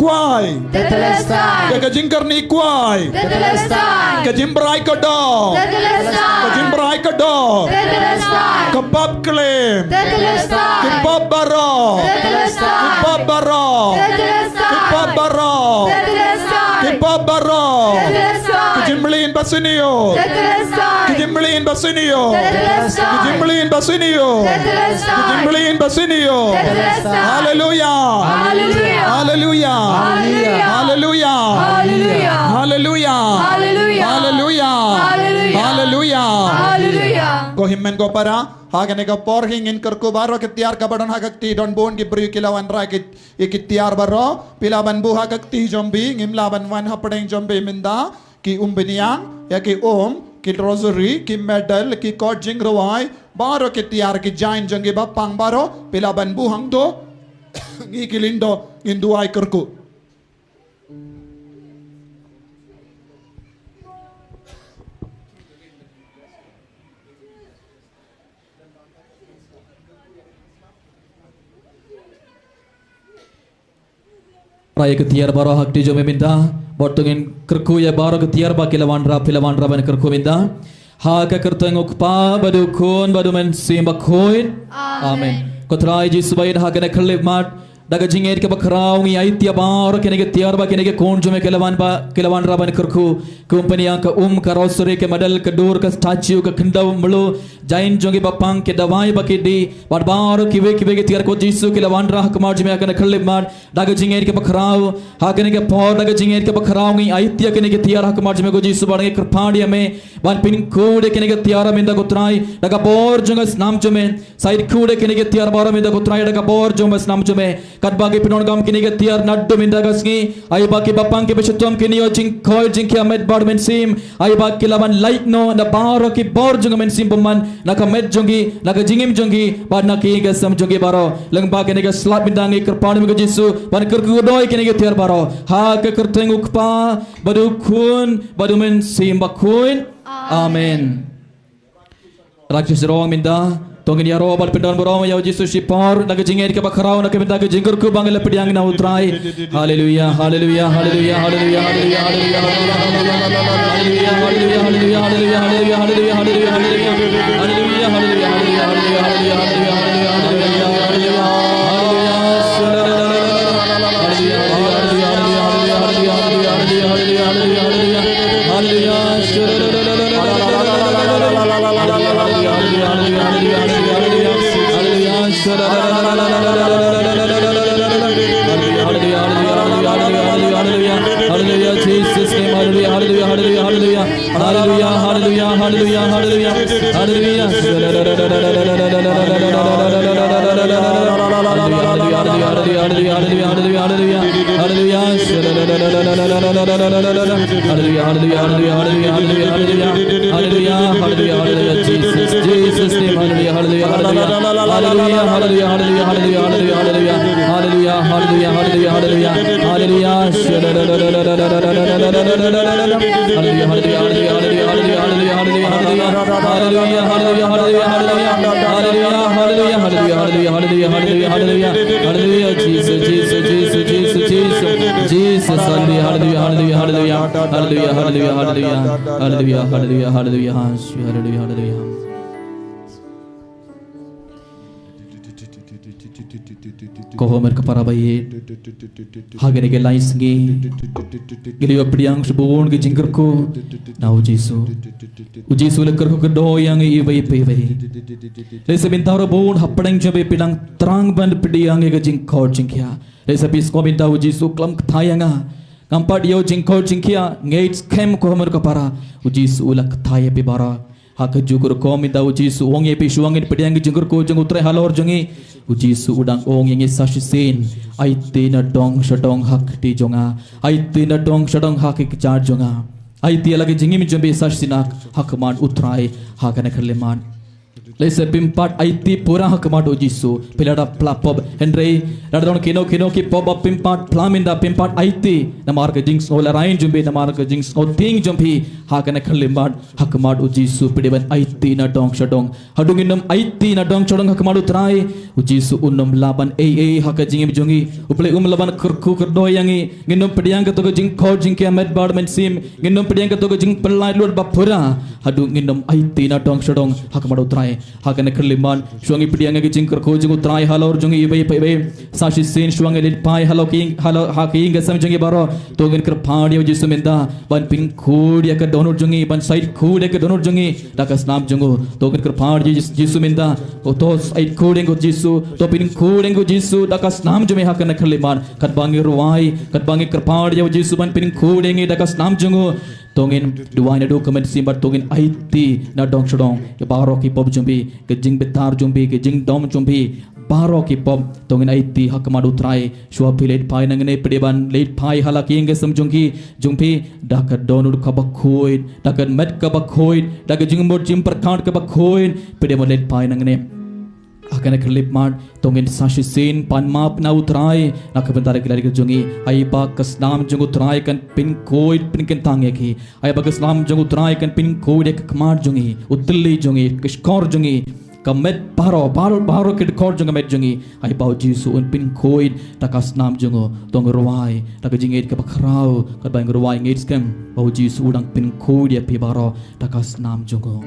kwai. Tetelestai. Ïa ka jingkyrni kwai. Tetelestai. Ka jingbrai ka doh. Tetelestai. Ka jingbrai ka doh. Tetelestai. Ka pop klim. Tetelestai. Ki pop baroh. Tetelestai. Ki pop baroh. Tetelestai. Ki pop baroh. Tetelestai. Ki pop baroh. Tetelestai. Ki jingmlien ba sniew. Tetelestai. Ki jingmlien ba sniew. Tetelestai. Ki jingmlien ba sniew. Tetelestai. Ki jingmlien ba sniew. Tetelestai. Haleluya. Haleluya. Haleluya. Haleluya. Haleluya. Haleluya. Haleluya. Haleluya. Haleluya. Haleluya. Haleluya. Ko hynmen ko para, ha kane ka por hi ngin kyrkhu baroh ki tiar kaba don ha ka kti, don bun ki briew ki la wanrah ki, ïa ki tiar baroh, phi lah ban buh ha ka kti jong phi, ngim lah ban wan hapdeng jong phi mynta, ki umbynñiang, ïa ki um, ki rosary, ki medal, ki kot jingrwai, baroh ki tiar ki jain jong ki bapang baroh, phi lah ban buh hangto, ngi ki lyngdoh, ngin duwai kyrkhu. Rai ka tiar baroh ha kti jong me mynta, bad to ngin kyrkhu ïa baroh ka tiar ba ki la wanrah, phi la wanrah ban kyrkhu mynta. Ha ka kyrteng u Kpa, bad u Khun, bad u Mynsiem Bakhuid. Amen. Amen. Ko Trai Jisu ba ïeit, ha kane ka khyllipmat, da ka jingngeit kaba khraw ngi aiti ïa baroh kine ki tiar ba kine ki khun jong me ki la wan ba, ki la wanrah ban kyrkhu. Kum pynïaid ka um, ka rosary, ka medal, ka dur, ka statue, ka khyndew mluh, jain jong ki bapang, ki dawai ba ki dih, bad baroh kiwei kiwei ki tiar ko Jisu ki la wanrah ha khmat jong me ha kane ka khyllipmat, da ka jingngeit kaba khraw, ha kane ka por, da ka jingngeit kaba khraw ngi aiti ïa kine ki tiar ha khmat jong me ko Jisu bad ngi kyrpad ïa me, ban pynkhuid ïa kine ki tiar mynta ko Trai, da ka bor jong ka snam jong me, sa ïeit khuid ïa kine ki tiar baroh mynta ko Trai, da ka bor jong ka snam jong me, katba ki pyndonkam kine ki tiar naduh mynta ka sngi, ai ba ki bapang ki ba shitom kin ïoh jingkoit jingkhiah met bad mynsiem, ai ba ki lah ban lait noh na baroh ki bor jong ka mynsiem bymman, na ka met jong ki, na ka jingim jong ki, bad na ki ïing ki sem jong ki baroh. Lyngba kane ka slap mynta ngi kyrpad ïa me ko Jisu, ban kyrkhu kyrdoh ïa kine ki tiar baroh. Ha ka kyrteng u Kpa, bad u Khun, bad u Mynsiem Bakhuid. Amen. Amen. Rakhe syrong mynta, to ngin ïaroh bad pyndon burom ïa u Jisu shipor, na ka jingngeit kaba khraw, na ka bynta ka jingkyrkhu ba ngi la pdiang na u Trai. Haleluya, haleluya, haleluya. Hallelujah, Jesus' name, hallelujah, hallelujah, hallelujah, hallelujah. Hallelujah, hallelujah, hallelujah, hallelujah, hallelujah. Hallelujah. Hallelujah, hallelujah, hallelujah, hallelujah, hallelujah. Hallelujah, hallelujah, hallelujah, Jesus, Jesus' name, hallelujah, hallelujah, hallelujah. Hallelujah, hallelujah, hallelujah, hallelujah, hallelujah. Hallelujah, hallelujah, hallelujah, hallelujah. Hallelujah. Hallelujah, hallelujah, hallelujah, hallelujah, hallelujah, hallelujah, hallelujah, hallelujah, hallelujah. Hallelujah, hallelujah, hallelujah, hallelujah. Hallelujah, hallelujah, hallelujah, hallelujah, hallelujah, hallelujah. Hallelujah, Jesus, Jesus, Jesus, Jesus, Jesus. Jesus, hallelujah, hallelujah, hallelujah, hallelujah. Hallelujah, hallelujah, hallelujah. Hallelujah, hallelujah, hallelujah. Hallelujah, hallelujah. Ko Homer ka para ba ïeit. Ha kine ki lai sngi, ngi la ïoh pdiang shibun ki jingkyrkhu na u Jisu. U Jisu u la kyrkhu kyrdoh ïa ngi iwei pa iwei. Lehse mynta ruh bun hapdeng jong phi phi dang thrang ban pdiang ïa ka jingkoit jingkhiah. Lehse phi sngew mynta u Jisu u klam kata ïa nga. Ngam pat ïoh jingkoit jingkhiah, ngeit skhem ko Homer ka para. U Jisu u la kata ïa phi baroh. Ha kajuh ka rukom mynta u Jisu u ong ïa phi shuwa ngin pdiang ki jingkyrkhu jong u Trai halor jong ngi. U Jisu u dang ong ïa ngi sa shisien. Aiti nadong shadong ha ka kti jong nga. Aiti nadong shadong ha ki kjat jong nga. Aiti ïa la ki jingim jong phi sa shisien ha khmat u Trai ha kane ka khyllipmat. Lehse phim pat aiti pura ha khmat u Jisu. Phi la dep phla pop. Hynrei lada don kino kino ki pop ba phim pat phla mynta phim pat aiti. Namar ka jingsngew lehrain jong phi, namar ka jingsngew tieng jong phi. Ha kane ka khyllipmat ha khmat u Jisu phi dei ban aiti nadong shadong. Haduh ngin ym aiti nadong shadong ha khmat u Trai, u Jisu un ym lah ban ei ei ha ka jingim jong ngi. U Blei um lah ban kyrkhu kyrdoh ïa ngi. Ngin ym pdiang kato ka jingkoit jingkhiah met bad mynsiem. Ngin ym pdiang kato ka jingpyllait lut ba pura. Haduh ngin ym aiti nadong shadong ha khmat u Trai. Ha kane ka khyllipmat, shuwa ngi pdiang ïa ka jingkyrkhu jong u Trai halor jong ngi iwei pa iwei. Sa shisien shuwa ngi leit phai halor ki, halor ha ki ïing ki sem jong ngi baroh. To ngin kyrpad ïa u Jisu mynta ban pynkhuid ïa ka dohnud jong ngi, ban shait khuid ïa ka dohnud jong ngi da ka snam jong u. To ngin kyrpad ïa u Jis-, Jisu mynta. O to shait khuid ïa u Jisu, to pynkhuid ïa u Jisu da ka snam jong me ha kane ka khyllipmat. Katba ngi rwai, katba ngi kyrpad ïa u Jisu ban pynkhuid ïa ngi da ka snam jong u. To ngin duwai naduh ka mynsiem bad to ngin aiti na dong sha dong ïa baroh ki pop jong phi, ka jingbitar jong phi, ka jingdom jong phi, baroh ki pop to ngin aiti ha khmat U Trai. Shuwa phi leit phai nangne, phi dei ban leit phai ha la ki ïing ki sem jong ki, jong phi, da ka dohnud kaba khuid, da ka met kaba khuid, da ka jingmut jingpyrkhat kaba khuid, phi dei ban leit phai nangne. Ha kane ka khyllipmat to ngin sa shisien pan map na U Trai na ka bynta ki lad ki jong ngi. Ai ba ka snam jong U Trai kan pynkhuid pynkyntang ïa ki. Ai ba ka snam jong U Trai kan pynkhuid ïa ka khmat jong ngi, u tylli jong ngi, ka shkor jong ngi, ka met baroh, baroh, baroh ki dkhot jong ka met jong ngi. Ai ba U Jisu un pynkhuid da ka snam jong u. To ngin rwai da ka jingngeit kaba khraw, katba ngin rwai ngeit skhem ba U Jisu u dang pynkhuid ïa phi baroh da ka snam jong u.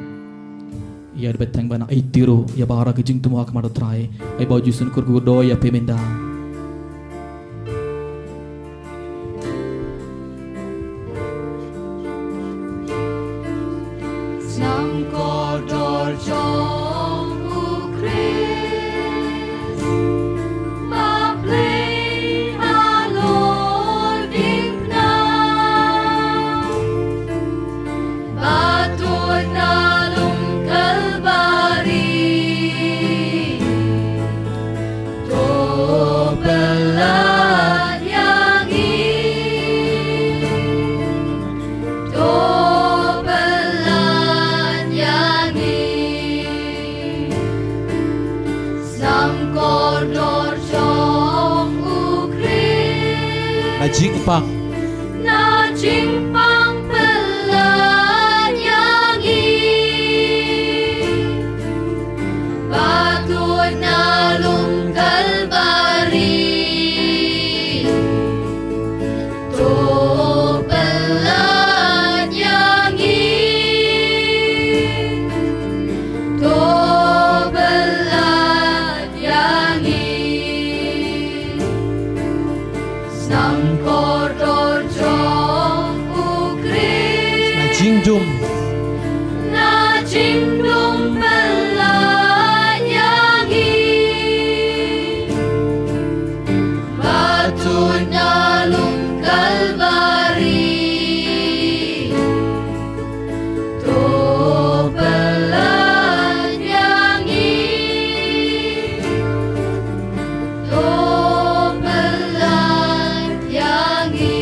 Ïa, da bteng ban aiti ruh ïa baroh ki jingthmu ha khmat U Trai. Ai ba U Jisu un kyrkhu kyrdoh ïa phi mynta. Sngewkordor jong U Khrist, ba plie halor diengphna, ba tuid na lum Kalbari. To pyllait ïa ngi, to pyllait ïa ngi. Sngewkordor jong U Khrist, na jingpang, na jingpang pyllait ïa ngi, ba tuid na lum Kalbari. To pyllait ïa ngi, to pyllait ïa ngi. Sngewkordor jong U Khrist, na jingdum, na jingdum pyllait ïa ngi, ba tuid na lum Kalbari. To pyllait ïa ngi, to pyllait ïa ngi.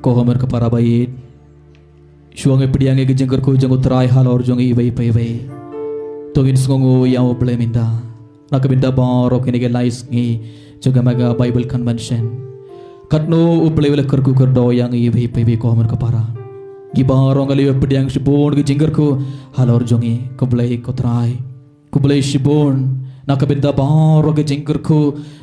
Ko Homer ka para ba ïeit, shuwa ngi pdiang ïa ka jingkyrkhu jong U Trai halor jong ngi iwei pa iwei, to ngin sngewnguh ïa U Blei mynta na ka bynta baroh kine ki lai sngi jong ka Mega Bible Convention. Katno U Blei u la kyrkhu kyrdoh ïa ngi iwei pa iwei, ko Homer ka para. Ngi baroh ngi la ïoh pdiang shibun ki jingkyrkhu halor jong ngi. Khublei ko Trai, khublei shibun na ka bynta baroh ki jingkyrkhu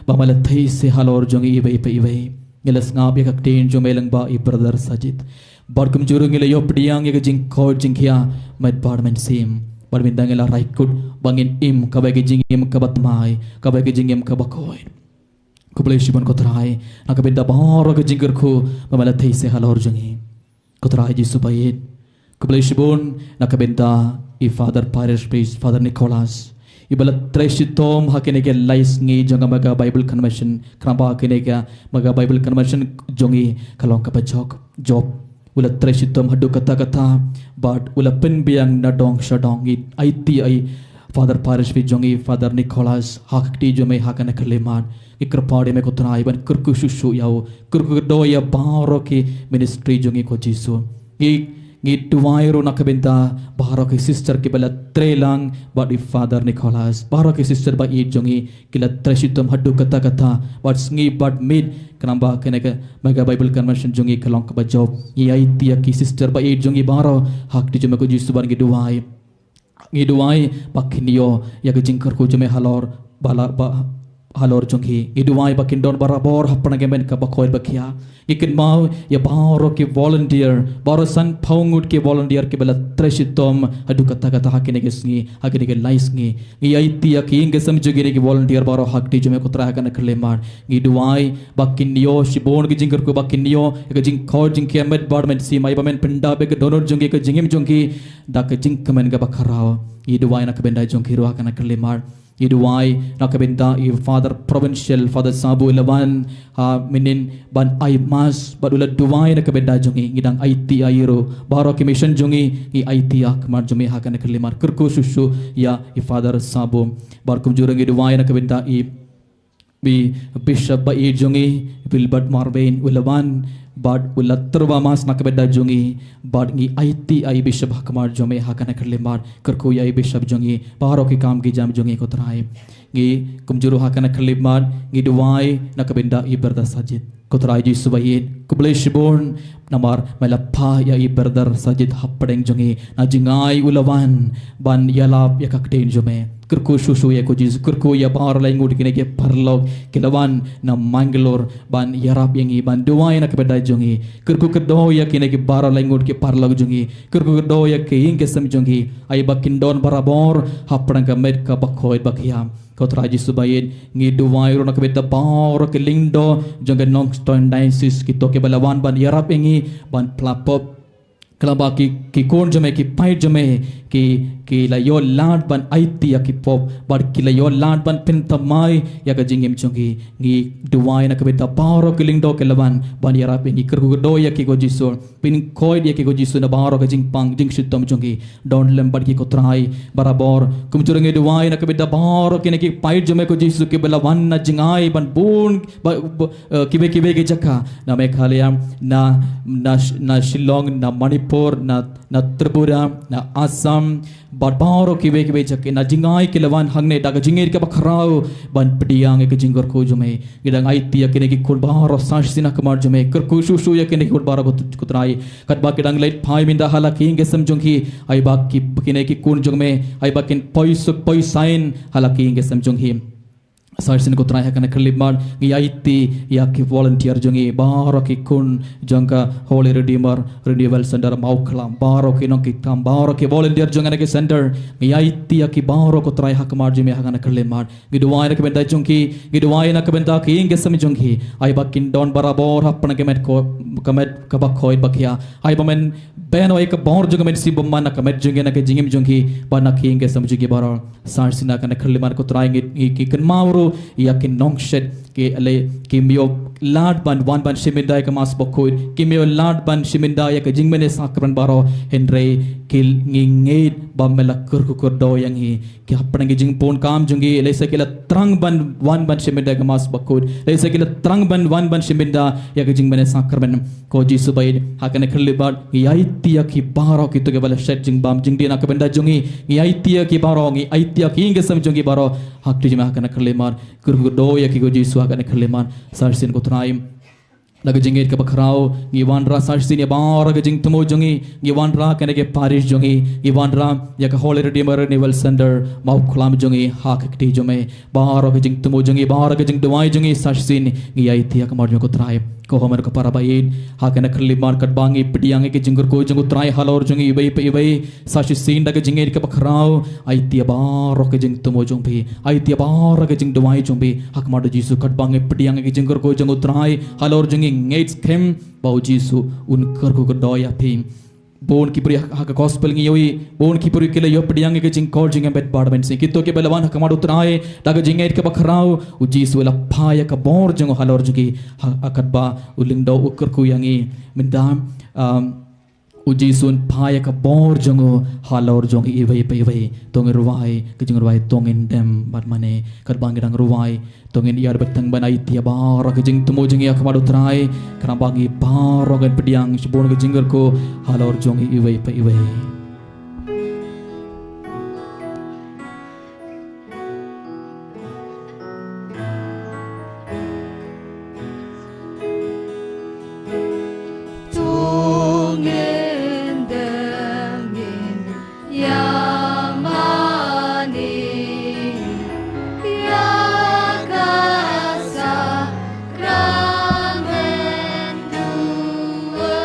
ba me la theice halor jong ngi iwei pa iwei. Ngi la sngap ïa ka ktien jong me lyngba i Brother Sajid. Bad kumjuh ruh ngi la ïoh pdiang ïa ka jingkhuid jingkhia met bad mynsiem. Bad mynta ngi la rai kut ba ngin im kaba ïa ka jingim kaba thymmai, kaba ïa ka jingim kaba khuid. Khublei shibun ko Trai na ka bynta baroh ka jingkyrkhu ba me la theice halor jong ngi. Ko Trai Jisu ba ïeit, khublei shibun na ka bynta i Father Parish Priest, Father Nicholas, iba la trei shitom ha kine ki lai sngi jong ka Mega Bible Convention. Khnang ba kine ki Mega Bible Convention jong ngi ka long kaba jop, jop. U la trei shitom haduh katta katta bad u la pynbiang na dong sha dong. Ngi aiti ïa i Father Parish Priest jong ngi, Father Nicholas, ha ka kti jong me ha kane ka khyllipmat. Ngi kyrpad ïa me ko Trai ban kyrkhu shuh shuh ïa u, kyrkhu kyrdoh ïa baroh ki ministry jong ngi ko Jisu. Ngi, ngi duwai ruh na ka bynta baroh ki sister kiba la trei lang bad i Father Nicholas. Baroh ki sister ba ïeit jong ngi ki la trei shitom haduh katta katta bad sngi bad miet, khnang ba kane ka Mega Bible Convention jong ngi ka long kaba jop. Ngi aiti ïa ki sister ba ïeit jong ngi baroh ha ka kti jong me ko Jisu bad ngi duwai, ngi duwai ba kin ïoh ïa ka jingkyrkhu jong me halor, ba la, ba halor jong ki. Ngi duwai ba kin don barabor hapdeng ka met kaba khuid ba khia. Ngi kynmaw ïa baroh ki volunteer, baroh sanphew ngut ki volunteer kiba la trei shitom haduh katta katta ha kine ki sngi, ha kine ki lai sngi. Ngi aiti ïa ki ïing ki sem jong kine ki volunteer baroh ha ka kti jong me ko Trai ha kane ka khyllipmat. Ngi duwai ba kin ïoh shibun ki jingkyrkhu, ba kin ïoh ïa ka jingkhuid jingkhia met bad mynsiem, ai ba men pyndap ïa ka dohnud jong ki, ka jingim jong ki da ka jingkmen kaba khraw. Ngi duwai na ka bynta jong ki ruh ha kane ka khyllipmat. Ngi duwai na ka bynta i Father Provincial, Father Sabo, i la wan ha mynnin ban ai mass bad u la duwai na ka bynta jong ngi. Ngi dang aiti ïa i ruh, baroh ki mission jong ngi ngi aiti ïa, ha khmat jong me ha kane ka khyllipmat. Kyrkhu shuh shuh ïa i Father Sabo. Bad kumjuh ruh ngi duwai na ka bynta i Bishop ba-ïeit jong ngi, Wilbert Marvin, u la wan bad u la tyrwa mass na ka bynta jong ngi. Bad ngi aiti ïa i Bishop ha khmat jong me ha kane ka khyllipmat. Kyrkhu ïa i Bishop jong ngi, baroh ki kam ki jam jong ngi, ko Trai. Ngi kumjuh ruh ha kane ka khyllipmat ngi duwai na ka bynta i Brother Sajid. Ko Trai Jisu ba-ïeit, khublei shibun namar me la phah ïa i Brother Sajid hapdeng jong ngi. Na jngai u la wan ban ïalap ïa ka ktien jong me. Kyrkhu shuh shuh ïa, ko Jisu. Kyrkhu ïa baroh lai ngut kine ki paralok ki la wan na Mangalore ban ïarap ïa ngi, ban duwai na ka bynta jong ngi. Kyrkhu kyrdoh ïa kine ki baroh lai ngut ki paralok jong ngi. Kyrkhu kyrdoh ïa ki ïing ki sem jong ngi. Ai ba kin don barabor hapdeng ka met kaba khoit ba khiah. Ko Trai Jisu ba-ïeit, ngi duwai ruh na ka bynta baroh ki lyngdoh jong ka Nongstoiñ Diocese, kito kiba la wan ban ïarap ïa ngi ban pla pop. Khlem ba ki, ki khun jong me, ki paid jong me ki, ki la ïoh lad ban aiti ïa ki pop bad ki la ïoh lad ban pynthymmai ïa ka jingim jong ngi. Ngi duwai na ka bynta baroh ki lyngdoh ki la wan ban ïarap ïa ngi. Kyrkhu kyrdoh ïa ki, ko Jisu. Pynkhuid ïa ki, ko Jisu, na baroh ka jingpang jingshitom jong ki. Don lem bad ki, ko Trai, barabor. Kumjuh ruh ngi duwai na ka bynta baroh kine ki paid jong me, ko Jisu, kiba la wan na jngai ban bun ba, ba, eh, kiwei kiwei ki jaka, na Meghalaya, na, na, na Shillong, na Manipur, na, na Tripura, na Assam, bad baroh kiwei kiwei jaka na jngai ki la wan hangne da ka jingngeit kaba khraw ban pdiang ïa ka jingkyrkhu jong me. Ngi dang aiti ïa kine ki khun baroh sa shisien ha khmat jong me. Kyrkhu shuh shuh ïa kine ki khun baroh, ko, ko Trai. Katba ki dang leit phai mynta ha la ki ïing ki sem jong ki, ai ba ki, kine ki khun jong me, ai ba kin poi suk poi sain ha la ki ïing ki sem jong ki. Sa shisien, ko Trai, ha kane ka khyllipmat ngi aiti ïa ki volunteer jong ngi, baroh ki khun jong ka Holy Redeemer Renewal Center Mawkhlam, baroh ki nongkitkam, baroh ki volunteer jong kane ka center. Ngi aiti ïa ki baroh, ko Trai, ha khmat jong me ha kane ka khyllipmat. Ngi duwai na ka bynta jong ki, ngi duwai na ka bynta ki ïing ki sem jong ki. Ai ba kin don barabor hapdeng ka met ko, ka met kaba khoit ba khiah. Ai ba men bynrap ïa ka bor jong ka Mynsiem Bakhuid na ka met jong ki, na ka jingim jong ki bad na ki ïing ki sem jong ki baroh. Sa shisien ha kane ka khyllipmat, ko Trai, ngi, ngi, ngi kynmaw ruh ïa ki nongshet, ki la, kim ïoh lad ban wan ban shim bynta ïa ka Mass Bakhuid, kim ïoh lad ban shim bynta ïa ka jingmane sakramen baroh, hynrei ki, ngi ngeit ba me la kyrkhu kyrdoh ïa ngi. Ki hapdeng ki jingpun kam jong ki, lehse ki la thrang ban wan ban shim bynta ïa ka Mass Bakhuid, lehse ki la thrang ban wan ban shim bynta ïa ka jingmane sakramen. Ko Jisu ba-ïeit, ha kane ka khyllipmat ngi aiti ïa ki baroh kito kiba la shet jingbam jingdih na ka bynta jong ngi. Ngi aiti ïa ki baroh, ngi aiti ïa ki ïing ki sem jong ki baroh ha ka kti jong me ha kane ka khyllipmat. Kyrkhu kyrdoh ïa ki, ko Jisu, ha kane ka khyllipmat. Sa shisien, ko Trai, da ka jingngeit kaba khraw ngi wanrah sa shisien ïa baroh ka jingthmu jong ngi. Ngi wanrah kane ka parish jong ngi, ngi wanrah ïa ka Holy Redeemer Renewal Center Mawkhlam jong ngi ha ka kti jong me. Baroh ka jingthmu jong ngi, baroh ka jingduwai jong ngi sa shisien ngi aiti ïa ka mar jong ko Trai. Ko Hynmen ko para ba-ïeit, ha kane ka khyllipmat katba ngi pdiang ïa ka jingkyrkhu jong ko Trai halor jong ngi iwei pa iwei, sa shisien da ka jingngeit kaba khraw aiti ïa baroh ka jingthmu jong phi, aiti ïa baroh ka jingduwai jong phi ha khmat u Jisu. Katba ngi pdiang ïa ka jingkyrkhu jong ko Trai halor jong ngi, ngeit skhem ba u Jisu un kyrkhu kyrdoh ïa phi. Bun ki briew ha, ha ka gospel ngi ïohi, bun ki briew ki la ïoh pdiang ïa ka jingkor jingïabit baroh mynsiem. Kito kiba la wan ha khmat u Trai da ka jingngeit kaba khraw, u Jisu u la phah ïa ka bor jong u halor jong ki. Ha, ha katba u lyngdoh u kyrkhu ïa ngi. Mynta, um, u Jisu un phah ïa ka bor jong u halor jong ngi iwei pa iwei. To ngin rwai ka jingrwai To Ngin Dem Bad Mane. Katba ngi dang rwai, to ngin ïaid beit tang ban aiti ïa baroh ka jingthmu jong ngi ha khmat u Trai, khnang ba ngi baroh ngin pdiang shibun ka jingkyrkhu halor jong ngi iwei pa iwei. To ngin dem ïa mane ïa ka sakramen duwai.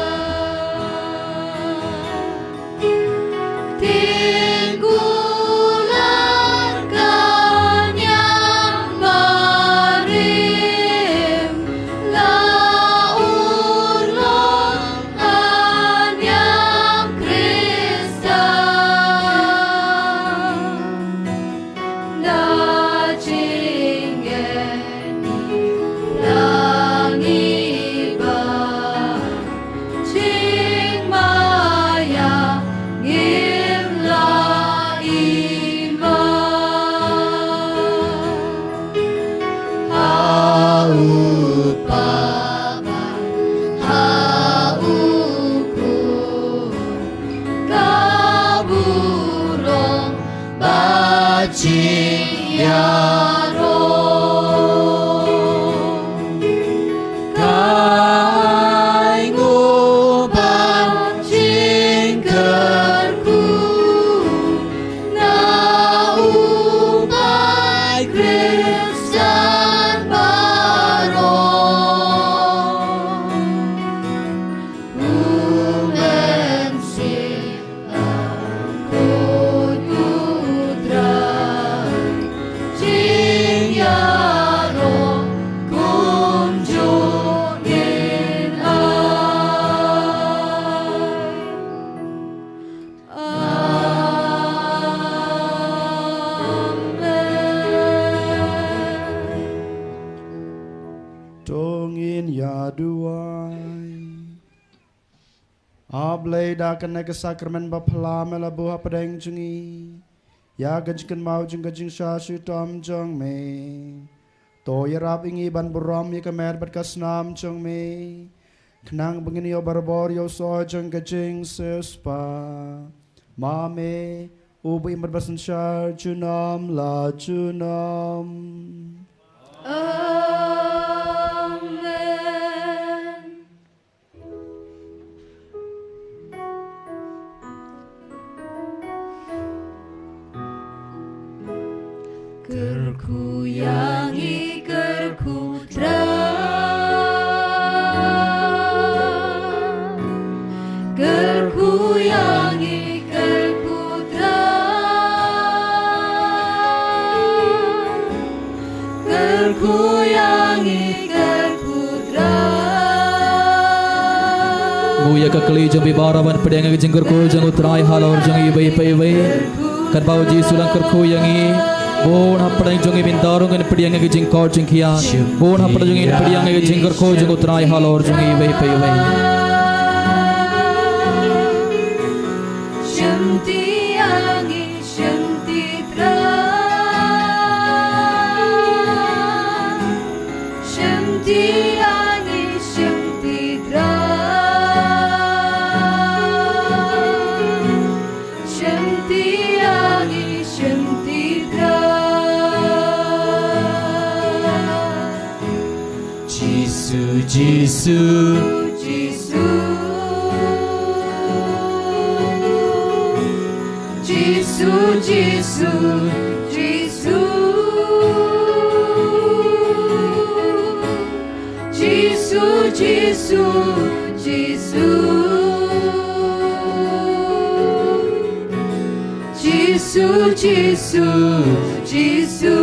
To ngin ïa duwai. A Blei, da kane ka sakramen ba phylla me la buh hapdeng jong ngi ïa ka jingkynmaw jong ka jingshah shitom jong me. To ïarap ïa ngi ban burom ïa ka met bad ka snam jong me, khnang ba ngin ïoh barabor ïa u soh jong ka jingsiewspah. Ma me, uba im bad ba synshar junom la junom. Amen. Kyrkhu ïa ngi, kyrkhu Trai. Kyrkhu ïa ngi, kyrkhu Trai. Kyrkhu ïa ngi, kyrkhu Trai. Mut ïa ka kli jong phi baroh ban pdiang ïa ka jingkyrkhu jong u Trai halor jong iwei pa iwei. Katba u Jisu u dang kyrkhu ïa ngi, bun hapdeng jong ngi mynta ruh ngin pdiang ïa ka jingkor jingkhiah. Bun hapdeng jong ngi ngin pdiang ïa ka jingkyrkhu jong u Trai halor jong iwei pa iwei. Shim ti ïa ngi, shim ti Trai. Shim ti ïa ngi, shim ti Trai. Shim ti ïa ngi, shim ti Trai. Jisu, Jisu, Jisu. Jisu, Jisu, Jisu. Jisu, Jisu, Jisu. Jisu, Jisu, Jisu.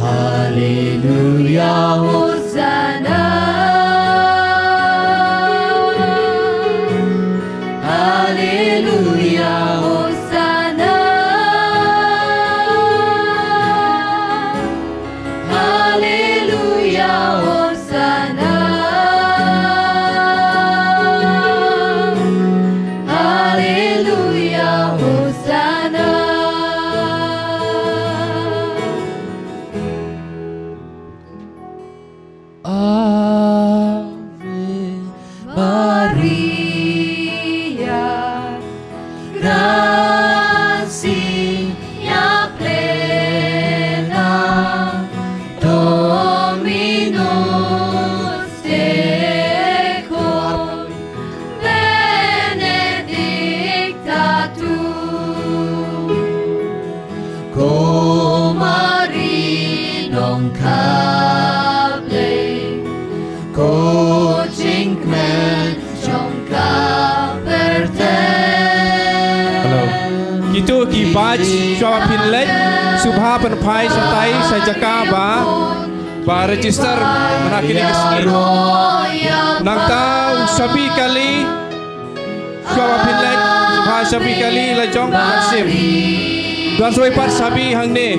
Haleluya, Hosana. Haleluya, Hosana. Haleluya, Hosana. Haleluya, Hosana. Ave Maria, gracia plena, Dominus tecum, benedicta tu. Ko Mari nongkha Blei, ko jingkmen jong ka pyrthei. Hello. Kito ki badge shuwa ba phin leit, sngewbha ban phai shatai sha jaka ba, ba register mynta kine ki sngi. Nangta u shabi kali, shuwa ba phin leit, sngewbha shabi kali la jong, la shim. Don sa wei pat shabi hangne.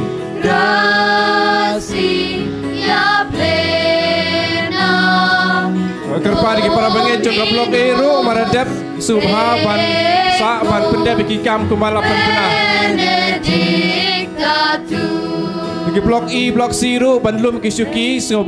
Kyrpad ïa ki para bangeit jong ka Block A ruh, mar ba dep, sngewbha ban sah ban pyndep ïa ki kam kumba la pynbna. Ki Block E, Block C ruh ban lum ki shuki, sngewbha.